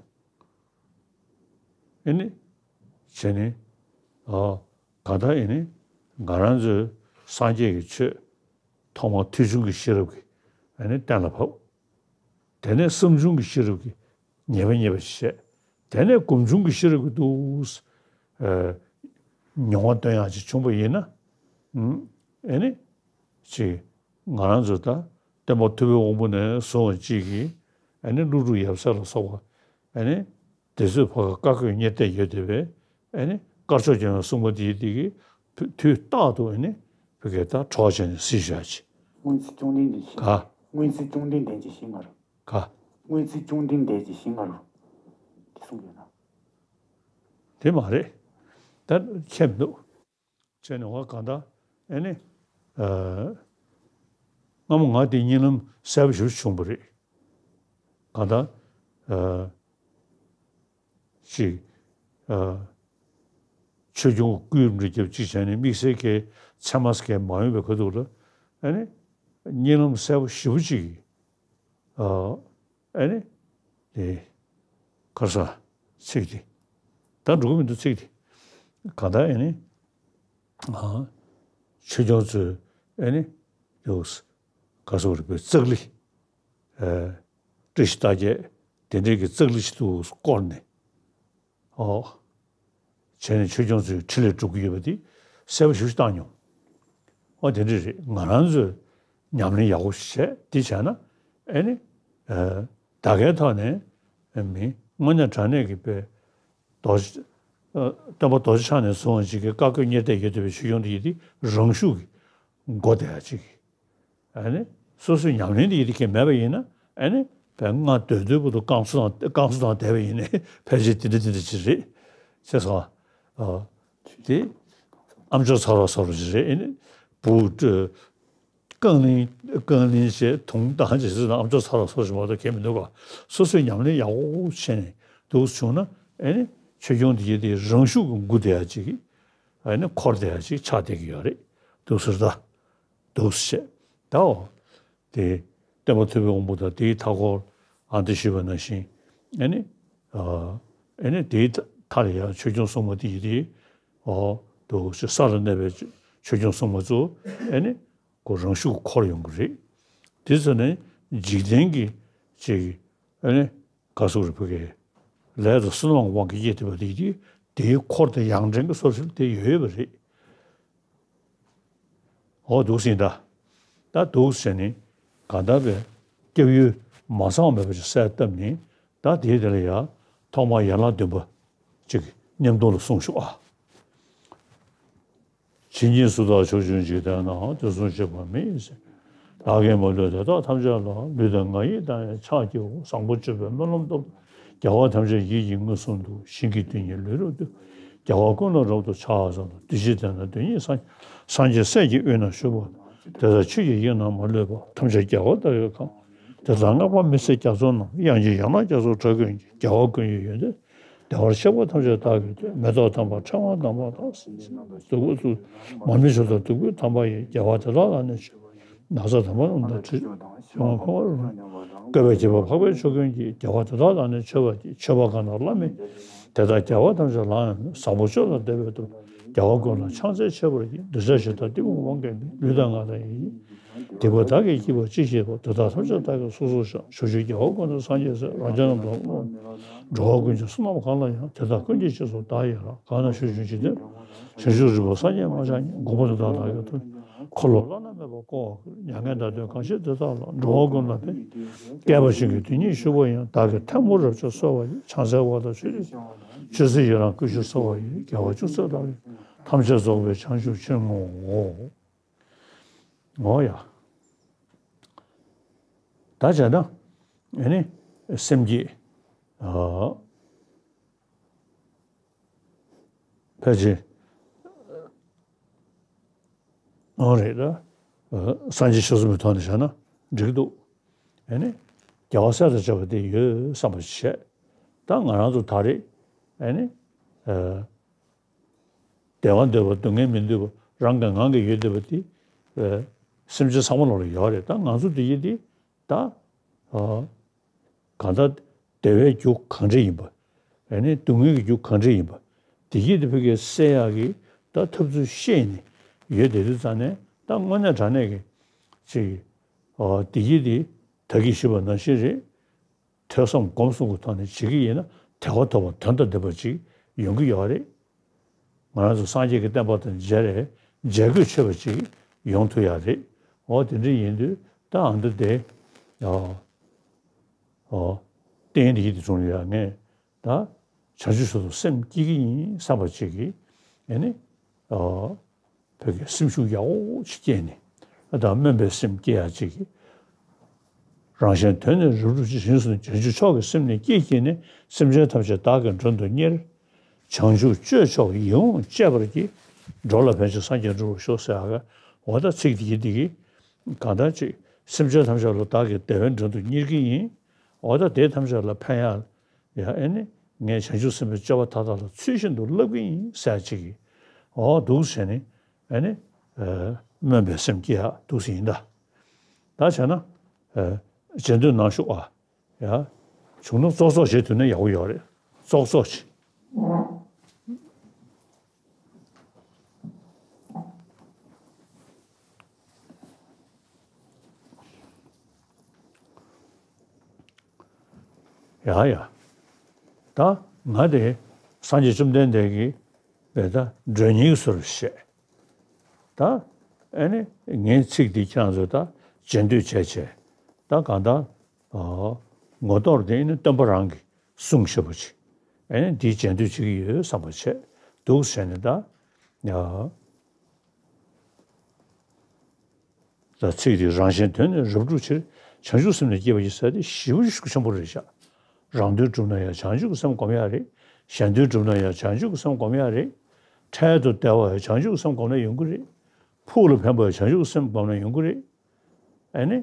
ཨེ་ནི། བྱས་ནས། ཨ། ག་ད་ཨེ་ནི། ང་རང་ཚོའི་སངས་རྒྱས་ཀྱི་ཆོས། ཐོག་མར་ཐོས་བྱུང་གི་ཤེས་རབ་ཀྱིས་ཨེ་ནི་གཏན་ལ་ཕབ། དེ་ནས་བསམ་བྱུང་གི་ཤེས་རབ་ཀྱིས་ངེས་པ་རྙེད་པ་ཞིག་བྱས། དེ་ནས་སྒོམ་བྱུང་གི་ཤེས་རབ་ཀྱིས་འདུག་ཨ། མྱོང་བ་སྟོན་ཡག་ཅིག་བྱུང་བ་ཡིན་ན། ཨུམ། ཨེ་ནི། ཅིག་ང་རང་ཚོ་ད་སྟོན་པ་ཐུབ་པའི་དབང་པོ་ནས་བཟུང་བ་ཅིག་གིས་ཨེ་ནི་ཀླུ་སྒྲུབ་ཡབ་སྲས་ལ་སོགས་པ་ཨེ་ནི་དེ་ཚོས་ཕ་ག་བཀའ་བསྒོས་གཉེར་གཏད་ཡོད་བསྡད་པས། ཨེ་ནི་དཀར་ཕྱོགས་ལྗོན་པའི་གསུང་པ་འདིའི་འདི་གིས་དུས་རྟག་ཏུ་ཨེ་ནི་བུ་གའི་ད་གྲོགས་བྱས་ནས་གཟིགས་བཞག་ཅིག་སྔོན་ཚེ་བཅོམ་ལྡན་འདས་ཀྱི་ག་སྔོན་ཚེ་བཅོམ་ལྡན་འདས་ཀྱི་ཞིང་ང་རུ། ག་སྔོན་ཚེ་བཅོམ་ལྡན་འདས་ཀྱི་ཞིང་ང་རུ། དེ་གསུངས་ཡོད་ན། དེ་མ་རེད། ད་ཁྱད་མི་འདུག་བྱས་ནས་འོ་གང་ལྟར་ཨེ་ནི། ཨ། སྔ་མོ་ང་དེ་གཉིད་ལམ་གསལ་པོ་ཞིག་བྱུང་བ་རེད། གང་ལྟར། ཨ། ཅིག་ཨ། ཆོས་སྐྱོང་སྐུའི་མི་རྒྱབ་ཅིག་བྱས་ནས་དམིགས་བསལ་གྱི་མཚན་མ་སྐྱེ་མ་ཡོང་བའི་ཁ་ཐུག་ལ་ཨེ་ནི། གཉིད་ལམ་གསལ་པོ་ཞེ་པོ་ཅིག་ཨ། ཨེ་ནི། དེ། ག་རེ་ཟ། ཚིག་དེ། ད་འགྲོ་གི་མི་འདུག་ཚིག་དེ། གང་ལྟར་ཨེ་ནི། ཨ། ཆོས་སྐྱོང་ཚོས་ ཨེ་ནི་དུ་ག་སོག་རིག་པའི་ཙག་ལི། ཨེ། བཀྲ་ཤིས་རྟགས་བརྒྱད་དེ་འདྲའི་གི་ཙག་ལི་ཞིག་ཏུ་བསྐོར་ནས། ཨོ། བྱས་ནས་ཆོས་སྐྱོང་ཚོའི་ཁྲི་ལས་སྒྲུབ་ཀྱི་ཡོད་པ་དེ་གསལ་པོ་ཞེ་པོ་ཅིག་བཏང་མྱོང་། ཨོ་དེ་འདྲ་རེད། ང་རང་ཚོས་ཉམས་ལེན་ཡག་པོ་ཞིག་བྱས་དེ་བྱས་ན་ཨེ་ནི། ཨེ། ད་གའི་ཐོག་ནས་མི་དངོས་གནས་དྲང་གནས་ཀྱི་དཔེ་རྡོ་རྗེ། ཨེ། སྟོན་པ་རྡོ་རྗེ་འཆང་ནས་བཟུང་བ་ཅིག་གི་བཀའ་བཀོད་གཉེར་གཏད་ཡོད་བསྡད་པའི་ཆོས་སྐྱོང་དེ་ཡིན་དེ་རང་ཤུགས་ཀྱིས་མགོ་བདེ་ཡ་ཅིག་ཨ་ནི་སོ་སོའི་ཉམས་ལེན་དེ་ཡིན་དེ་ཁྱེད་མེད་པ་ཡིན་ན་ཨ་ནི་བས་སྔ་སྡོད་སྡོད་པོ་དུ་རྐང་སོ་དང་རྐང་སོ་དང་བསྡད་པ་ཡིན་ནའི་ཕལ་ཆེར་དེ་འདྲ་དེ་འདྲ་ཅིག་རེད། ཅེས་སོ། ཨ། དེ་ཨ་མཆོག་ཚ་རོགས་ཚ་རོགས་ཅིག་རེད། ཨ་ནི་བུ། རྐང་ལིང་རྐང་ལིང་བྱས་དུང་བཏང་བྱས་ཟེར་ན་ཨ་མཆོག་ཚ་རོགས་ཚ་རོགས་ཅིག་མ་གཏོགས་ཁྱད་མི་འདུག་ག་སོ་སོའི་ཉམས་ལེན་ཡག་པོ་བྱས་ནས་འདུག་བྱུང་ན་ཨ་ནི་ཆོས་སྐྱོང་དེ་ཡིན་དེ་རང་ཤུགས་ཀྱིས་མགོ་བདེ་ཡ་ཅིག་ཨ་ནི་འཁོར་བདེ་ཡ་ཅིག་ཆགས་བསྡད་ཀྱི་ཡོད་རེད། འདུག་ཟེར་ད། འདུག་ཟེར། ད་འོ། དེ་སྟོན་པ་ཐུབ་པའི་དབང་པོ་དང་དེའི་མཐའ་འཁོར་ཨ་འདི་ཞུས་པ་ནང་བཞིན་ཨེ་ནི། ཨ། ཨེ་ནི་དེའི་མཐའ་ལ་ཡང་ཆོས་སྐྱོང་སྲུང་མ་དེ་ཡི་དེ། འོ། འདུག་ཟེར། ས་ལ་གནས་པའི་ཆོས་སྐྱོང་སྲུང་མ་ཚོ་ཨེ་ནི་ཁོ་རང་ཤུགས་འཁོར་ཡོང་གི་རེད། དེ་ཚོ་ནི་འཇིག་རྟེན་གྱི་ཅིག་ཨེ་ནི། ག་སོག་རིག་པའི་ལས་དང་བསོད་ནམས་ཀྱི་དབང་གིས་སྐྱེས་ཐུབ་པ་དེ་དེ་དེའི་འཁོར་དང་ཡང་འདྲེན་གྱི་སོ་སོར་དེ་ཡོད་ཡོད་པ་རེད། འོ་འདུག་ཟིན་ད། ད་འདུག་ཟེར་ནས་གང་ལྟར་བའི་སྐྱབས་ཡུལ་མ་ཚང་བ་མེད་པ་ཞིག་གསལ་བཏབ་ནས་ད་དེའི་དེ་ལ་ཡང་ཐོག་མར་ཡན་ལག་བདུན་པ་ཅིག་མཉམ་དུ་ལ་གསུངས་ཤོག་ཨ། ཇི་སྙེད་སུ་དག་ཕྱོགས་བཅུའི་འཇིག་རྟེན་ན། དུས་གསུམ་གཤེགས་པ་མི་ཡི་སྲས། བདག་གིས་མ་ལུས་དེ་དག་ཐམས་ཅད་ལ། ལུས་དང་ངག་ཡིད་དང་ཡང་ཕྱག་བགྱིའོ། བཟང་པོ་སྤྱོད་པའི་སྨོན་ལམ་བཏབ་སྟེ། རྒྱལ་བ་ཐམས་ཅད་ཡིད་ཀྱིས་མངོན་སུམ་དུ། ཞིང་གི་རྡུལ་སྙེད་ལུས་རབ་ཏུ། རྒྱལ་བ་ཀུན་ལ་རབ་ཏུ་ཕྱག་འཚལ་ལོ། དེ་ཕྱིར་དེ་ན་དོན་གཉིས་སངས། སངས་རྒྱས་སྲས་ཀྱི་དབུས་ན་བཞུགས་པ་དང་། དེ་དག་ཆོས་ཀྱི་དབྱིངས་རྣམས་མ་ལུས་པ། ཐམས་ཅད་རྒྱལ་བ་དག་གིས་གང་། དེ་དག་བསྔགས་པ་མི་ཟད་རྒྱ་མཚོ་རྣམས། དབྱངས་ཀྱིས་ཡང་དག་རྒྱ་མཚོ་སྒྲ་ཀུན་གྱིས། རྒྱལ་བ་ཀུན་གྱི་ཡོན་ཏན་བདེ་བར་གཤེགས་པ་ཐམས་ཅད་བདག་གིས་ཐོས། མེ་ཏོག་དམ་པ་ཕྲེང་བ་དམ་པ་དང་། བདུག་སྤོས་བཙུགས། མར་མེ་མཆོད་དང་བདུག་སྤོས་དམ་པ་ཡིས། རྒྱལ་བ་དེ་དག་ལ་ནི་མཆོད་པར། ན་བཟའ་དམ་པ་རྣམས་དང་བྲིས། ཕྲེང་བ་ཕྲེང་བ་རུ། བཀོད་པས་དགྱེས་པ་འཕགས་པའི་མཆོག་ཀུན་གྱིས། རྒྱལ་བ་དེ་དག་ལ་ནི་མཆོད་པར་བགྱི། མཆོད་པ་གང་དག་བླ་མེད་ཀྱིས། དེ་དག་རྒྱལ་བ་ཐམས་ཅད་ལའང་ཡང་། བཟང་པོ་སྤྱོད་ལ་འདོད་པའི་ཐོབ། རྒྱལ་བ་ཀུན་ལ་ཕྱག་འཚལ་མཆོད་པར་བགྱི། གདུལ་བྱ་གཞན་དག་གཏི་མུག་དབང་གིས་མིན། ལུས་དང་ངག་དང་ཡིད་ཀྱིས། སྡིག་པ་བདག་གིས་བགྱིས་པ་ཅི་ཞིག་ཡོད། དེ་དག་ཐམས་ཅད་བདག་གིས་སོ་སོར་བཤགས། ཕྱོགས་བཅུའི་རྒྱལ་བ་ཀུན་ཏུ་སངས་རྒྱས་སྲས། རང་བྱུང་རྣམས་དང་། འགྲོ་བ་ཀུན་གྱི་བསོད་ནམས་གང་ལ་ཡང་། དེ་དག་ཀུན་གྱི་རྗེས་སུ་བདག་ཡི་རང་། གང་ན་བཞུགས་བྱང་ཆུབ་སེམས། བྱང་ཆུབ་རིག་པ་སངས་རྒྱས་མ་ཆགས་ཉིད། དགོངས་པ་དེ་དག་བདག་གིས་ཐོབ། འཁོར་ལོ་བླ་ན་མེད་པ་བསྐོར་བར་ཕུལ། མྱ་ངན་འདའ་སྟོན་གང་བཞེད་དེ་དག་ལ། འགྲོ་བ་ཀུན་ལ་ཕན། བསྐལ་པ་བཞིན་གྱི་དུས་ཉིད་བཞུགས་པ་ཡང་། བདག་གིས་ཐལ་མོ་རབ་བཅག་གསོལ་བ་ཡི། ཕྱག་འཚལ་བ་དང་མཆོད་ཅིང་། མཆོད་ཚུལ་ཡི་རང་བསྐུལ་ཞིང་གསོལ་བ་ཡི། དགེ་བ་ཅུང་ཟད་བདག་གིས། ཐམས་ཅད་རྫོགས་པའི་བྱང་ཆུབ་ཕྱིར་བསྔོའོ། འོ་ཡ། ད་བྱས་ན་ཨ་ནི་སེམས་བསྐྱེད། ཨ། ཕལ་ཆེར། འོ་རེད་ད། ཨ། སངས་རྒྱས་ཆོས་གསུམ་པའི་ཐོག་ནས་བྱས་ན་འགྲིག་གི་འདུག་ཨ་ནི་རྒྱལ་བ་སྲས་དང་བཅས་པ་དེ་ཡོད་བསམ་པ་བྱས། ད་ང་རང་ཚོ་ད་རེས་ཨ་ནི། ཨ། བདེ་བ་འདོད་པ་སྡུག་བསྔལ་མི་འདོད་པ་རང་གི་ངང་གིས་ཡོད་བསྡད་པ་དེ། ཨ། སེམས་ཅན་ཚང་མ་ལོག་ལ་ཡོད་རེད། ད་ང་ཚོ་འདི་ཡིན་དེ་ད། ཨ། གང་ལྟར་བདེ་བའི་རྒྱུ་གང་འདྲ་ཡིན་པ། ཨ་ནི་སྡུག་བསྔལ་གྱི་རྒྱུ་གང་འདྲ་ཡིན་པ། དེ་གྱིས་དེ་ཕ་གིར་སེལ་ཡག་གི་ད་ཐབས་ཚུལ་ཤེས་ནས་ཡོད་བསྡད་དུས་ཙང་ནས་ད་དངོས་གནས་དྲང་གནས་ཀྱི་ཅིག་ཨ། དེ་གྱིས་དེ་ད་གིན་ཞུས་པ་ནང་བཞིན་རེད། ཐོས་བསམ་སྒོམ་གསུམ་གྱི་ཐོག་ནས་བྱེད་ཀྱི་ཡིན་ན་དལ་བ་དལ་བ་དོན་དང་ལྡན་པ་ཅིག་ཡོང་གི་ཡོད་རེད། ང་རང་ཚོ་སངས་རྒྱས་ཀྱི་བསྟན་པ་དང་མཇལ་རེ་མཇལ་དགོས་ཆོད་པ་ཅིག་ཡོང་ཐུབ་ཡག་རེད། འོ་དེ་འདྲ་ཡིན་དུས་ད་ཨ་འདི་དེ། ཨོ། ཨོ། རྟེན་འདི་ཡིད་དུ་བྱུང་ཡག་ངས་ད་བྱང་ཆུབ་སོ་སོ་སེམས་བསྐྱེད་ཀྱི་ཡིན་བསམ་པ་ཅིག་གིས་ཨེ་ནི། ཨོ། བོད་ཀྱི་སེམས་ཤུགས་ཡག་པོ་ཅིག་སྐྱེས་ནས་ད་སྨོན་པའི་སེམས་སྐྱེ་ཡག་ཅིག་གིས། རང་གཞན་དོན་ནི་རབ་རིབ་ཅིང་། རིང་སུ་བྱང་ཆུབ་མཆོག་གི་སེམས་ནི་བསྐྱེད་བགྱིས་ནས། སེམས་ཅན་ཐམས་ཅད་བདག་གིས་མགྲོན་དུ་གཉེར། བྱང་ཆུབ་སྤྱོད་མཆོག་ཡིད་འོང་སྤྱད་པར་བགྱི། འགྲོ་ལ་ཕན་ཕྱིར་སངས་རྒྱས་འགྲུབ་པར་ཤོག་ཟེར་ཡག་གི་འོ་ད་ཚིག་འདི་གི་འདི་གི་གང་ལྟར་ཅིག་སེམས་ཅན་ཐམས་ཅད་ལ་བདག་གིས་བདེ་བའི་མགྲོན་དུ་གཉེར་གྱི་ཡིན། འོ་ད་དེ་ཐམས་ཅད་ལ་ཕན་ཡག་ཡ་ཨེ་ནི་ངས་བྱང་ཆུབ་སེམས་དཔའི་སྤྱོད་པ་མཐའ་དག་ལ་ཚུལ་བཞིན་དུ་བསླབ་ཀྱི་ཡིན་ཟེར་ཅིག་གིས། འོ་འདུག་བྱས་ནས་ཨེ་ནི། ཨ། སྨོན་པའི་སེམས་སྐྱེ་ཡག་འདུག་སེ་ཡིན་ད། ད་བྱས་ན། ཨ། རྗེས་ཟློས་གནང་ཤོག་ཨ། ཡ། བྱུང་ན་ཙོག་ཙོག་བྱེད་ཐུབ་ན་ཡག་པོ་ཡོད་རེད། ཙོག་ཙོག་བྱེད། ཡ་ཡ། ད་ང་དེ་སངས་རྒྱས་བཅོམ་ལྡན་འདས་ཀྱི་བས་ད་མགྲོན་གཉེར་བཟོ་འདྲ་བྱས། ད་ཨེ་ནི་ངའི་ཚིག་འདི་ཁྱེད་རང་ཚོས་ད་མཇལ་འདོད་བྱས་བྱས། ད་གང་ལྟར་ངོ་ཐོག་དེ་ཨེ་ནི་སྟོན་པ་རང་གིས་གསུངས་བཞག་པ་ཅིག་ཨེ་ནི་འདི་མཇལ་འདོད་བྱེད་ཀྱི་ཡོད་བསམ་པ་བྱས། འདུག་བྱས་ནས་ད་ཡ། ད་ཚིག་འདི་རང་གཞན་དོན་ནི་རབ་བསྒྲུབ་ཕྱིར། བྱང་ཆུབ་སེམས་ནི་བསྐྱེད་པར་བགྱི་ཟེར་ཏེ་ཞེ་པོ་ཤུགས་ཆེན་པོ་རེད་ཤག་རང་དོན་བསྒྲུབ་ན་ཡང་བྱང་ཆུབ་ཀྱི་སེམས་སྒོམ་ཡག་རེད། གཞན་དོན་བསྒྲུབ་ན་ཡང་བྱང་ཆུབ་ཀྱི་སེམས་སྒོམ་ཡག་རེད། འཕྲལ་དུ་བདེ་བ་ཡང་བྱང་ཆུབ་ཀྱི་སེམས་སྒོམ་ན་ཡོང་གི་རེད། ཕུགས་ལ་ཕན་པ་ཡང་བྱང་ཆུབ་ཀྱི་སེམས་སྒོམ་ན་ཡོང་གི་རེད། ཨ་ནི།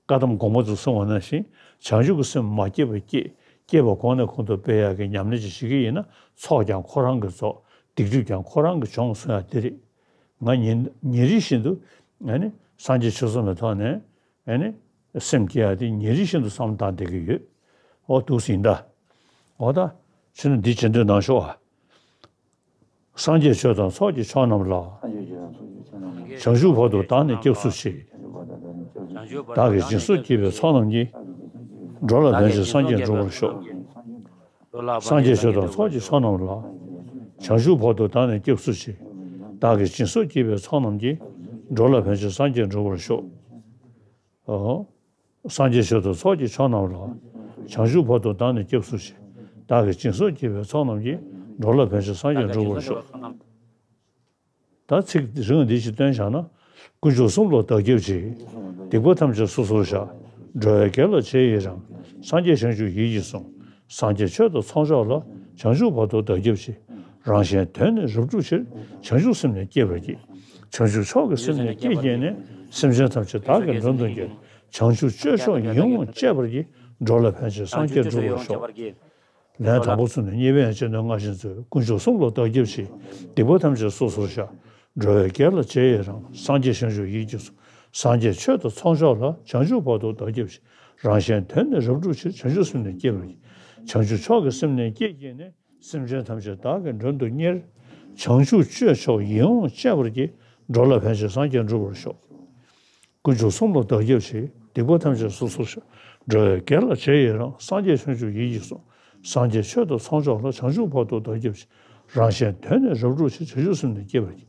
བཀའ་གདམས་དགོངས་པ་དུ་གསུངས་པ་ནང་བཞིན་བྱང་ཆུབ་ཀྱི་སེམས་མ་སྐྱེས་པ་སྐྱེས། སྐྱེས་པ་གོང་ནས་གོང་དུ་སྤེལ་ཡག་གི་ཉམས་ལེན་ཅིག་བྱེད་ཀྱི་ཡིན་ན་ཚོགས་ཀྱང་ཁོ་རང་གི་ཚོགས། སྡིག་སྒྲིབ་ཀྱང་ཁོ་རང་གི་སྦྱོང་གསུང་ཡག་དེ་རེད། ང་ཉིན་ཉིན་རེ་བཞིན་དུ་ཨ་ནི་སངས་རྒྱས་ཆོས་གསུངས་པའི་ཐོག་ནས་ཨ་ནི་སེམས་བསྐྱེད་ཡག་དེ་ཉིན་རེ་བཞིན་དུ་བསམ་བློ་བཏང་བསྡད་ཀྱི་ཡོད། ཨོ་འདུག་སེ་ཡིན་ད། ཨོ་ད། ཕྱི་ནས་འདི་བྱེད་འདོད་གནང་ཤོག་ཨ། སངས་རྒྱས་ཆོས་དང་ཚོགས་ཀྱི་མཆོག་རྣམས་ལ། བྱང་ཆུབ་བར་དུ་བདག་ནི་སྐྱབས་སུ་མཆི། བདག་གིས་སྦྱིན་སོགས་བགྱིས་པའི་ཚོགས་རྣམས་ཀྱིས། འགྲོ་ལ་ཕན་ཕྱིར་སངས་རྒྱས་འགྲུབ་པར་ཤོག་སངས་རྒྱས་ཆོས་དང་ཚོགས་ཀྱི་མཆོག་རྣམས་ལ། བྱང་ཆུབ་བར་དུ་བདག་ནི་སྐྱབས་སུ་མཆི། བདག་གིས་སྦྱིན་སོགས་བགྱིས་པའི་ཚོགས་རྣམས་ཀྱིས། འགྲོ་ལ་ཕན་ཕྱིར་སངས་རྒྱས་འགྲུབ་པར་ཤོག་ཨོ། སངས་རྒྱས་ཆོས་དང་ཚོགས་ཀྱི་མཆོག་རྣམས་ལ། བྱང་ཆུབ་བར་དུ་བདག་ནི་སྐྱབས་སུ་མཆི། བདག་གིས་སྦྱིན་སོགས་བགྱིས་པའི་ཚོགས་རྣམས་ཀྱིས། འགྲོ་ལ་ཕན་ཕྱིར་སངས་རྒྱས་འགྲུབ་པར་ཤོག་ད་ཚིག་རིང་འདི་ཞིག་བཏོན་བཞག་ན། དཀོན་མཆོག་གསུམ་ལ་བདག་སྐྱབས་མཆི། སྡིག་པ་ཐམས་ཅད་སོ་སོར་བཤགས། འགྲོ་བའི་དགེ་ལ་རྗེས་ཡི་རང་། སངས་རྒྱས་བྱང་ཆུབ་ཡིད་ཀྱིས་བཟུང་། སངས་རྒྱས་ཆོས་དང་ཚོགས་མཆོག་ལ། བྱང་ཆུབ་བར་དུ་བདག་སྐྱབས་མཆི། རང་གཞན་དོན་ནི་རབ་བསྒྲུབ་ཕྱིར། བྱང་ཆུབ་སེམས་ནི་བསྐྱེད་པར་བགྱི། བྱང་ཆུབ་མཆོག་གི་སེམས་ནི་བསྐྱེད་བགྱིས་ནས། སེམས་ཅན་ཐམས་ཅད་བདག་གིས་མགྲོན་དུ་གཉེར། བྱང་ཆུབ་སྤྱོད་མཆོག་ཡིད་འོང་སྤྱད་པར་བགྱི། འགྲོ་ལ་ཕན་ཕྱིར་སངས་རྒྱས་འགྲུབ་པར་ཤོག་ལན་དང་པོ་ཚུན་ནས་གཉིས་པའི་ཡང་ཕྱིར་ནི་སྔར་བཞིན་མཛོད། དཀོན་མཆོག་གསུམ་ལ་བདག་སྐྱབས་མཆི། སྡིག་པ་ཐམས་ཅད་སོ་སོར་བཤགས། འགྲོ་བའི་དགེ་ལ་རྗེས་ཡི་རང་། སངས་རྒྱས་བྱང་ཆུབ་ཡིད་ཀྱིས་བཟུང་། སངས་རྒྱས་ཆོས་དང་ཚོགས་མཆོག་ལ། བྱང་ཆུབ་བར་དུ་བདག་སྐྱབས་མཆི། རང་གཞན་དོན་ནི་རབ་བསྒྲུབ་ཕྱིར། བྱང་ཆུབ་སེམས་ནི་བསྐྱེད་པར་བགྱི། བྱང་ཆུབ་མཆོག་གི་སེམས་ནི་བསྐྱེད་བགྱིས་ནས། སེམས་ཅན་ཐམས་ཅད་བདག་གིས་མགྲོན་དུ་གཉེར། བྱང་ཆུབ་སྤྱོད་མཆོག་ཡིད་འོང་སྤྱད་པར་བགྱི། འགྲོ་ལ་ཕན་ཕྱིར་སངས་རྒྱས་འགྲུབ་པར་ཤོག་དཀོན་མཆོག་གསུམ་ལ་བདག་སྐྱབས་མཆི། སྡིག་པ་ཐམས་ཅད་སོ་སོར་བཤགས། འགྲོ་བའི་དགེ་ལ་རྗེས་ཡི་རང་། སངས་རྒྱས་བྱང་ཆུབ་ཡིད་ཀྱིས་བཟུང་། སངས་རྒྱས་ཆོས་དང་ཚོགས་མཆོག་ལ། བྱང་ཆུབ་བར་དུ་བདག་སྐྱབས་མཆི། རང་གཞན་དོན་ནི་རབ་བསྒྲུབ་ཕྱིར། བྱང་ཆུབ་སེམས་ནི་བསྐྱེད་པར་བགྱི།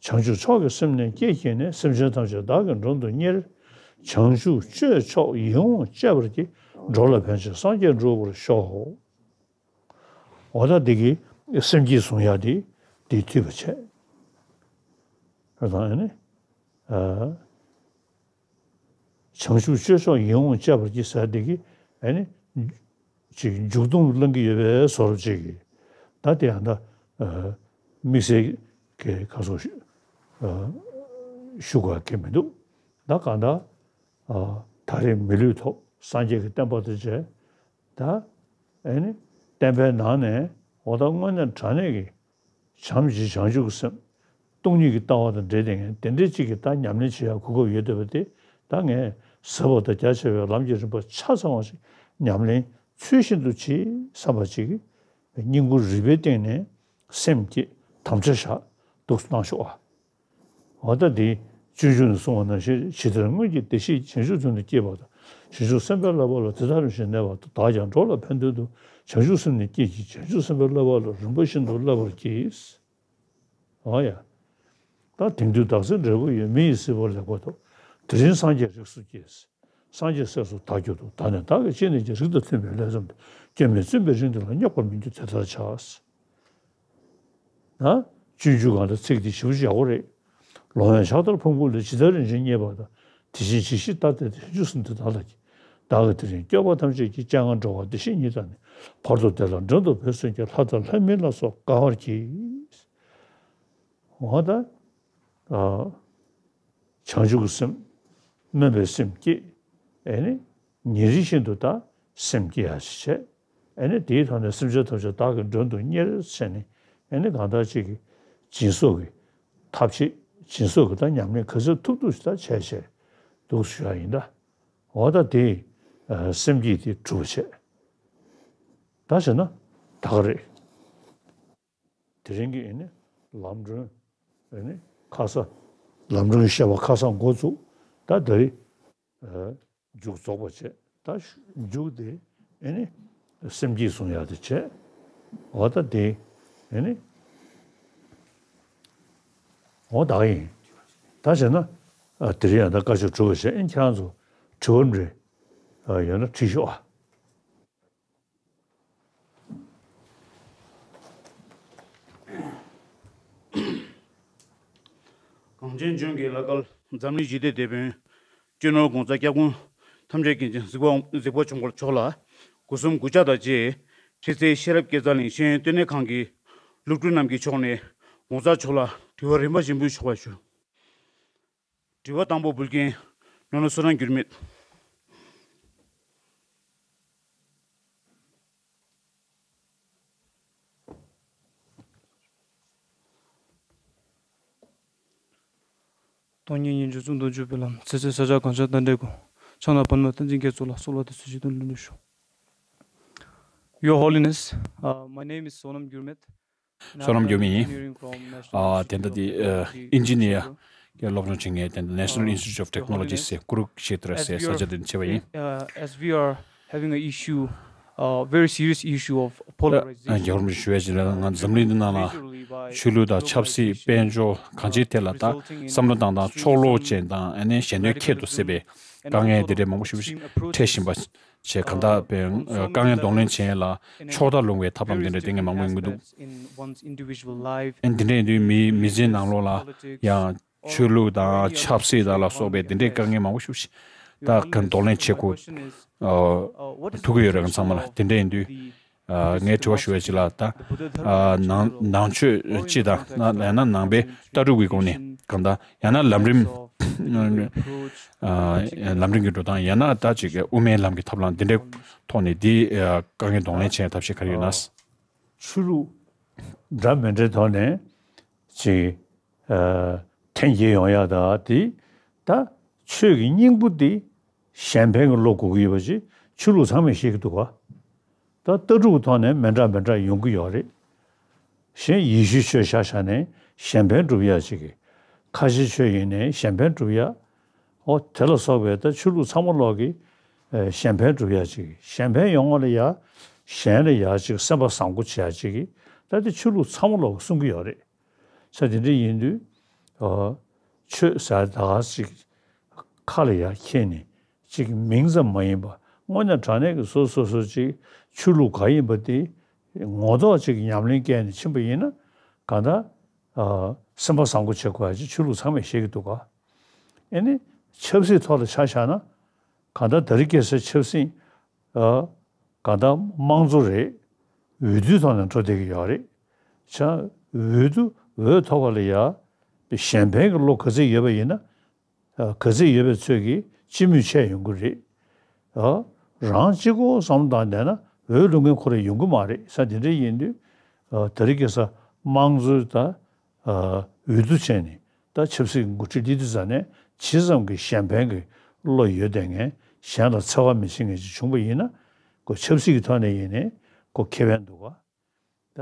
བྱང་ཆུབ་མཆོག་གི་སེམས་ནི་བསྐྱེད་བགྱིས་ནས། སེམས་ཅན་ཐམས་ཅད་བདག་གིས་མགྲོན་དུ་གཉེར། བྱང་ཆུབ་སྤྱོད་མཆོག་ཡིད་འོང་སྤྱད་པར་བགྱི། འགྲོ་ལ་ཕན་ཕྱིར་སངས་རྒྱས་འགྲུབ་པར་ཤོག་འོ་ད་འདི་གི་སེམས་བསྐྱེད་བཟུང་ཡག་དེ་འདི་འཐུས་པ་བྱས། ཨ་དང་ཨ་ནི། ཨ། བྱང་ཆུབ་སྤྱོད་མཆོག་ཡིད་འོང་སྤྱད་པར་བགྱི་ཟེར་འདི་གི་ཨ་ནི། ཅིག་མཇུག་སྡོམ་བླང་གི་ཡོད་པའི་བཟོ་འདྲ་ཅིག་གི། ད་དེ་ཡང་ད། ཨ། དམིགས་བསལ་གྱི་ཁ་སོགས་ཞུ། ཨ། ཞུ་དགོས་ཀྱི་མི་འདུག་ད་གང་ལྟར། ཨ། ད་རེས་མི་ལུས་ཐོབ། སངས་རྒྱས་ཀྱི་བསྟན་པ་དང་མཇལ། ད། ཨེ་ནི། བསྟན་པའི་ནང་ནས་འོ་ད་དངོས་གནས་དྲང་གནས་ཀྱི་བྱམས་ཞི་བྱང་ཆུབ་ཀྱི་སེམས། སྟོང་ཉིད་ཀྱི་ལྟ་བ་དང་འབྲེལ་ཏེ་ངས་དེ་འདྲའི་གཅིག་གི་ད་ཉམས་ལེན་བྱེད་ཡག་གོ་སྐབས་ཡོད་བསྡད་པ་དེ་ད་ངས་ཟབ་པ་དང་རྒྱ་ཆེ་བའི་ལམ་གྱི་རིམ་པ་ཆ་ཚང་བ་ཞིག་ཉམས་ལེན་ཚུལ་བཞིན་དུ་བྱེད་བསམ་པ་ཅིག་གིས་སྙིང་ཁུང་རུས་པའི་གཏིང་ནས་སེམས་བསྐྱེད་དམ་བཅའ་བཞག་འདུག་གནང་ཤོག་ཨ། འོ་ད་འདི་སྤྱོད་འཇུག་ནས་གསུངས་པ་ནང་བཞིན་ཇི་ལྟར་སྔོན་གྱི་བདེ་གཤེགས་བྱང་ཆུབ་མདུན་དུ་སྐྱེས་པ་དང་། བྱང་ཆུབ་སེམས་དཔའི་བསླབ་པ་ལ་དེ་ལྟར་རིམ་བཞིན་གནས་པ་དང་། བདག་ཀྱང་འགྲོ་ལ་ཕན་དོན་དུ་བྱང་ཆུབ་སེམས་ནི་བསྐྱེད་ཅིང་། བྱང་ཆུབ་སེམས་དཔའི་བསླབ་པ་ལ་རིམ་པ་བཞིན་དུ་བསླབ་པར་བགྱི། འོ་ཡ། ད་དེང་དུས་བདག་འཛིན་འབྲས་བུ་ཡོད། མི་ཡི་སྲིད་པ་ལེགས་པར་ཐོབ། དེ་རིང་སངས་རྒྱས་རིགས་སུ་སྐྱེས། སངས་རྒྱས་སྲས་སུ་བདག་གྱུར་ཏོ། ད་ནི་བདག་གིས་ཅི་ནས་ཀྱང་། རིགས་དང་མཐུན་པའི་ལྷ་ཙམ་དུ། སྐྱོན་མེད་བཙུན་པའི་རིགས་འདི་ལ། རྙོག་པར་མི་འགྱུར་དེ་ལྟར་བྱ། ན། སྤྱོད་འཇུག་གང་ལ་ཚིག་འདི་ཞེ་པོ་ཅིག་ཡག་པོ་རེད། ལོང་བས་ཕྱག་དར་ཕུང་པོ་ལས། ཇི་ལྟར་རིན་ཆེན་རྙེད་པ་དང་། དེ་བཞིན་ཇི་ཞིག་ལྟར་བལྟས་ཏེ། བྱང་ཆུབ་སེམས་འདི་བདག་ལ་བསྐྱེད། བདག་གིས་དེ་རིང་སྐྱོབ་པ་ཐམས་ཅད་ཀྱི། སྤྱན་སྔར་འགྲོ་བ་བདེ་གཤེགས་ཉིད་དང་ནི། བར་དུ་བདེ་ལ་མགྲོན་དུ་བོས་གསོལ་གྱིས། ལྷ་དང་ལྷ་མིན་ལ་སོགས་དགའ་བར་གྱིས། འོ་ད། ཨ། བྱང་ཆུབ་ཀྱི་སེམས། སྨོན་པའི་སེམས་བསྐྱེད། ཨེ་ནི། ཉིན་རེ་བཞིན་དུ་ད་སེམས་བསྐྱེད་ཡག་ཅིག་བྱས། ཨེ་ནི་དེའི་ཐོག་ནས་སེམས་ཅན་ཐམས་ཅད་བདག་གིས་མགྲོན་དུ་གཉེར་བྱས་ནས། ཨེ་ནི་གང་ལྟར་ཅིག་གི་སྦྱིན་སོགས་ཀྱི་ཐབས་ཤེས། སྦྱིན་སོགས་ཀྱི་ད་ཉམས་ལེན་ག་ཚོད་ཐུབ་ཐུབ་ཞིག་ད་བྱས་བྱས་འདུག་ཞུ་ཡག་ཡིན་ད། འོ་ད་དེ། ཨ། སེམས་བསྐྱེད་དེ་གྲུབ་བྱས། ད་བྱས་ན་ད་ག་རེད། དེ་རིང་གི་ཨེ་ནི་ལམ་སྒྲོན། ཨེ་ནི་ཁ་སང་ལམ་སྒྲོན་བཤད་པ་ཁ་སང་འགོ་བཙུགས། ད་ད་རེས། ཨ། མཇུག་རྫོགས་པ་བྱས། ད་མཇུག་དེ་ཨེ་ནི་ སེམས་བསྐྱེད་གསུང་ཡག་དེ་བྱས། འོ་ད་དེ་ཨེ་ནི། འོ་ད་ཡིན། ད་བྱས་ན་ཨ་དེ་རིང་ཡང་ད་བཀའ་ཆོས་གྲུབ་པ་བྱས། ཨེ་ཁྱེད་རང་ཚོ་དྲི་བ་འདྲ་ཡོད་ན་དྲིས་ཤོག་ཨ། གངས་ཅན་ལྗོངས་ཀྱི་བླ་མཁར་འཛམ་གླིང་ཞི་བདེའི་དེད་དཔོན། སྤྱི་ནོར་༸གོང་ས་༸སྐྱབས་མགོན་ཐམས་ཅད་མཁྱེན་ཅིང་གཟིགས་པ་གཟིགས་པ་མཆོག་མཆོག་ལ་སྒོ་གསུམ་གུས་ཕྱག་དང་བཅས། ཁྲི་སེ་ཤེས་རབ་དགེ་རྩ་གླིང་ཤེས་ཡོན་ལྟེ་གནས་ཁང་གི་སློབ་ཕྲུག་རྣམས་ཀྱི་ཕྱོགས་ནས་༸གོང་ས་མཆོག་ལ་དྲི་བ་རིམ་པ་བཞིན་འབུལ་ཆོག་པ་ཞུ། དྲི་བ་དང་པོ་འབུལ་མཁན་ནོར་ལུང་བསོད་ནམས་འགྱུར་མེད། སྟོང་ཉིད་སྙན་བརྒྱུད་གཙུག་ཏུ་བརྗོད་པའི་ལམ། ཚེ་ཟད་ས་བྱ་གངས་ཅན་མཐའ་བྲལ་དགོངས། ཕྱག་ན་པདྨོ་བསྟན་འཛིན་རྒྱ་མཚོ་ལ། གསོལ་བ་འདེབས་སོ་ཇི་ལྟར་ལུས་ནས་ཞུ། Your Holiness, uh, my name is Sonam Gyurmet. བསོད་ནམས་འགྱུར་མེད་ཡིན། ཨ་དེ་འདྲ་དེ་ཨ་ཨིན་ཇི་ནི་ཡར་གྱི་སློབ་སྦྱོང་བྱེད་མཁན་དེ་འདྲ་National Institute of Technology ཟེར་ཀུ་རུ་ཤེ་ཏྲ་ཟེར་ས་ཆ་དེ་ནས་བྱས་པ་ཡིན། As we are having an issue, a very serious issue of polarization. རྒྱལ་བ་རིན་པོ་ཆེ་ཞུ་ཡ་ཅིག་ལ་ང་འཛམ་གླིང་འདི་ནང་ལ་ཆོས་ལུགས་དང་ཆབ་སྲིད་དཔལ་འབྱོར་གང་ཅིའི་ཐད་ལ་ད་བསམ་བློ་བཏང་སྟངས་ཕྱོགས་ལོག་ཅན་དང་ཨ་ནི་ཞེ་འདོད་ཁྱད་དུ་བསད་པའི་དཀའ་ངལ་འདི་འདྲའི་མང་པོ་ཞིག་འཕྲད་བཞིན་པ་བྱས། གང་ལྟར་དཔེ་དཀའ་ངལ་གདོང་ལེན་བྱེད་ཡ་ལ་ཕྱོགས་མཐའ་ལྷུང་བའི་ཐབས་ལམ་འདི་འདྲ་དེ་ངས་མང་པོ་ཡོང་གི་འདུག་ཨ་འདི་འདྲ་ཡིན་དུས་མི་མི་ཚེའི་ནང་ལོགས་ལ་ཡང་ཆོས་ལུགས་དང་ཆབ་སྲིད་དང་ལ་སོགས་པའི་འདི་འདྲའི་དཀའ་ངལ་མང་པོ་ཞིག་ད་གདོང་ལེན་བྱེད་དགོས་ཐུག་གི་ཡོད་རེད། ང་ཚང་མ་ལ་དེ་འདྲ་ཡིན་དུས་ངས་དྲི་བ་ཞུ་བ་ཅིག་ལ་ད་ནང་ནང་ཆོས་སྤྱི་དང་ཡང་ན་ནང་པའི་ལྟ་གྲུབ་ཀྱི་སྒོ་ནས་གང་ལྟར་ཡང་ན་ལམ་རིམ་ལམ་རིམ་གྱི་འགྲོ་སྟངས་ཡང་ན་ད་ཅིག་དབུ་མའི་ལམ་གྱི་ཐབས་ལམ་འདི་འདྲའི་ཐོག་ནས་འདི་དཀའ་ངལ་གདོང་ལེན་བྱེད་ཡ་ཐབས་ཤེས་ག་རེ་ཡོད་ན། ཆོས་ལུགས་འདྲ་མི་འདྲའི་ཐོག་ནས་ཅིག་ཨ་འཐེན་འཁྱེར་ཡོང་ཡག་དང་དེ་ད་ཆོས་ཀྱི་སྙིང་པོ་དེ་གཞན་ཕན་གྱི་བློ་དགོས་ཀྱི་ཡོད་པ་ཅིག་ཆོས་ལུགས་ཚང་མས་ཤེས་ཀྱི་འདུག་ག་ད་ལྟ་གྲུབ་ཀྱི་ཐོག་ནས་མི་འདྲ་མི་འདྲ་ཡོང་གི་ཡོད་རེད། གཞན་ཡེ་ཤུའི་ཆོས་ཆ་བཞག་ནས་གཞན་ཕན་སྒྲུབ་ཡག་ཅིག་གི་ཁ་ཆེ་ཆོས་ཡིན་ནའི་གཞན་ཕན་སྒྲུབ་ཡག་འོ་དེ་ལ་སོགས་པའི་ད་ཆོས་ལུགས་ཚང་མ་ལོག་གི་ཨ་གཞན་ཕན་སྒྲུབ་ཡག་ཅིག་གི་གཞན་ཕན་ཡོང་བ་ལ་ཡག་གཞན་ལ་ཡག་ཅིག་སེམས་པ་བཟང་པོ་བྱེད་ཡག་ཅིག་གི་ད་དེ་ཆོས་ལུགས་ཚང་མ་ལོག་གི་གསུང་གི་ཡོད་རེད། ས་དེ་འདྲ་ཡིན་དུས། ཨ། ཆོས་ཟེར་ད་ག་ཅིག་ཁ་ལ་ཡར་འཁྱེར་ནས་ཅིག་མིང་ཙམ་མ་ཡིན་པ་དངོས་གནས་དྲང་གནས་ཀྱི་སོ་སོ་སོ་ཅིག་ཆོས་ལུགས་ག་ཡིན་པ་དེ་ངོ་ཐོག་ཅིག་ཉམས་ལེན་བསྐྱལ་ནས་ཕྱིན་པ་ཡིན་ན་གང་ལྟར་ཨ། སེམས་པ་བཟང་པོ་བྱེད་དགོས་ཡ་ཅིག་ཆོས་ལུགས་ཚང་མས་ཤེས་ཀྱི་འདུག་ག་ཨེ་ནི་ཆབ་སྲིད་ཐོག་ལ་ཆ་བཞག་ན་གང་ལྟར་ད་རེས་ཁ་སང་ཆབ་སྲིད། ཨ། གང་ལྟར་དམངས་གཙོ་རེད། འོས་བསྡུའི་ཐོག་ནས་འགྲོ་བསྡད་ཀྱི་ཡོད་རེད། བྱས་ཙང་འོས་བསྡུ་འོས་ཐོབ་པ་ལ་ཡ། གཞན་ཕན་གྱི་བློ་ག་ཚོད་ཡོད་པ་ཡིན་ན། ཨ། ག་ཚོད་ཡོད་པའི་ཚོད་ཀྱིས་སྤྱི་མོས་ཆེ་ཡོང་གི་རེད། ཨ། རང་གཅིག་པོ་བསམ་བློ་བཏང་བསྡད་ན་འོས་བླུག་མཁན་ཁོ་རང་ཡོང་གི་མ་རེད། ས་དེ་འདྲ་ཡིན་དུས། ཨ། ད་རེས་ཁ་སང་དམངས་གཙོའི་ད། ཨ། འོས་བསྡུ་བྱས་ནས་ད་ཆབ་སྲིད་ཀྱི་འགོ་ཁྲིད་སླེབས་དུས་ཙ་ནས་ཇི་ཙམ་གྱི་གཞན་ཕན་གྱི་བློ་ཡོད་བསྡད་མཁན་གཞན་ལ་འཚེ་བ་མི་བྱེད་མཁན་ཅིག་བྱུང་པ་ཡིན་ན་ཁོ་ཆབ་སྲིད་ཀྱི་ཐོག་ནས་ཡིན་ནའི་ཁོ་ཁེ་ཕན་འདུག་ག་ད་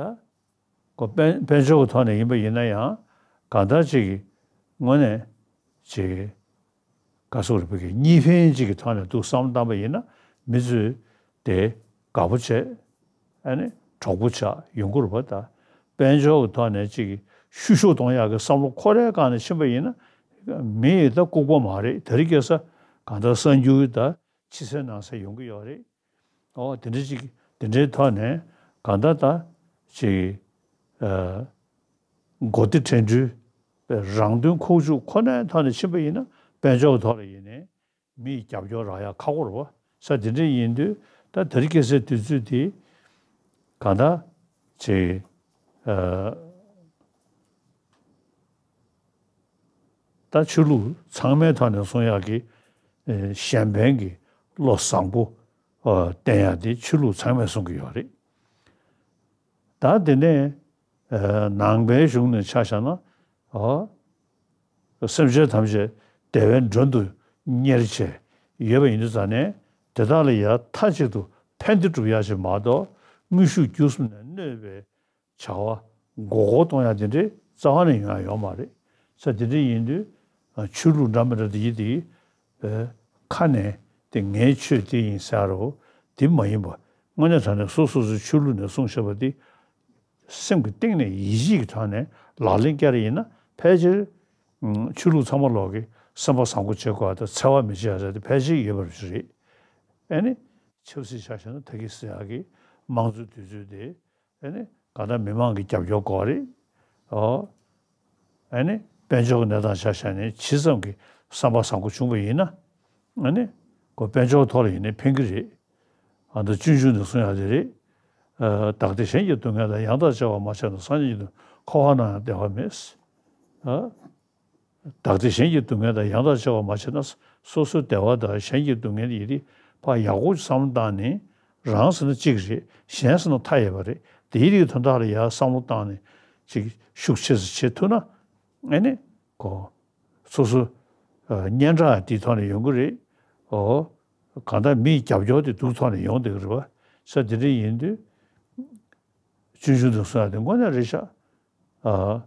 ཁོ་དཔལ་དཔལ་འབྱོར་གྱི་ཐོག་ནས་ཡིན་པ་ཡིན་ན་ཡང་གང་ལྟར་ཅིག་གི་དངོས་གནས་ཅིག་གི་ག་སོགས་རེད་པ་གི་གཉིས་ཕན་ཅིག་གི་ཐོག་ནས་འདུག་བསམ་བློ་བཏང་པ་ཡིན་ན་མི་ཚོས་དེ་དགའ་པོ་བྱས། ཨ་ནི་གྲོགས་པོ་ཆགས་ཡོང་གི་རེད་པ། ད་དཔལ་འབྱོར་གྱི་ཐོག་ནས་ཅིག་བཤུ་གཞོག་གཏོང་ཡག་གི་བསམ་བློ་ཁོ་རའི་སྒང་ནས་ཕྱིན་པ་ཡིན་ན་མི་ཡི་ད་ལྐུགས་པ་མ་རེད། ད་རེས་ཁ་སང་གང་ལྟར་གསར་འགྱུར་ད་ཕྱི་གསལ་ནང་གསལ་ཡོང་གི་ཡོད་རེད། ཨོ་དེ་འདྲ་ཅིག་དེ་འདྲའི་ཐོག་ནས་གང་ལྟར་ད་ཅིག་ཨ་མགོ་བདེ་དྲན་འཕྲུལ་རང་དོན་ཁོག་བཅུག་ཁོ་ནའི་ཐོག་ནས་ཕྱིན་པ་ཡིན་ན་དཔལ་འབྱོར་གྱི་ཐོག་ལ་ཡིན་ནའི། མིའི་རྒྱབ་སྐྱོར་རག་ཡག་ཁག་པོ་རེད་པ། ས་དེ་འདྲ་ཡིན་དུས་ད་དེ་རིང་ཁ་སང་དུས་ཚོད་དེ་གང་ལྟར་ཅིག་ཨ་ད་ཆོས་ལུགས་ཚང་མའི་ཐོག་ནས་གསུང་ཡག་གི་ཨ་གཞན་ཕན་གྱི་བློ་བཟང་པོ་ཨ་བསྟན་ཡག་དེ་ཆོས་ལུགས་ཚང་མས་གསུང་གི་ཡོད་རེད། ད་དེ་ནས་ཨ་ནང་པའི་གཞུང་ནས་ཆ་བཞག་ན་ཨ་སེམས་ཅན་ཐམས་ཅད་བདེ་བའི་མགྲོན་དུ་གཉེར་བྱས་ཡོད་པ་ཡིན་དུས་ཙ་ནས་དེ་དག་ལ་ཡང་མཐའ་གཅིག་ཏུ་ཕན་བདེ་སྒྲུབ་ཡག་ཅིག་མ་གཏོགས་དངོས་ཤུགས་བརྒྱུད་གསུམ་ནས་གནོད་པའི་བྱ་བ་མགོ་སྐོར་གཏོང་ཡག་དེ་འདྲའི་རྩ་བ་ནས་ཡོང་ཡག་ཡོད་མ་རེད། ས་དེ་འདྲ་ཡིན་དུས་ཆོས་ལུགས་འདྲ་མི་འདྲ་དེ་ཡིན་དེ་ཁ་ནས་དེ་ངའི་ཆོས་དེ་ཡིན་ཟེར་རོ། དེ་མ་ཡིན་པ་ དངོས་གནས་དྲང་གནས་སོ་སོ་སོའི་ཆོས་ལུགས་ནས་གསུངས་བཞག་པ་འདི་སེམས་ཀྱི་གཏིང་ནས་ཡིད་ཆེས་ཀྱི་ཐོག་ནས་ལག་ལེན་བསྟར་ཡིན་ན། ཕལ་ཆེར་ཆོས་ལུགས་ཚང་མ་ལོག་གི་སེམས་པ་བཟང་པོ་བྱེད་དགོས་པ་དང་འཚེ་བ་མི་བྱེད་ཡ་ཟེར་དེ་ཕལ་ཆེར་ཡོད་པ་རེད། ཨ་ནི་ཆབ་སྲིད་ཆ་བཞག་ན་ད་གི་སྲིད་ཡག་གི་དམངས་གཙོའི་དུས་ཚོད་དེ། ཨ་ནི་གང་ལྟར་མི་མང་གི་རྒྱབ་སྐྱོར་དགོས་རེད། ཨོ། ཨ་ནི་དཔལ་འབྱོར་གྱི་གནས་སྟངས་ཆ་བཞག་ནས་ཇི་ཙམ་གྱི་བསམ་པ་བཟང་པོ་བྱུང་བ་ཡིན་ན། ཨ་ནི་ཁོ་དཔལ་འབྱོར་ཐོག་ལ་ཡིན་ནའི་ཕན་གྱི་རེད། ཨ་ད་སྤྱོད་འཇུག་ནས་གསུང་ཡག་དེ་རེད། ཨ་བདག་བདེ་གཞན་གྱི་སྡུག་བསྔལ་དང་། ཡང་དག་བྱ་བ་མ་བྱས་ན། སངས་རྒྱས་ཀྱི་འཁོར་བ་ན་ཡང་བདེ་བ་མེད། ཨ། བདག་བདེ་གཞན་གྱི་སྡུག་བསྔལ་དང་། ཡང་དག་བྱ་བ་མ་བྱས་ན། སོ་སོའི་བདེ་བ་དང་གཞན་གྱི་སྡུག་བསྔལ་ཡི་རིགས་ཕར་ཡག་པོ་བསམ་བློ་བཏང་ནས། རང་ཟེར་ན་གཅིག་རེད། གཞན་ཟེར་ན་མཐའ་ཡས་པ་རེད། དེའི་རིགས་དོན་དག་ལ་ཡར་བསམ་བློ་བཏང་ནས་ཅིག་ཤུགས་ཆེ་ཙམ་བྱེད་ཐུབ་ན། ཨ་ནི་ཁོ་སོ་སོ་ཨ་སྙན་གྲགས་དེའི་ཐོག་ནས་ཡོང་གི་རེད། ཨོ། གང་ལྟར་མིའི་རྒྱབ་སྐྱོར་དེ་སྡུག་ཐོག་ནས་ཡོང་བསྡད་ཀྱི་རེད་པ། ས་དེ་འདྲ་ཡིན་དུས། སྤྱོད་འཇུག་ནས་གསུང་ཡག་དེ་དངོས་གནས་རེད་ཤག་ཨ།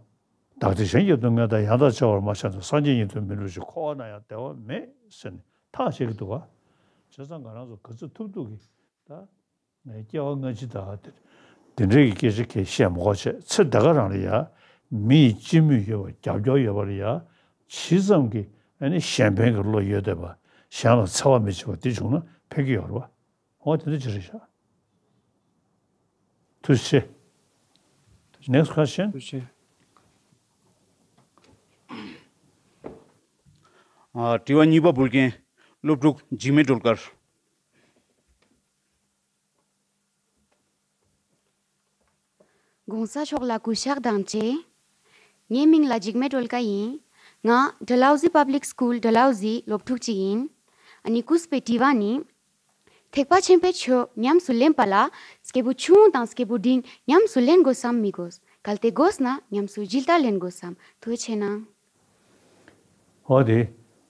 བདག་བདེ་གཞན་གྱི་སྡུག་བསྔལ་དང་། ཡང་དག་བྱ་བ་མ་བྱས་ན། སངས་རྒྱས་ཉིད་དུ་མི་འགྲོ་ཞིང་། འཁོར་བ་ན་ཡང་བདེ་བ་མེད་ཟེར་ནས་ཐག་བཅད་ཀྱི་འདུག་ག་བྱས་ཙང་ང་རང་ཚོ་ག་ཚོད་ཐུབ་ཐུབ་ཀྱིས་ད་སྐྱེ་བ་སྔ་ཕྱི་དང་དེ་འདྲའི་གི་སྐད་ཆ་གང་ཡང་བཤད་མ་དགོས་བྱས། ཚེ་འདི་ག་རང་ལ་ཡ་མི་ཡི་སྤྱི་མོས་ཡོད་པ། རྒྱབ་སྐྱོར་ཡོད་པ་ལ་ཡ་ཇི་ཙམ་གྱི་ཨ་ནི་གཞན་ཕན་གྱི་བློ་ཡོད་བསྡད་པ། གཞན་ལ་འཚེ་བ་མི་བྱེད་པ་དེ་བྱུང་ན་ཕན་གྱི་ཡོད་རེད་པ། འོ་དེ་འདྲ་ཅིག་རེད་ཤག་ཐུགས་རྗེ་ཆེ། Next question. ཐུགས་རྗེ་ཆེ། ཨ། དྲི་བ་གཉིས་པ་འབུལ་མཁན་སློབ་ཕྲུག་འཇིགས་མེད་སྒྲོལ་དཀར། གོང་ས་མཆོག་ལ་གུས་ཕྱག་དང་བཅས། ངའི་མིང་ལ་འཇིགས་མེད་སྒྲོལ་དཀར་ཡིན། ང་ཌལ་ཧོ་ཟི་Public School ཌལ་ཧོ་ཟི་སློབ་ཕྲུག་ཅིག་ཡིན། ཨ་ནི་སྐུ་པའི་དྲི་བ་ནི། ཐེག་པ་ཆེན་པོའི་ཆོས་ཉམས་སུ་ལེན་པ་ལ་སྐྱེས་བུ་ཆུང་ངུ་དང་སྐྱེས་བུ་འབྲིང་ཉམས་སུ་ལེན་དགོས་སམ་མི་དགོས། གལ་ཏེ་དགོས་ན་ཉམས་སུ་ཇི་ལྟར་ལེན་དགོས་སམ། ཐུགས་རྗེ་གནང་། འོ་དེ།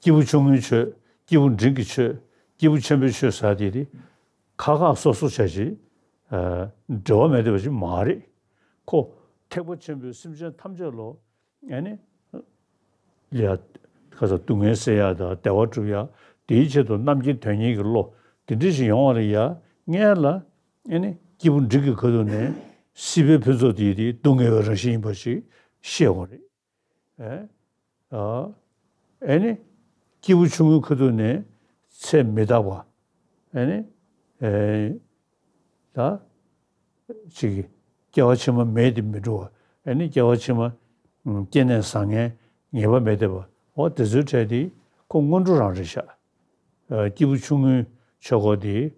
སྐྱེས་བུ་ཆུང་ངུའི་ཆོས། སྐྱེས་བུ་འབྲིང་གི་ཆོས། སྐྱེས་བུ་ཆེན་པོའི་ཆོས་ཟེར་དེ་དེ། ཁ་ཁ་སོ་སོ་བྱ་ཞིག་ཨ། འབྲེལ་བ་མེད་བསྡད་པ་ཞིག་མ་རེད། ཁོ་ཐེག་པ་ཆེན་པོའི་སེམས་ཅན་ཐམས་ཅད་ལོ། ཨ་ནི། ལ་ཡ། ཁ་ས་སྡུག་བསྔལ་སེལ་ཡག་དང་བདེ་བ་སྒྲུབ་ཡག་དེའི་ཆེད་དུ་རྣམ་མཁྱེན་དོན་གཉེར་གྱི་བློ་དེ་འདྲ་ཞིག་ཡོང་བ་ལ་ཡ། སྔོན་ལ་ཨ་ནི་སྐྱེས་བུ་འབྲིང་གི་ཁ་ཐུག་ནས་སྲིད་པའི་ཕུན་ཚོགས་དེ་དེ་སྡུག་བསྔལ་བའི་རང་བཞིན་ཡིན་པ་ཞིག་ཤེས་དགོས་རེད། ཨེ། ཨ། ཨེ་ནི། སྐྱེས་བུ་ཆུང་ངུའི་ཁ་ཐུག་ནས་ཚེ་མི་རྟག་པ། ཨེ་ནི། ཨེ། ད། ཅིག་སྐྱེ་བ་ཕྱི་མ་མེད་དེ་མི་འགྲོ་བ། ཨེ་ནི་སྐྱེ་བ་ཕྱི་མ། ཨུམ། སྐྱེ་གནས་བཟང་ངན་ངེས་པ་མེད་བསྡད་པ། འོ་དེ་ཚོའི་གྲས་དེ་ཁོ་སྔོན་འགྲོ་རང་རེད་ཤག་ཨ། སྐྱེས་བུ་ཆུང་ངུའི་ཆོས་སྐོར་དེ།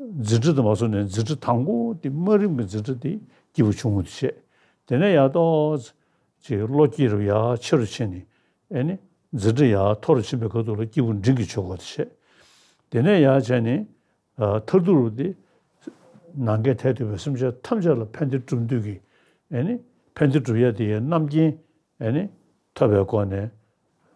འཛིན་གྲྭ་དུ་མ་སོང་ནས་འཛིན་གྲྭ་དང་པོ་དེ་དམའ་རིམ་གྱི་འཛིན་གྲྭ་དེ་སྐྱེས་བུ་ཆུང་ངུ་དེ་བྱས། དེ་ནས་ཡར་ཏོག་ཙམ་བློ་སྐྱེད་རུ་ཡར་ཆེ་རུ་ཕྱིན་ནས། ཨེ་ནི་འཛིན་གྲྭ་ཡར་མཐོ་རུ་ཕྱིན་པའི་ཁ་ཐུག་ལ་སྐྱེས་བུ་འབྲིང་གི་ཆོས་སྐོར་དེ་བྱས། དེ་ནས་ཡར་བྱས་ནས་མཐར་ཐུག་རུ་དེ་ནམ་མཁའི་མཐས་གཏུགས་པའི་སེམས་ཅན་ཐམས་ཅད་ལ་ཕན་བདེ་བསྒྲུབ་འདོད་ཀྱི། ཨེ་ནི་ཕན་བདེ་སྒྲུབ་ཡ་དེ་ཡི་རྣམ་མཁྱེན། ཨེ་ནི་ཐོབ་པའི་སྒོ་ནས་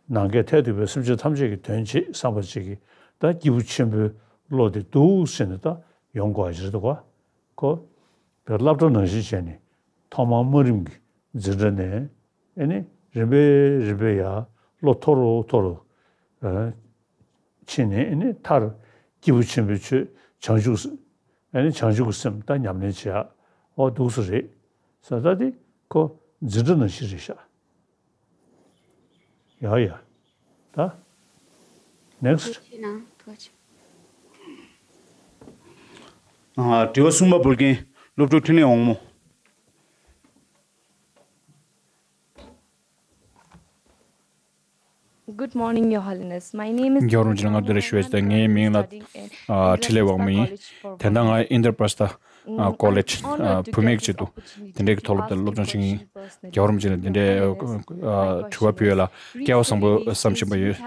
ནམ་མཁའི་མཐས་གཏུགས་པའི་སེམས་ཅན་ཐམས་ཅད་ཀྱི་དོན་བྱེད་བསམ་པ་ཅིག་གིས། ད་སྐྱེས་བུ་ཆེན་པོའི་བློ་དེ་འདུག་ཟེར་ནས་ད་ཡོང་དགོས་པ་ཞིག་རེད་འདུག་ག་ཁོ་བའི་སློབ་གྲྭ་ནང་བཞིན་བྱས་ནས་ཐོག་མར་དམའ་རིམ་གྱི་འཛིན་གྲྭ་ནས། ཨེ་ནི་རིམ་པས་རིམ་པས་ཡར་བློ་མཐོ་རུ་མཐོ་རུ། ཨ། ཕྱིན་ནས་ཨེ་ནི་མཐར་སྐྱེས་བུ་ཆེན་པོའི་ཆོས་བྱང་ཆུབ། ཨེ་ནི་བྱང་ཆུབ་ཀྱི་སེམས་ད་ཉམས་ལེན་བྱེད་ཡག་འོ་འདུག་སེ་རེད་ཟེར། ད་དེ་ཁོ་འཛིན་གྲྭ་ནང་བཞིན་རེད་ཤག་ཡ་ཡ། ད་next། ཐུགས་རྗེ་གནང་། ཐུགས་རྗེ་ཆེ། ཨ། དྲི་བ་གསུམ་པ་འབུལ་མཁན་སློབ་ཕྲུག་འཕྲིན་ལས་དབང་མོ། Good morning, Your Holiness. My name is རྒྱལ་བ་རིན་པོ་ཆེ་ལ་སྔ་དྲོ་བདེ་ལེགས་ཞུ་ཡས་བྱས། ངའི་མིང་ལ། ཨ། འཕྲིན་ལས་དབང་མོ་ཡིན། དེ་ད་ང་Indraprastha ཨ། College ཨ། བུད་མེད་ཀྱི་ཆེད་དུ་དེ་འདྲའི་གི་མཐོ་སློབ་དེར་སློབ་སྦྱོང་བྱེད་ཀྱི་ཡིན། རྒྱལ་བ་རིན་པོ་ཆེ་ལ་འདི་འདྲའི། ཨ། དྲི་བ་ཕུལ་ཡས་ལ་སྐལ་བ་བཟང་པོ་བསམ་བཞིན་པ་ཡོད།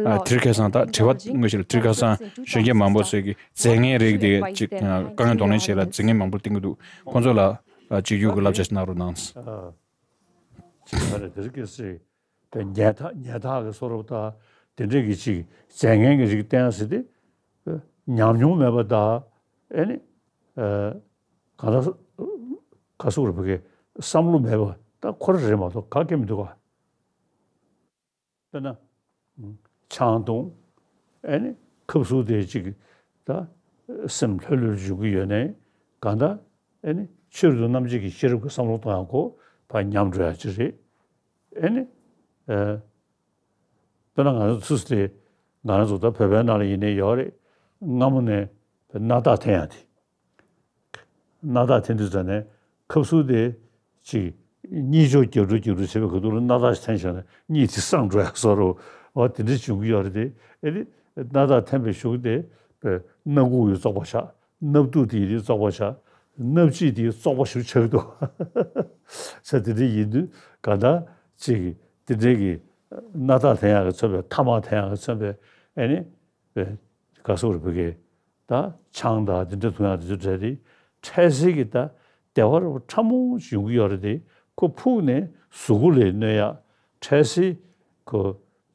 ཨ། དེ་རིང་ཁ་སང་ད་དྲི་བ་དངོས་གཞི་ལ་དེ་རིང་ཁ་སང་གཞོན་སྐྱེས་མང་པོ་ཚོས་ཀྱི་རྫས་ངན་རིགས་དེ་ཅིག་ཨ། དཀའ་ངལ་གདོང་ལེན་བྱེད་ལ་རྫས་ངན་མང་པོ་བསྟན་གྱི་འདུག་ཁོང་ཚོ་ལ། ཨ། གཅིག་གྱུར་གྱི་བསླབ་བྱ་ཞིག་གནང་རོགས་གནང་། ཨ། ཅིག་ཨ་རེ་དེ་རིང་ཁ་སང་དེ་ཉལ་ཐ་ཉལ་ཐག་གི་བཟོ་འདྲ་དང་དེ་འདྲའི་གི་ཅིག་རྫས་ངན་གྱི་རིགས་བསྟན་ཟེར་ཏེ། ཨ། ཉམས་མྱོང་མེད་པ་དང་། ཨེ་ནི། ཨ། གང་ལྟར་ག་ཟེར་དགོས་རེད། བོད་སྐད་བསམ་བློ་མེད་པ་ད་ཁོ་རང་རེད་མ་གཏོགས་ག་གེ་མི་འདུག་ག་དཔེར་ན། ཆང་འཐུང་། ཨེ་ནི་ཁབ་གསུབ་དེ་ཅིག་ད་ སེམས་ལྷོད་ལྷོད་འཇུག་གི་ཡོད་ནའི་གང་ལྟར་ཨེ་ནི་ཕྱི་རོལ་དུ་རྣམ་འབྱེད་ཀྱི་ཤེས་རབ་ཀྱི་བསམ་བློ་གཏོང་ཡག་གོ་ཕར་ཉམས་འགྲོ་ཡག་ཅིག་རེད། ཨེ་ནི། ཨེ། དཔེར་ན་ང་ཚོ་ཚུར་དེ་ང་རང་ཚོ་ད་བོད་པའི་ནང་ལ་ཡིན་ནའི་ཡོད་རེད། སྔ་མོ་ནས་སྣ་ཐག་འཐེན་ཡག་དེ། སྣ་ཐག་འཐེན་དུས་ཙམ་ནས་ཁབ་སུ་དེ་ཅིག་གཉིད་ཅོག་རྒྱག་འགྲོ་རྒྱག་འགྲོ་བྱེད་པའི་ཁ་ཐུག་ལ་སྣ་ཐག་འཐེན་བཞག་ན་གཉིད་དེ་སངས་འགྲོ་ཡག་བཟོ་འདྲ་བ་དེ་འདྲ་བྱུང་གི་ཡོད་རེད་དེ། ཨེ་ནི་སྣ་ཐག་འཐེན་པའི་གཞུག་དེ་སྣ་ཁུག་ཡིས་བཙོག་པ་ཆགས། སྣབས་དུག་དེ་ཡིས་བཙོག་པ་ཆགས། སྣབས་ཕྱིས་དེ་ཡིས་བཙོག་པ་ཞིག་ཆགས་འདུག་ས་དེ་འདྲ་ཡིན་དུས་གང་ལྟར་ཅིག་དེ་འདྲའི་གི་སྣ་ཐག་འཐེན་ཡག་གི་མཚོན་པའི་ཐ་མག་འཐེན་ཡག་གི་མཚོན་པའི་ཨེ་ནི་ག་སོག་རེ་བོད་སྐད་ད་ཆང་དང་དེ་འདྲ་འཐུང་ཡག་དེ་ཚོ་གྲས་དེ་འཕྲལ་སེལ་གྱི་ད་བདེ་བ་རབ་ཕྲ་མོ་ཞིག་ཡོང་གི་ཡོད་རེད་དེ། ཁོ་ཕུགས་ནས་གཟུགས་པོ་ལ་གནོད་ཡག་འཕྲལ་སེལ་ཁོ་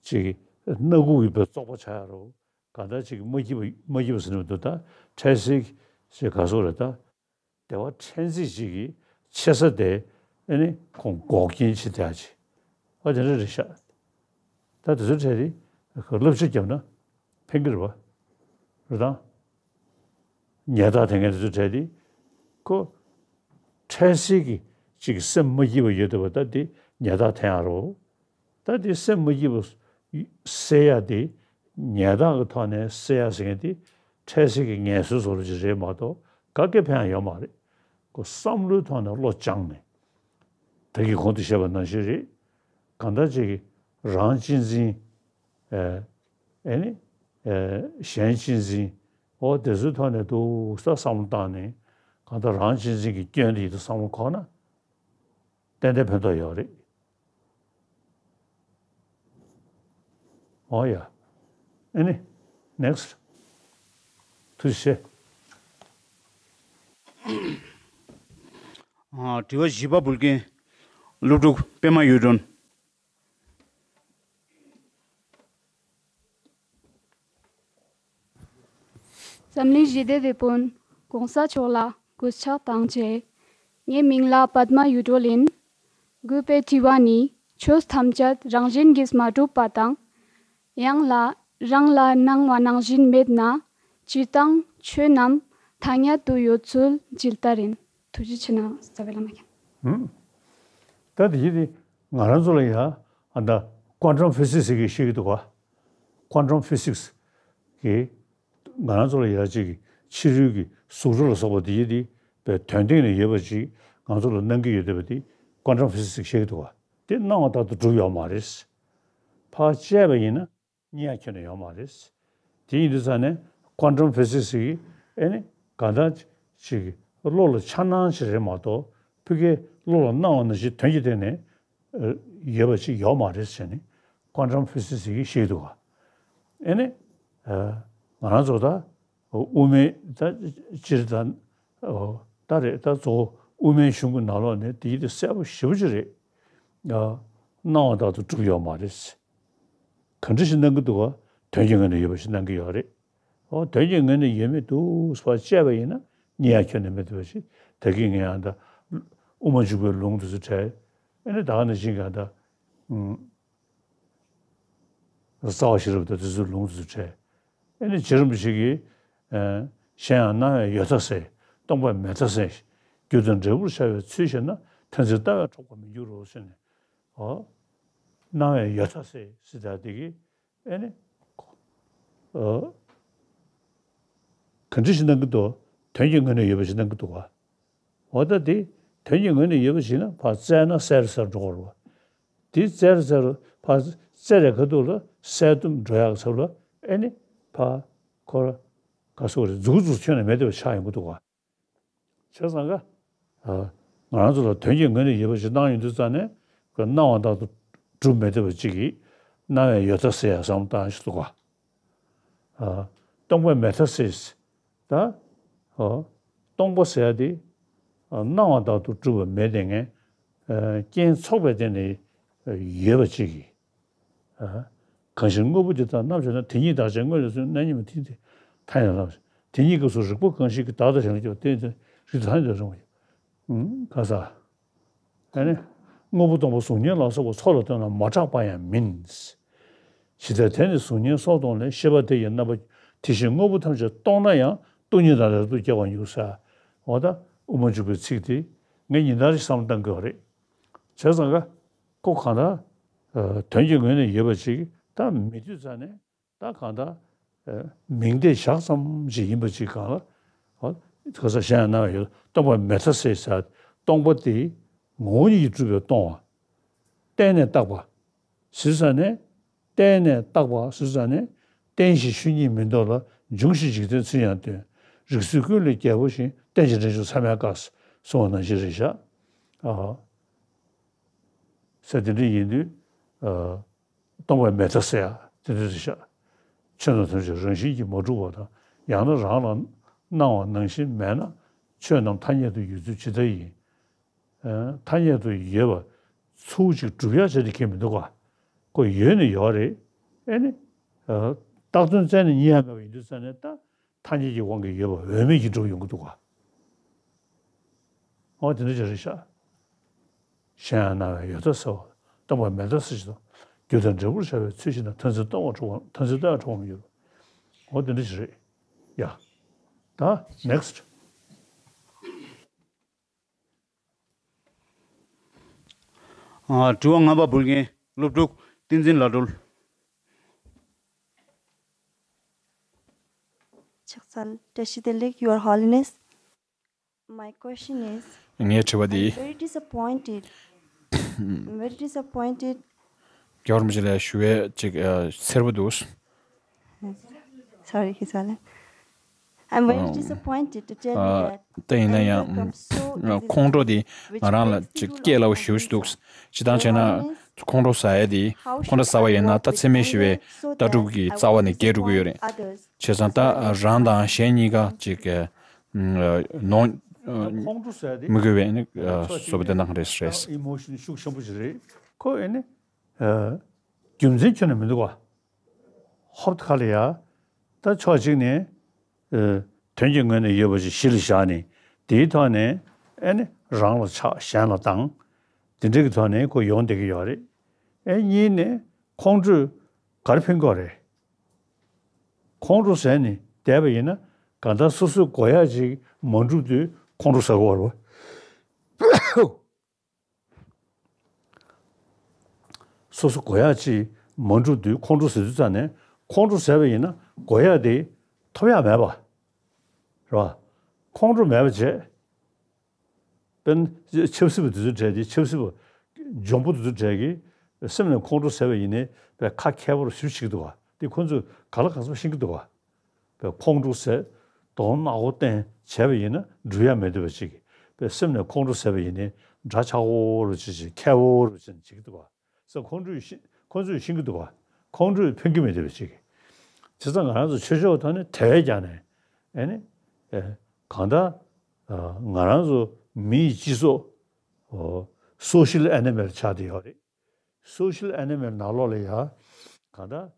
ཅིག་སྣ་ཁུག་ཡིས་བཙོག་པ་ཆགས་ཡག་རོ། གང་ལྟར་ཅིག་མ་སྐྱིད་པ་མ་སྐྱིད་པ་ཟེར་ནས་མི་འདུག་ད་འཕྲལ་སེལ་ཞེས་ག་སོག་རེད་ད། བདེ་བ་ཕྲན་ཚེགས་ཅིག་གི་ཆེ་ས་དེ་ཨེ་ནི་ཁོང་འགོག་རྐྱེན་བྱེད་བསྡད་ཅིག་ཨ་དེ་འདྲ་རེད་ཤག་ད་དེ་ཚོའི་གྲས་དེ་བསླབ་བྱ་བརྒྱབ་ན་ཕན་གྱི་རེད་པ། རེད་དང་། ཉལ་ཐག་འཐེན་མཁན་དེ་ཚོའི་གྲས་དེ་ཁོ་འཕྲལ་སེལ་གྱི་ཅིག་སེམས་མ་སྐྱིད་པ་ཡོད་བསྡད་པ་ད་དེ་ཉལ་ཐག་འཐེན་ཡག་རོ། ད་དེ་སེམས་མ་སྐྱིད་པ་སེལ་ཡག་དེ་ཉལ་ཐག་གི་ཐོག་ནས་སེལ་ཡག་ཟེར་མཁན་དེ་འཕྲལ་སེལ་གྱི་ངལ་གསོའི་བཟོ་འདྲ་ཅིག་རེད་མ་གཏོགས་ག་གེ་ཕན་ཡག་ཡོད་མ་རེད། ཁོ་བསམ་བློའི་ཐོག་ནས་བློ་སྦྱངས་ནས་ད་གིན་གོང་དུ་བཤད་པ་ནང་བཞིན་རེད། གང་ལྟར་ཅིག་རང་གཅེས་འཛིན། ཨེ་ནི། གཞན་གཅེས་འཛིན། འོ་དེ་ཚོའི་ཐོག་ནས་འདུག་ས་བསམ་བློ་བཏང་ནས་གང་ལྟར་རང་གཅེས་འཛིན་གྱི་སྐྱོན་དེ་ཡིན་དུ་བསམ་བློ་འཁོར་ན། ཏན་ཏན་ཕན་ཐོགས་ཡོད་རེད། འོ་ཡ། ཨེ་ནི། ནེགསི། ཐུགས་རྗེ་ཆེ། ཨ། དྲི་བ་བཞི་པ་འབུལ་མཁན། སློབ་ཕྲུག་པད་མ་གཡུ་སྒྲོན། འཛམ་གླིང་ཞི་བདེ་དེད་དཔོན་༸གོང་ས་མཆོག་ལ་གུས་ཕྱག་དང་བཅས། ངའི་མིང་ལ་པདྨ་གཡུ་སྒྲོན་ཡིན། གུས་པའི་དྲི་བ་ནི། ཆོས་ཐམས་ཅད་རང་བཞིན་གྱིས་མ་གྲུབ་པ་དང་། ཡང་ལ་རང་ལ་སྣང་བ་ནང་བཞིན་མེད་ན། སྤྱིར་བཏང་ཆོས་རྣམས་ཐ་སྙད་དུ་ཡོད་ཚུལ་ཇི་ལྟར་ཡིན། ཐུགས་རྗེ་ཆེ་གནང་། རྩ་བའི་བླ་མ་མཁྱེན། ད་དེ་ཡིན་དེ་ང་རང་ཚོ་ལ་ཡ་ཨ་ད་ཀོན་ཊམ་ཕི་སིག་སི་ཟེར་གི་ཤེས་ཀྱི་འདུག་ག་ཀོན་ཊམ་ཕི་སིག་སི་གི་ང་རང་ཚོ་ལ་ཡ་གཅིག་གི་ཕྱི་རོལ་གྱི་གཟུགས་སྒྲ་ལ་སོགས་པ་དེ་ཡི་དེ་བའི་དོན་སྟེང་ནས་ཡོད་པ་ཅིག་ང་ཚོ་ལ་གནང་གི་ཡོད་བསྡད་པ་དེ་ཀོན་ཊམ་ཕི་སིག་སི་ཤེས་ཀྱི་འདུག་ག་དེ་སྣང་བ་ལྟར་དུ་གྲུབ་ཡོད་མ་རེད། ཕར་བཅད་པ་ཡིན་ན་རྙེད་ཡ་ཁྱོན་ནས་ཡོད་མ་རེད། དེ་ཡིན་དུས་ཙང་ནས་ཀོན་ཊམ་ཕི་སིག་སི་གི་ཨེ་ནི་གང་ལྟར་ཅིག་བློ་ལ་འཆར་སྣང་ཞིག་རེད་མ་གཏོགས་ཕ་གིའི་བློ་ལ་སྣང་བ་ནང་བཞིན་དོན་གྱི་སྟེང་ནས་ཡོད་པ་ཅིག་ཡོད་མ་རེད་ཟེར་ནས་ཀོན་ཊམ་ཕི་སིག་སི་གིས་བཤད་འདུག་ག་ཨེ་ནི། ང་རང་ཚོ་ད་དབུ་མའི་ད་སྤྱིར་ད་ད་རེད། ད་གཙོ་བོ་དབུ་མའི་གཞུང་གི་ནང་ལོགས་ནས་དེ་ཡིད་དུ་གསལ་པོ་ཞེ་པོ་ཅིག་རེད། སྣང་བ་ལྟར་དུ་གྲུབ་ཡོད་མ་རེད། ག་འདྲ་ཞིག་སྣང་གི་འདུག་ག་དོན་གྱི་ངོས་ནས་ཡོད་པ་ཞིག་སྣང་གི་ཡོད་རེད། འོ་དོན་གྱི་ངོས་ནས་ཡོད་མེད་དུ་ཕར་བཅད་པ་ཡིན་ན་རྙེད་ཡ་ཁྱོན་ནས་མེད་འདུག་པ་ཞིག་ད་གིན་ངས་ཨ་ད་དབུ་མ་འཇུག་པའི་ལུང་དེ་ཚོ་བྲལ། ཨེ་ནི་ད་ག་ནང་བཞིན་གྱི་ཨ་ད་རྩ་བ་ཤེས་རབ་དང་དེ་ཚོའི་ལུང་དེ་ཚོ་བྲལ། ཨེ་ནི་རྗེ་རིན་པོ་ཆེ་གིས་གཞན་ཡང་སྣང་བས་ཡོད་མཐའ་གསལ། སྟོང་པས་མེད་མཐའ་གསལ། རྒྱུ་དང་འབྲས་བུར་འཆར་བའི་ཚུལ་ཤེས་ན། མཐར་འཛིན་ལྟ་བས་འཕྲོག་པར་མི་འགྱུར་རོ་ཟེར་ནས། འོ། སྣང་བས་ཡོད་མཐའ་གསལ་ཟེར་ད་དེ་གིས། ཨེ་ནི། ཨ། ག་འདྲ་ཞིག་སྣང་གི་འདུག་དོན་གྱི་ངོས་ནས་ཡོད་པ་ཞིག་སྣང་གི་འདུག་ག་འོ་ད་དེ་དོན་གྱི་ངོས་ནས་ཡོད་པ་ཞིག་ན་ཕར་བཙལ་ན་གསལ་རུ་གསལ་རུ་འགྲོ་གི་རེད་པ། དེ་བཙལ་རུ་གསལ་རུ་ཕར་བཙལ་བའི་ཁ་ཐུག་ལ་གསལ་སྟོན་འགྲོ་ཡག་ཚབ་ལ་ཨེ་ནི་ཕར་ཁོ་ར་ག་སོགས་རེད། མཛུབ་གུ་མཛུབ་ཁྱོན་ནས་མེད་བསྡད་པ་ཆགས་ཡོང་གི་འདུག་ག་བྱས་ཙང་ཀ་ང་རང་ཚོ་ལ་དོན་གྱི་ངོས་ནས་ཡོད་པ་ཞིག་སྣང་ཡོང་དུས་ཙང་ནས་ཁོ་སྣང་བ་ལྟར་དུ་གྲུབ་མི་བདེ་བ་གཅིག་གིས་སྣང་བས་ཡོད་མཐའ་གསལ་ཡ་བསམ་བློ་བཏང་ཞིག་འདུག་ག་སྟོང་པས་མེད་མཐའ་གསལ། ད་སྟོང་པ་ཟེར་ཡ་དེ་སྣང་བ་ལྟར་དུ་གྲུབ་པ་མེད་དེ་ངས་རྐྱེན་ཚོགས་པའི་སྟེང་ནས་ཡོད་པ་གཅིག་གིས། གང་ཕྱིར་དངོས་པོ་འདི་དག་རྣམ་བྱས་ན། དེ་ཉིད་བདག་ཅན་དངོས་ལས་བརྩམས། རྣམ་རྙེད་མ་ཐིག་འདི་ཐ་སྙད་ལ། དེ་ཉིད་སྐབས་སུ་རིག་པ་གང་ཞིག་གིས། བདག་ལྟར་གཞན་ལ་སྐྱེ་བ་དེ་ཡང་རིགས་དང་ཐ་སྙད་དུ་རུང་བ་ཡིན། ག་ས། ཨ་ནི། དངོས་པོ་སྟོང་པ་གཟུགས་བརྙན་ལ་སོགས་པ་ཚོགས་ལ་ལྟོས་ན་མ་གྲགས་པ་ཡང་མིན། ཇི་ལྟར་དེ་ནི་གཟུགས་བརྙན་སོགས་སྟོང་ལས། ཤེས་པ་དེ་ཡི་རྣམ་པ་དེ་བཞིན་དངོས་པོ་ཐམས་ཅད་སྟོང་ན་ཡང་ སྟོང་ཉིད་དང་ལས་རྟོགས་སྐྱེ་བར་འགྱུར་ཟེར། འོ་ད་དབུ་མ་འཇུག་པའི་ཚིག་དེ་ངས་ཉིན་ལྟར་ཞིག་བསམ་བློ་གཏང་དགོས་པ་རེད། བྱས་ཙང་ཀ་ཁོ་གང་ལྟར་དོན་གྱི་ངོས་ནས་ཡོད་པ་ཅིག་ད་མི་འདོད་ཙང་ནས། ད་གང་ལྟར་མིང་བརྡས་བཞག་ཙམ་ཞིག་ཡིན་པ་ཅིག་གང་ལ། ག་ས་གཞན་ཡང་སྣང་བ་ཡོད། སྟོང་པ་མེད་མཐའ་གསལ་ཟེར། སྟོང་པ་དེ་ངོ་བོ་ཉིད་ཀྱིས་གྲུབ་པའི་སྟོང་པ། བརྟེན་ནས་བཏགས་པ་ཟེར་ཙང་ནས། བརྟེན་ནས་བཏགས་པ་ཟེར་ཙང་ནས། རྟེན་ཞེས་ཆོས་ཉིད་མིན་འདོགས་ལ། འབྱུང་ཞེས་འཇིག་རྟེན་ཚུལ་ཡང་སྟོན། རིགས་ཚུལ་ཀུན་ལས་རྒྱལ་པོ་བཞིན། རྟེན་ཅིང་འབྲེལ་འབྱུང་མཚམས་མེད་དཀའ། གསུངས་པ་ནང་བཞིན་རེད་བཞག་ཨ། ས་དེ་འདྲ་ཡིན་དུས། སྟོང་པ་མེད་མཐའ་གསལ་ཡ་དེ་འདྲ་རེད་ཤག་ཆོས་རྣམས་ཐམས་ཅད་རང་བཞིན་གྱིས་མ་གྲུབ་པ་དང་། ཡང་ན་རང་ལ་སྣང་བ་ནང་བཞིན་མེད་ན། ཆོས་རྣམས་ཐ་སྙད་དུ་ཡོད་ཚུལ་ཇི་ལྟ་ཡིན། ཐ་སྙད་དུ་ཡོད་པ་ཚུལ་ཅིག་སྒྲུབ་ཡ་བྱས་ཏེ་ཁེལ་མི་འདུག་ག་ཁོ་ཡོད་ནི་ཡོད་རེད། ཨེ་ནི། རྟགས་དོན་བཙལ་ནས་རྙེད་ཡ་མེད་པ་ཡིན་དུས་ཙང་ནས་ད། ཐ་སྙད་ཀྱི་དབང་གིས་ཡོད་པ་འོས་མེད་ཀྱིས་གྲུབ་ཡོང་གི་འདུག་ག་འོ་དེ་འདྲ་ཅིག་རེད་ཤག་གཞན་ཡང་སྣང་བའི་ཡོད་མཐའ་གསལ་བ། སྟོང་པ་མེད་མཐའ་གསལ་ཞེས་དང་། རྒྱུ་དང་འབྲས་བུར་བཞག་པའི་ཚུལ་ཤིང་དང་། མཐར་འཛིན་སྟོང་པར་གྲུབ་པ། མཐར་འཛིན་སྟོང་པར་གྲུབ་པ་མི་འགྱུར། འོ་དེ་འདྲ་ཅིག་རེད་ཡ། ད་ནེག་སི་ཊི། ཨ། དྲི་བ་ལྔ་པ་འབུལ་མཁན་སློབ་ཕྲུག་བསྟན་འཛིན་ལ་སྒྲོལ། ཕྱག་འཚལ། བཀྲ་ཤིས་བདེ་ལེགས། Your Holiness, my question is, ངའི་དྲི་བ་འདི། I'm very disappointed. I'm very disappointed. རྒྱལ་བ་རིན་པོ་ཆེ་ལ་ཞུ་བའི་ཅིག་ཨ། འཚེར་པོ་འདུག Sorry, he's silent. I'm very disappointed to tell you that ད་ཡིན་ན་ཡང་ཁོང་ཁྲོ་དེ་ང་རང་ལ་ཅིག་སྐྱེ་སླ་བོ་ཞེ་པོ་ཞིག་འདུག་སྤྱིར་བཏང་བྱས་ན་ཁོང་ཁྲོ་ཟ་ཡ་དེ་ཁོང་ཁྲོ་ཟ་བ་ཡིན་ན་ད་འཚེ་མེད་ཞི་བའི་ལྟ་གྲུབ་ཀྱི་རྩ་བ་ནས་འགལ་འགྲོ་གི་ཡོད་རེད། བྱས་ཙང་ད་རང་དང་གཞན་གཉིས་ཀ་ཅིག་ནོར་ཁོང་ཁྲོ་ཟ་ཡ་དེ་མི་དགོས་པའི་ནི་བཟོ་པ་དེ་འདྲ་རེད་ཟེར། ཨི་མོ་ཤན་ཤུགས་ཆེན་པོ་ཞིག་རེད། ཁོ་ཨེ་ནི་རྒྱུ་མཚན་ཁྱོན་ནས་མི་འདུག་ག་ཧོབ་ཁ་ལ་ཡ། ད་ཕྱོགས་གཅིག་ནས། ཨ། དོན་གྱི་ངོས་ནས་ཡོད་པ་ཞིག་གཞི་ལ་བཞག་ནས། དེའི་ཐོག་ནས་ཨེ་ནི་རང་ལ་ཆགས། གཞན་ལ་སྡང་། དེ་འདྲ་གི་ཐོག་ནས་ཁོ་ཡོང་བསྡད་ཀྱི་ཡོད་རེད། ཨེ་གཉིས་ནས་ཁོང་ཁྲོས་ག་རེ་ཕན་གྱི་ཡོད་རེད། ཁོང་ཁྲོ་ཟ་ནས་བསྡད་པ་ཡིན་ན་གང་ལྟར་སོ་སོའི་དགོས་ཡག་ཅིག་མ་འགྲུབ་དུས་ཁོང་ཁྲོ་ཟ་གི་ཡོད་རེད་པ། སོ་སོ་དགོས་ཡག་ཅིག་མ་འགྲུབ་དུས་ཁོང་ཁྲོ་ཟ་དུས་ཙང་ནས། ཁོང་ཁྲོ་ཟ་བ་ཡིན་ན་དགོས་ཡག་དེ་ཐོབ་ཡག་མེད་པ། རེད་པ། ཁོང་ཁྲོ་མེད་པ་བྱས། དཔེར་ན་ཆབ་སྲིད་པ་དེ་ཚོའི་གྲས་དེ། ཆབ་སྲིད་པ་འཇོན་པོ་དེ་ཚོའི་གྲས་ཀྱིས་སེམས་ནས་ཁོང་ཁྲོ་ཟ་བ་ཡིན་ནའི་དཔེ་ཁ་མཁས་པོ་རུ་ཞེ་པོ་བྱེད་ཀྱི་འདུག་ག་དེ་ཁོང་ཚོས་ག་ལ་གང་འཚམ་ཤེས་ཀྱི་འདུག་ག་དཔེ་ཁོང་ཁྲོ་ཟས། གདོང་ནག་པོ་བསྟན་བྱས་པ་ཡིན་ན་འགྲུབ་ཡ་མེད་འདུག་པ་ཅིག་དཔེ་སེམས་ནས་ཁོང་ཁྲོ་ཟས་པ་ཡིན་ནའི་འདྲ་ཆགས་པོ་རུ་བྱེད་ཅིག་མཁས་པོ་རུ་བྱེད་ཅིག་འདུག་པ། ས་ཁོང་ཁྲོས་ཤི། ཁོང་ཚོས་ཤེས་ཀྱི་འདུག་པ། ཁོང་ཁྲོས་ཕན་གྱི་མེད་འདུག་པ་ཅིག་བྱས་ཙང་ང་རང་ཚོ་ཆོས་ཕྱོགས་ཐོག་ནས་དེ་བས་ཀྱང་ནས། ཨེ་ནི། ཨེ། གང་ལྟར། ཨ། ང་རང་ཚོ་མིའི་སྤྱི་ཚོགས། ཨོ། སོ་ཤལ་ཨེ་ནི་མལ་ཆགས་བསྡད་ཡོད་རེད། སོ་ཤལ་ཨེ་ནི་མལ་ནང་ལོགས་ལ་ཡ། གང་ལྟར།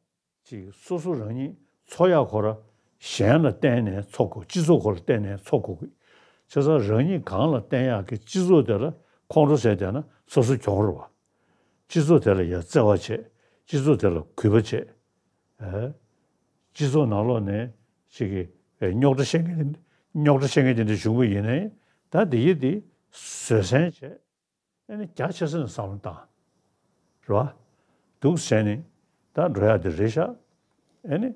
ཅིག་སོ་སོ་རང་ཉིད་འཚོ་ཡག་ཁོ་ར་གཞན་ལ་བརྟེན་ནས་འཚོ་དགོས། སྤྱི་ཚོགས་ཁོ་ར་བརྟེན་ནས་འཚོ་དགོས་ཀྱི། བྱས་ཙང་རང་ཉིད་གང་ལ་བརྟེན་ཡག་གི་སྤྱི་ཚོགས་དེ་ལ་ཁོང་ཁྲོ་ཟས་བསྡད་ན་སོ་སོ་གྱོང་རེད་པ། སྤྱི་ཚོགས་དེ་ལ་ཡ་བརྩེ་བ་བྱས། སྤྱི་ཚོགས་དེ་ལ་གུས་པ་བྱས། ཨེ། སྤྱི་ཚོགས་ནང་ལོགས་ནས་ཅིག་གི། ཨེ། རྙོག་དྲ་བཤད་མཁན། རྙོག་དྲ་བཤད་མཁན་དེ་འདྲ་བྱུང་བ་ཡིན་ནའི། ད་དེ་ཡི་དེ་བཟོད་བསྲན་བྱས། ཨེ་ནི་རྒྱ་ཆེ་ས་ནས་བསམ་བློ་བཏང་། རེད་པ། འདུག་བྱས་ནས་ད་འགྲོ་ཡག་དེ་རེད་ཤག་ཨེ་ནི།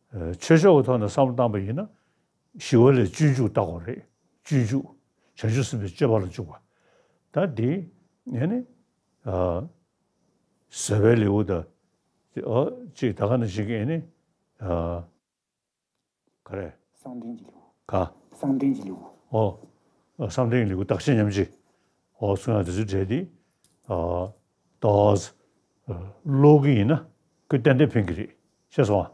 ཨ། ཆོས་ཕྱོགས་ཀྱི་ཐོག་ནས་བསམ་བློ་བཏང་པ་ཡིན་ན། ཞི་བ་ལྷས་སྤྱོད་འཇུག་བཏགས་པ་རེད། སྤྱོད་འཇུག་བྱང་ཆུབ་སེམས་དཔའི་སྤྱོད་པ་ལ་འཇུག་པ། ད་དེ་ཨེ་ནི། ཨ། བཟོད་པའི་ལེའུ་དང་། ཨ། ཅིག་ད་ག་ནང་བཞིན་གྱི་ཨེ་ནི། ཨ། ག་རེ། བསམ་གཏན་གྱི་ལེའུ། ག་བསམ་གཏན་གྱི་ལེའུ། ཨོ། བསམ་གཏན་གྱི་ལེའུ། བདག་གཞན་མཉམ་བརྗེ། ཨོ། གསུང་ཡག་དེ་ཚོའི་གྲས་དེ། ཨ། ཏོག་ཙམ་ཀློག་གི་ཡིན་ན་ཁོས་ཏན་ཏན་ཕན་གྱི་རེད། ཤེས་སོང་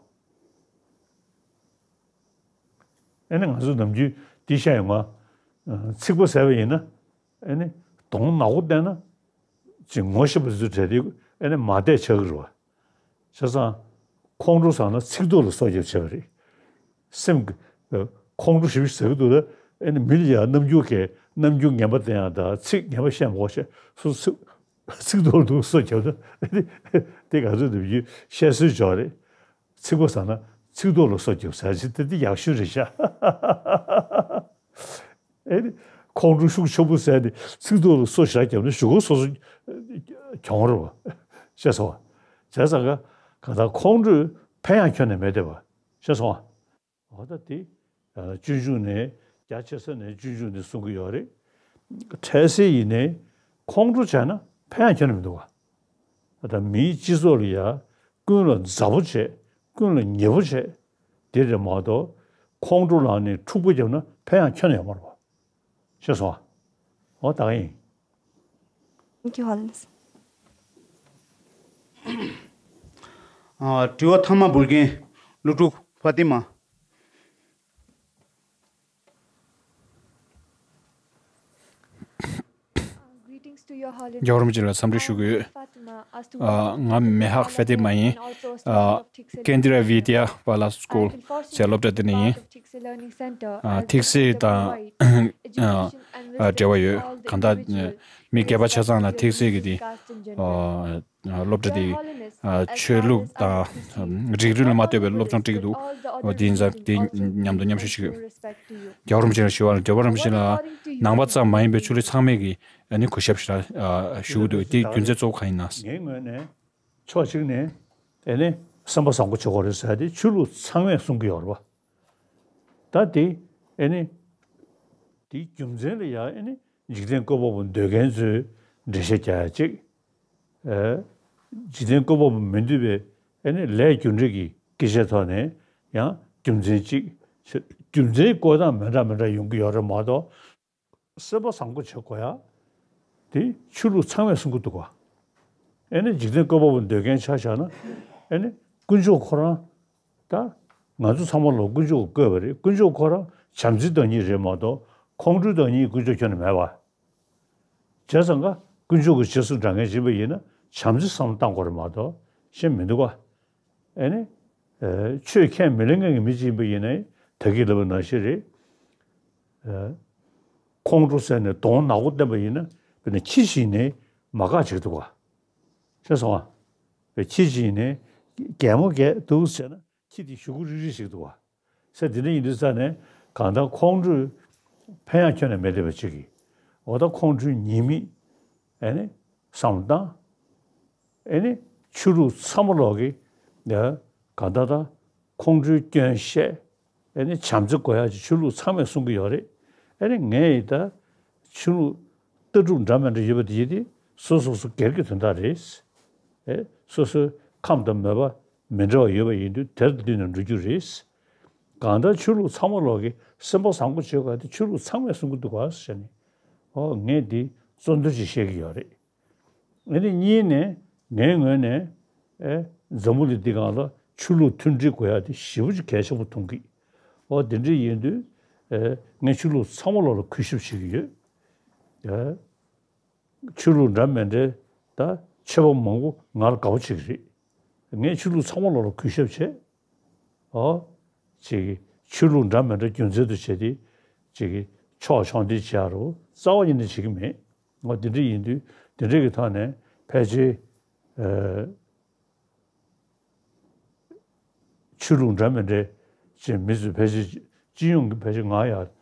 ཨ། ཨེ་ནི་ང་ཚོ་ནམ་རྒྱུན་འདི་བཤད་ཡོང་ང་། ཚིག་པ་ཟེར་བ་ཡིན་ན། ཨེ་ནི་གདོང་ནག་པོ་བསྟན་ན། ཅིག་ངོ་ཤེས་པ་དེ་ཚོའི་གྲས་དེ་ཨེ་ནི་མ་བསྡད་ཆགས་ཀྱི་རེད་པ། བྱས་ཙང་། ཁོང་ཁྲོ་ཟ་ན་ཚིག་རྡོ་ལ་སོ་བརྒྱབ་བྱས་པ་རེད། སེམས་ཀྱི། ཨ། ཁོང་ཁྲོ་ཞེ་པོ་ཟ་གི་འདུག་ད། ཨེ་ནི་མི་ལ་ཡ་རྣམ་འགྱུར་གྱི། རྣམ་འགྱུར་ངན་པ་བསྟན་ཡག་དང་། ཚིག་ངན་པ་བཤད་མ་དགོས་བྱས། སོ་སོ་ཚིག་རྡོ་ལ་འདུག་སོ་བརྒྱབ་ད། ཨེ་ནི་དེ་ག་ཚོད་འདུག་ཡོད་བཤད་སྲོལ་ཅིག་ཡོད་རེད། ཚིག་པ་ཟ་ན་ ཚིག་ཐོག་ལ་སོ་རྒྱབ་ཟེར་ཅིག་དེ་དེ་ཡག་ཤོས་རེད་ཤག་ཨེ་ནི་ཁོང་ཁྲོ་ཤུགས་ཆེན་པོ་ཟེར་ནས་ཚིག་ཐོག་ལ་སོ་ཞག་བརྒྱབ་ན་གཞུག་གུ་སོ་སོ་གྱོང་རེད་བ། ཤེས་སོང་བ། བྱས་ཙང་ག་གང་ལྟར་ཁོང་ཁྲོས་ཕན་ཡང་ཁྱོན་ནས་མེད་བསྡད་པ། ཤེས་སོང་བ། འོ་ད་དེ་སྤྱོད་འཇུག་ནས་རྒྱ་ཆེ་ས་ནས་སྤྱོད་འཇུག་ནས་གསུང་གི་ཡོད་རེད། འཕྲལ་སེལ་ཡིན་ནའི་ཁོང་ཁྲོ་བྱས་ན་ཕན་ཡང་ཁྱོན་ནས་མི་འདུག་བ། ད་མིའི་སྤྱི་ཚོགས་ལ་ཡ་ཀུན་ལ་མཛའ་པོ་བྱས་ཀུན་ལ་ཉེ་པོ་བྱས་དེ་རེད་མ་གཏོགས་ཁོང་ཁྲོ་ལངས་ནས་འཁྲུག་པ་བརྒྱབ་ན་ཕན་ཡང་ཁྱོན་ནས་ཡོད་མ་རེད་བ། ཤེས་སོང་ཨ། འོ་ད་ག་ཡིན། Thank you, Holiness. ཨ། དྲི་བ་མཐའ་མ་འབུལ་མཁན་སློབ་ཕྲུག་ཧྥ་ཏི་མ། Greetings to Your Holiness. རྒྱལ་བ་རིན་པོ་ཆེ་ལ་འཚམས་འདྲི་ཞུ་གི་ཡོད། ཨ། ང་མེ་ཧག་ཧྥ་ཏི་མ་ཡིན། ཨ། ཀེན་དི་ར་བི་དི་ཡ་བ་ལ་སི་ཀུལ་ཟེར་སློབ་གྲྭ་དེ་ནས་ཡིན། ཨ། ཐིག་གསེར་དང་། ཨ། འབྲེལ་བ་ཡོད། གང་ལྟར་མི་སྒེར་པ་ཆ་ཚང་ལ་ཐིག་གསེར་གྱི་དེ། ཨ། སློབ་གྲྭ་དེ། ཨ། ཆོས་ལུགས་དང་། ཨ། རིགས་རུས་ལ་མ་ལྟོས་པའི་སློབ་སྦྱོང་སྤྲད་ཀྱི་འདུག་འོ་དེ་ཡིན་ཙང་དེ་མཉམ་དུ་མཉམ་ཞུགས་ཞུ་གི་ཡོད། རྒྱལ་བ་རིན་པོ་ཆེ་ལ་ཞུ་བ་ལ། རྒྱལ་བ་རིན་པོ་ཆེ་ལ་ནང་པ་ཙམ་མ་ཡིན་པའི་ཆོས་ལུགས་ཚང་མས་ཀྱི་ཨ་ནི་གུས་ཞབས་ཞུ་ཞུ་གི་འདུག་དེའི་རྒྱུ་མཚན་གཙོ་བོ་གང་ཡིན་ན། ངའི་ངོས་ནས་ཕྱོགས་གཅིག་ནས་ཨ་ནི་སེམས་པ་བཟང་པོ་བྱེད་དགོས་རེད་ཟེར་ཏེ་ཆོས་ལུགས་ཚང་མས་གསུང་གི་ཡོད་རེད་བ། ད་དེ་ཨ་ནི་དེའི་རྒྱུ་མཚན་ལ་ཡང་ཨ་ནི་འཇིག་རྟེན་བཀོད་པ་པོ་འདོད་མཁན་ཚོས་འགྲེལ་བཤད་རྒྱག་ཡ་གཅིག་ཨེ། འཇིག་རྟེན་བཀོད་པ་པོ་མི་འདོད་པའི་ཨེ་ནི་ལས་རྒྱུ་འབྲས་ཀྱི་སྐད་ཆའི་ཐོག་ནས་ཡང་རྒྱུ་མཚན་གཅིག་རྒྱུ་མཚན་བཀོད་སྟངས་མི་འདྲ་མི་འདྲ་ཡོང་གི་ཡོད་རེད་མ་གཏོགས། སེམས་པ་བཟང་པོ་བྱེད་དགོས་ཡ། དེ་ཆོས་ལུགས་ཚང་མས་གསུང་གི་འདུག་ག་ཨེ་ནི་འཇིག་རྟེན་བཀོད་པ་པོ་འདོད་མཁན་ཆ་བཞག་ན། ཨེ་ནི་དཀོན་མཆོག་ཁོ་རང་། ད་ང་ཚོ་ཚང་མ་ལ་དཀོན་མཆོག་གིས་བཀོད་པ་རེད། དཀོན་མཆོག་ཁོ་རང་བྱམས་བརྩེའི་བདག་ཉིད་རེད་མ་གཏོགས་ཁོང་ཁྲོའི་བདག་ཉིད་དཀོན་མཆོག་ཁྱོན་ནས་མེད་པ། བྱས་ཙང་ཀ་དཀོན་མཆོག་གི་རྗེས་སུ་འབྲང་མཁན་ཅིག་ཡིན་པ་ཡིན་ན་བྱམས་བརྩེ་བསམ་བློ་བཏང་དགོས་རེད་མ་གཏོགས་གཞན་མི་འདུག་ག་ཨེ་ནི། ཨེ། ཆོས་ཁས་མི་ལེན་མཁན་གྱི་མི་ཅིག་ཡིན་པ་ཡིན་ན་ད་གིན་ལབ་པ་ནང་བཞིན་རེད། ཨེ། ཁོང་ཁྲོ་ཟེར་ནས་གདོང་ནག་པོ་བསྟན་པ་ཡིན་ན་དཔེར་ན་ཁྱི་ཞིག་ནས་མ་དགའ་བྱེད་ཀྱི་འདུག་ག་ཤེས་སོང་ཨ། ཁྱི་ཞིག་ནས་གད་མོ་བགད་འདུག་ཟེར་ན། ཁྱི་དེ་གཞུག་གུ་རིལ་རིལ་ཞིག་འདུག་བ། ས་དེ་འདྲ་ཡིན་དུས་ཙང་ནས་གང་ལྟར་ཁོང་ཁྲོས་ཕན་ཡང་ཁྱོན་ནས་མེད་བསྡད་པ་ཅིག་གིས། འོ་ད་ཁོང་ཁྲོའི་ཉེས་དམིགས་ཨེ་ནི་བསམ་བློ་བཏང་། ཨེ་ནི་ཆོས་ལུགས་ཚང་མ་ལོག་གིས་ཡ་གང་ལྟར་ད་ཁོང་ཁྲོའི་སྐྱོན་བཤད། ཨེ་ནི་བྱམས་བརྩེ་དགོས་ཡག་ཅིག་ཆོས་ལུགས་ཚང་མས་གསུང་གི་ཡོད་རེད། ཨེ་ནི་ངས་ཡི་ད་ཆོས་ལུགས་ལྟ་གྲུབ་འདྲ་མི་འདྲ་ཡོད་པ་དེ་ཡིན་ཏེ་སོ་སོ་སོ་སྒེར་གྱི་དོན་དག་རེད། ཨེ། སོ་སོའི་ཁམས་དང་མོས་པ་མི་འདྲ་བ་ཡོད་པ་ཡིན་དུས་དེར་བསྟུན་ནས་འགྲོ་རྒྱུ་རེད། གང་ལྟར་ཆོས་ལུགས་ཚང་མ་ལོག་གིས་སེམས་པ་བཟང་པོ་བྱེད་དགོས་དེ་ཆོས་ལུགས་ཚང་མས་གསུང་གི་འདུག་ག་ཟེར་ནས། ཨོ་ངས་འདི་གཙོ་འདོན་ཅིག་བཤད་ཀྱི་ཡོད་རེད། ཨེ་ནི་གཉིས་ནས་ངའི་ངོས་ནས་ཨེ་འཛམ་བུ་གླིང་འདི་སྒང་ལ་ཆོས་ལུགས་མཐུན་སྒྲིལ་དགོས་ཡ་དེ་ཞེ་པོ་ཅིག་གལ་ཆེན་པོ་མཐོང་གི། ཨོ་དེ་འདྲ་ཡིན་དུས་ཨེ་ངས་ཆོས་ལུགས་ཚང་མ་ལོག་ལ་གུས་ཞབས་བྱེད་ཀྱི་ཡོད། ཨེ་ཆོས་ལུགས་འདྲ་མི་འདྲའི་ད་ཆོས་པ་མང་པོ་ང་ལ་དགའ་པོ་བྱེད་ཀྱི་རེད། ངས་ཆོས་ལུགས་ཚང་མ་ལོག་ལ་གུས་ཞབས་བྱེད། ཨོ། ཅིག་ཆོས་ལུགས་འདྲ་མི་འདྲ་རྒྱུ་མཚན་དུ་བྱས་ཏེ་ཅིག་ཕྱོགས་ཕྱོགས་འདི་བྱེད་ཡ་རུ་རྩ་བ་ཉིད་ནས་བྱེད་ཀྱི་མེད། ཨོ་དེ་འདྲ་ཡིན་དུས་དེ་འདྲ་གི་ཐོག་ནས་ཕལ་ཆེར་ཨེ་ཆོས་ལུགས་འདྲ་མི་འདྲའི་ཅིག་མི་ཚོས་ཕལ་ཆེར་སྤྱི་ཡོངས་ཀྱི་ཕལ་ཆེར་ང་ཡ་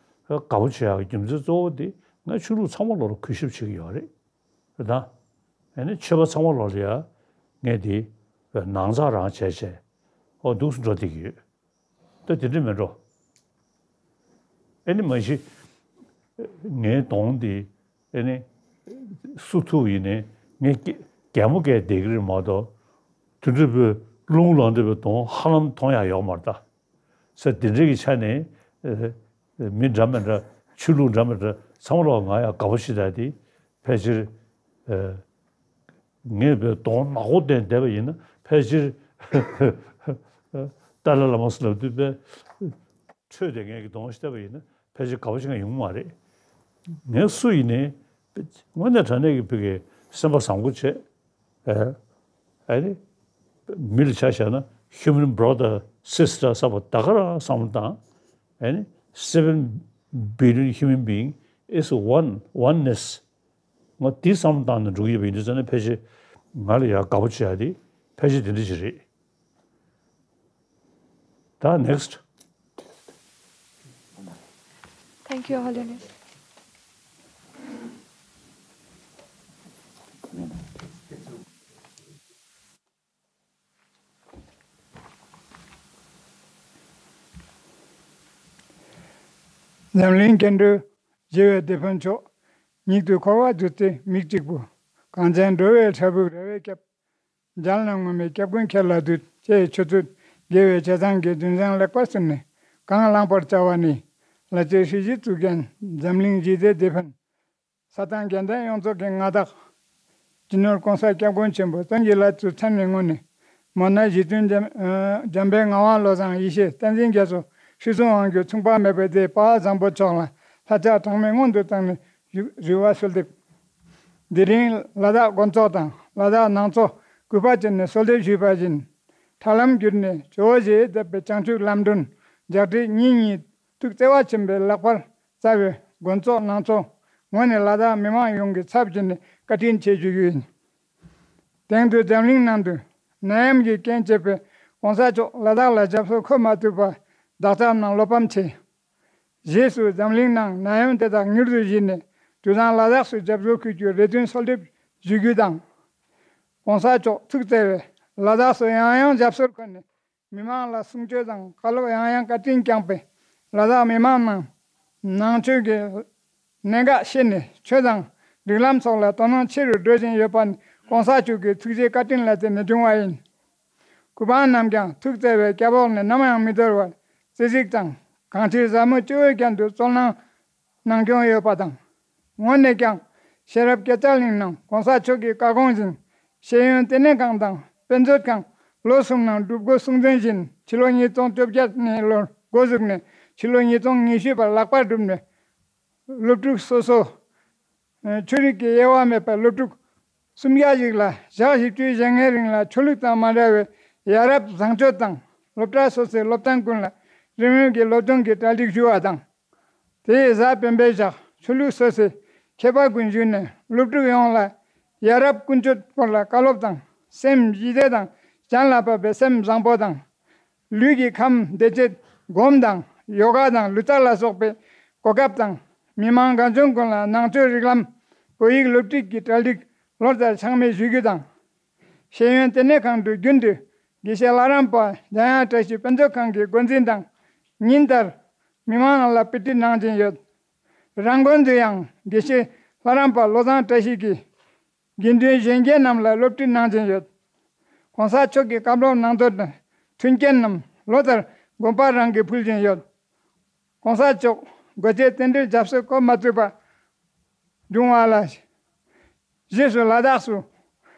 དགའ་པོ་བྱེད་ཡག་གི་རྒྱུ་མཚན་གཙོ་བོ་དེ་ང་ཆོས་ལུགས་ཚང་མ་ལོག་ལ་གུས་ཞབས་བྱེད་ཀྱི་ཡོད་རེད། རེད་ད། ཨ་ནི་ཆོས་པ་ཚང་མ་ལོག་ལ་ཡ་ངས་དེ་ནང་ཚགས་རང་བྱས་བྱས་ཨོ་འདུག་སེ་འགྲོ་བསྡད་ཀྱི་ཡོད། ད་དེ་འདྲ་མིན་འགྲོ། ཨེ་ནི་མ་གཞི་ངའི་གདོང་འདི་ཨེ་ནི་སུ་ཐུག་ཡིན་ནའི་ངས་གད་གད་མོ་བགད་བསྡད་ཀྱི་རེད་མ་གཏོགས། དེ་འདྲ་བའི་རླུང་ལངས་བསྡད་པའི་གདོང་ཧ་ལམ་མཐོང་ཡག་ཡོད་མ་རེད་ད། ས་དེ་འདྲ་གི་ཆ་ནས་ཨེ་མི་འདྲ་མི་འདྲ་ཆོས་ལུགས་འདྲ་མི་འདྲ་ཚང་མ་ལོག་ང་ཡ་དགའ་པོ་ཞིག་ད་དེ་ཕལ་ཆེར་ཨེ། ངས་བོད་གདོང་ནག་པོ་བསྟན་བསྡད་པ་ཡིན་ན་ཕལ་ཆེར་ཏཱ་ལའི་བླ་མ་ཟེར་ལབ་དུས་དཔེ་འཕྲོས་ཏེ་ངས་ཀྱི་གདོང་ཞིག་བལྟས་པ་ཡིན་ན་ཕལ་ཆེར་དགའ་པོ་ཞིག་ང་ཡོང་གི་མ་རེད། ངས་སུ་ཡིན་ནའི་དངོས་གནས་དྲང་གནས་ཀྱི་བོད་ཀྱི་སེམས་པ་བཟང་པོ་བྱས། ཨེ། ཨ་ནི་མི་ལ་ཆ་བཞག་ན་human brother sister ཟེར་བ་ད་ག་རང་བསམ་བློ་བཏང་། ཨ་ནི་seven billion human being is one oneness ང་འདི་བསམ་བློ་བཏང་ནས་འགྲོ་གི་ཡོད་པ་ཡིན་དུས་ཙང་ནས་ཕལ་ཆེར་ང་ལ་ཡང་དགའ་པོ་བྱེད་ཡ་དེ་ཕལ་ཆེར་དེ་འདྲ་ཞིག་རེད། ད་ ད་next. Thank you, Holiness. འཛམ་གླིང་སྐྱེ་འགྲོའི་བརྗེ་བའི་སྡེ་དཔོན་མཆོག་ཉིད་དུ་འཁོར་བ་བསྡུས་ཏེ་མིག་གཅིག་པུ། གངས་ཅན་འགྲོ་བའི་ཕྲ་ཕུག་རེ་བའི་སྐྱབས། མཇལ་ན་ངོ་མའི་སྐྱབས་མགོན་ཁྱེད་ལ་འདུད། ཅེས་ཆུ་ཚོད་དགེ་བའི་བྱས་ཙང་གི་འདུན་བཟང་ལེགས་པར་གསན་ནས་གང་བླང་བར་བྱ་བ་ནི། ལ་ཅེ་ཧྲི་ཞི་གཙུག་རྒྱན་འཛམ་གླིང་གཞི་རྩའི་སྡེ་དཔོན། ས་དང་རྒྱལ་བསྟན་ཡོངས་རྫོགས་ཀྱི་མངའ་བདག་སྤྱི་ནོར་༸གོང་ས་༸སྐྱབས་མགོན་ཆེན་པོ་བསྟན་གྱི་ལྷ་ཚུལ་མཚན་ནས་ངོ་ནས། མོ་ན་རྗེ་བཙུན་འཇམ་ཨ་འཇམ་དཔལ་ངག་དབང་བློ་བཟང་ཡེ་ཤེས་བསྟན་འཛིན་རྒྱ་མཚོ་ཁྲི་སྲོང་དབང་སྒྱུར་མཚུངས་པ་མེད་པའི་སྡེ་དཔའ་བཟང་པོ་མཆོག་ལ་ལྷ་ཕྱག་གྲངས་མེད་སྔོན་དུ་བཏང་ནས་བཞུགས་རི་བ་གསོལ་འདེབས། དེ་རིང་ལ་དྭགས་དགོན་ཚོགས་དང་ལ་དྭགས་ནང་ཚོགས་གུས་པ་བསྐྱེད་ནས་གསོལ་འདེབས་ཞུས་པ་བཞིན། ཁྲ་ལམ་བསྒྱུར་ནས་ཇོ་བོ་རྗེས་བཏབ་པའི་བྱང་ཆུབ་ལམ་སྒྲོན་ལྗགས་བྲིས་ཉིན་གཉིས་ཐུགས་བརྩེ་བ་ཆེན་པོས་ལེགས་པར་བསྩལ་བའི་དགོན་ཚོགས་ནང་ཚོགས་ངོས་ནས་ལ་དྭགས་མི་མང་ཡོངས་ཀྱི་ཚབ་བྱས་ནས་བཀའ་དྲིན་ཆེ་ཞུ་རྒྱུ་ཡིན། དེང་དུས་འཛམ་གླིང་ནང་དུ་ནད་ཡམས་ཀྱི་རྐྱེན་བྱས་པའི་༸གོང་ས་མཆོག་ལ་དྭགས་ལ་ཞབས་སོར་འཁོད་མ་ཐུབ་པར་བདག་ཅག་རྣམས་བློ་ཕམ་ཆེ། རྗེས་སུ་འཛམ་གླིང་ནང་ནད་ཡམས་དེ་དག་མྱུར་དུ་ཞི་ནས་དུས་བཟང་ལ་དྭགས་སུ་ཞབས་སོར་འཁོད་རྒྱུའི་རེ་འདུན་གསོལ་འདེབས་ཞུ་རྒྱུ་དང་། ༸གོང་ས་མཆོག་ཐུགས་བརྩེ་བས་ལ་དྭགས་སུ་ཡང་ཡང་ཞབས་སོར་འཁོད་ནས་མི་མང་ལ་གསུང་ཆོས་དང་བཀའ་སློབ་ཡང་ཡང་བཀའ་དྲིན་བསྐྱངས་པས་ལ་དྭགས་མི་མང་རྣམས་ནང་ཆོས་ཀྱི་གནད་འགག་ཤེས་ནས་ཆོས་དང་སྒྲིག་ལམ་སོགས་ལ་དོ་སྣང་ཆེ་རུ་འགྲོ་བཞིན་ཡོད་པ་ནི་༸གོང་ས་མཆོག་གི་ཐུགས་རྗེ་བཀའ་དྲིན་ལ་བརྟེན་ནས་བྱུང་བ་ཡིན། གུས་པ་རྣམས་ཀྱང་ཐུགས་བརྩེ་བའི་སྐྱབས་འོག་ནས་ནམ་ཡང་མི་འདོར་བར་བརྩེ་གཟིགས་དང་གང་ཅིར་ཟབ་མོ་སྤྱི་བོའི་རྒྱན་དུ་སྩོལ་གནང་གནང་སྐྱོང་ཡོད་པ་དང་། ངོས་ནས་ཀྱང་ཤེས་རབ་སྐྱེད་ཚལ་གླིང་ནང་༸གོང་ས་མཆོག་གི་བཀའ་དགོངས་བཞིན་ཤེས་ཡོན་ལྟེ་གནས་ཁང་དང་དཔེ་མཛོད་ཁང་ལོ་གསུམ་ནང་སྒྲུབ་དགོས་གསུང་འདུན་བཞིན་ཕྱི་ལོ་ཉིས་སྟོང་བཅོ་བརྒྱད་ནས་ལོར་འགོ་བཙུགས་ནས་ཕྱི་ལོ་ཉིས་སྟོང་ཉི་ཤུ་བར་ལག་པར་བསྒྲུབས་ནས། སློབ་ཕྲུག་སོ་སོ། ཆོས་རིག་གི་དབྱེ་བ་མེད་པར་སློབ་ཕྲུག་སུམ་བརྒྱ་ཞིག་ལ་ཞག་བཞི་བཅུའི་བཞེངས་མཁན་རིང་ལ་ཆོས་ལུགས་དང་མ་འདྲ་བའི་ཡ་རབས་བཟང་སྤྱོད་དང་སློབ་གྲྭ་སོ་སོའི་སློབ་ཐང་ཀུན་ལ་རིམ་བྱོན་གྱི་སློབ་སྦྱོང་གི་གྲ་སྒྲིག་ཞུ་བ་དང་། དེའི་གཟའ་སྤེན་པའི་ཞག་ཆོས་ལུགས་སོ་སོའི་མཁས་པ་ཀུན་ཞུས་ནས་སློབ་ཕྲུག་ཡོངས་ལ་ཡ་རབས་ཀུན་སྤྱོད་སྐོར་ལ་བཀའ་སློབ་དང་སེམས་ཞི་བདེ་དང་གཞན་ལ་བབ་པའི་སེམས་བཟང་པོ་དང་། ལུས་ཀྱི་ཁམས་བདེ་སྐྱིད་སྒོམ་དང་ཡོ་ག་དང་ལུས་རྩལ་ལ་སོགས་པའི་གོ་སྐབས་དང་མི་མང་གང་བྱུང་ཀུན་ལ་ནང་ཆོས་རིགས་ལམ་བོད་ཡིག་སློབ་ཁྲིད་ཀྱི་གྲ་སྒྲིག་ལོ་ལྟར་ཆག་མེད་ཞུ་རྒྱུ་དང་། ཤེས་ཡོན་ལྟེ་གནས་ཁང་དུ་རྒྱུན་དུ་དགེ་བཤེས་ལྷ་རམས་པ་འཇམ་དབྱངས་བཀྲ་ཤིས་དཔེ་མཛོད་ཁང་གི་འགོ་འཛིན་དང་ཉིན་ལྟར་མི་མང་རྣམས་ལ་དཔེ་ཁྲིད་གནང་བཞིན་ཡོད། རང་དགོན་དུ་ཡང་དགེ་བཤེས་ལྷ་རམས་པ་བློ་བཟང་བཀྲ་ཤིས་ཀྱིས། དགེ་འདུན་གཞོན་སྐྱེས་རྣམས་ལ་སློབ་ཁྲིད་གནང་བཞིན་ཡོད། ༸གོང་ས་མཆོག་གི་བཀའ་སློབ་གནང་དོན་དང་མཐུན་རྐྱེན་རྣམས་ལོ་ལྟར་དགོན་པ་རང་གིས་ཕུལ་བཞིན་ཡོད། ༸གོང་ས་མཆོག་སྒོ་འབྱེད་རྟེན་འབྲེལ་རྒྱབ་སྐྱོར་མ་ཐུབ་པ་བྱུང་བ་ལ། རྗེས་སུ་ལ་དྭགས་སུ་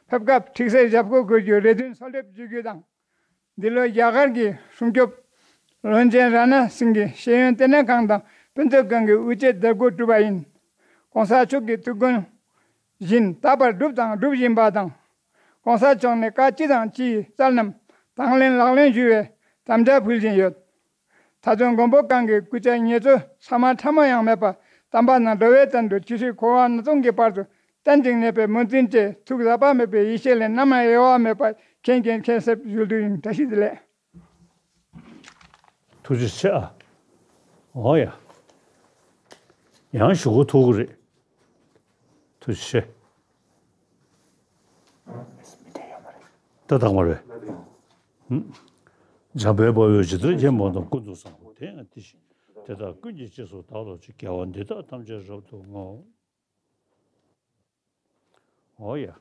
ཕེབས་སྐབས་ཁྲིག་སེལ་ཞབས་སྐོར་དགོས་རྒྱུའི་རེ་འདུན་གསོལ་འདེབས་ཞུ་རྒྱུ་དང་། འདི་ལོ་རྒྱ་གར་གྱི་སྲུང་སྐྱོབ་བློན་ཆེན་ར་ན་སིང་གི་ཤེས་ཡོན་ལྟེ་གནས་ཁང་དང་དཔེ་མཛོད་ཁང་གི་དབུ་འབྱེད་མཛད་སྒོ་གྲུབ་པ་ཡིན། ༸གོང་ས་མཆོག་གི་ཐུགས་དགོངས་བཞིན་ད་བར་བསྒྲུབས་དང་སྒྲུབ་བཞིན་པ་དང་། ༸གོང་ས་མཆོག་ནས་བཀའ་ཅི་དང་ཅིའི་རྩལ་རྣམས་དང་ལེན་ལག་ལེན་ཞུ་བའི་དམ་བཅའ་ཕུལ་བཞིན་ཡོད། མཐའ་དོན་མགོན་པོ་གང་གི་སྐུ་ཕྱྭའི་ཉེར་འཚོ་ས་མ་ཁྲ་མོ་ཡང་མེད་པར་དམ་པ་རྣམས་འགྲོ་བའི་དོན་དུ་ཇི་སྲིད་འཁོར་བ་སྣ་ཚོགས་ཀྱི་བར་དུ་གཏན་ཅིང་གནས་པའི་སྨོན་འཛིན་བཅས་ཐུགས་ཟག་པ་མེད་པའི་ཡེ་ཤེས་ལས་ནམ་ཡང་གཡོ་བ་མེད་པར་མཁྱེན་མཁྱེན་མཁྱེན་གསལ་ཞུ་རྒྱུ་ཡིན། བཀྲ་ཤིས་བདེ་ལེགས། ཐུགས་རྗེ་ཆེ་ཨ། འོ་ཡ། ཡང་ཞུ་དགོས་ཐུག་གི་རེད། ཐུགས་རྗེ་ཆེ། ད་དང་བ་རེད། འཇམ་དཔལ་དཔའ་བོས་ཇི་ལྟར་མཁྱེན་པ་དང་ཀུན་ཏུ་བཟང་པོ་དེ་ཡང་དེ་བཞིན་དེ་དག་ཀུན་གྱི་རྗེས་སུ་བདག་སློབ་ཅིང་། དགེ་བ་འདི་དག་ཐམས་ཅད་རབ་ཏུ་བསྔོ། འོ་ཡ།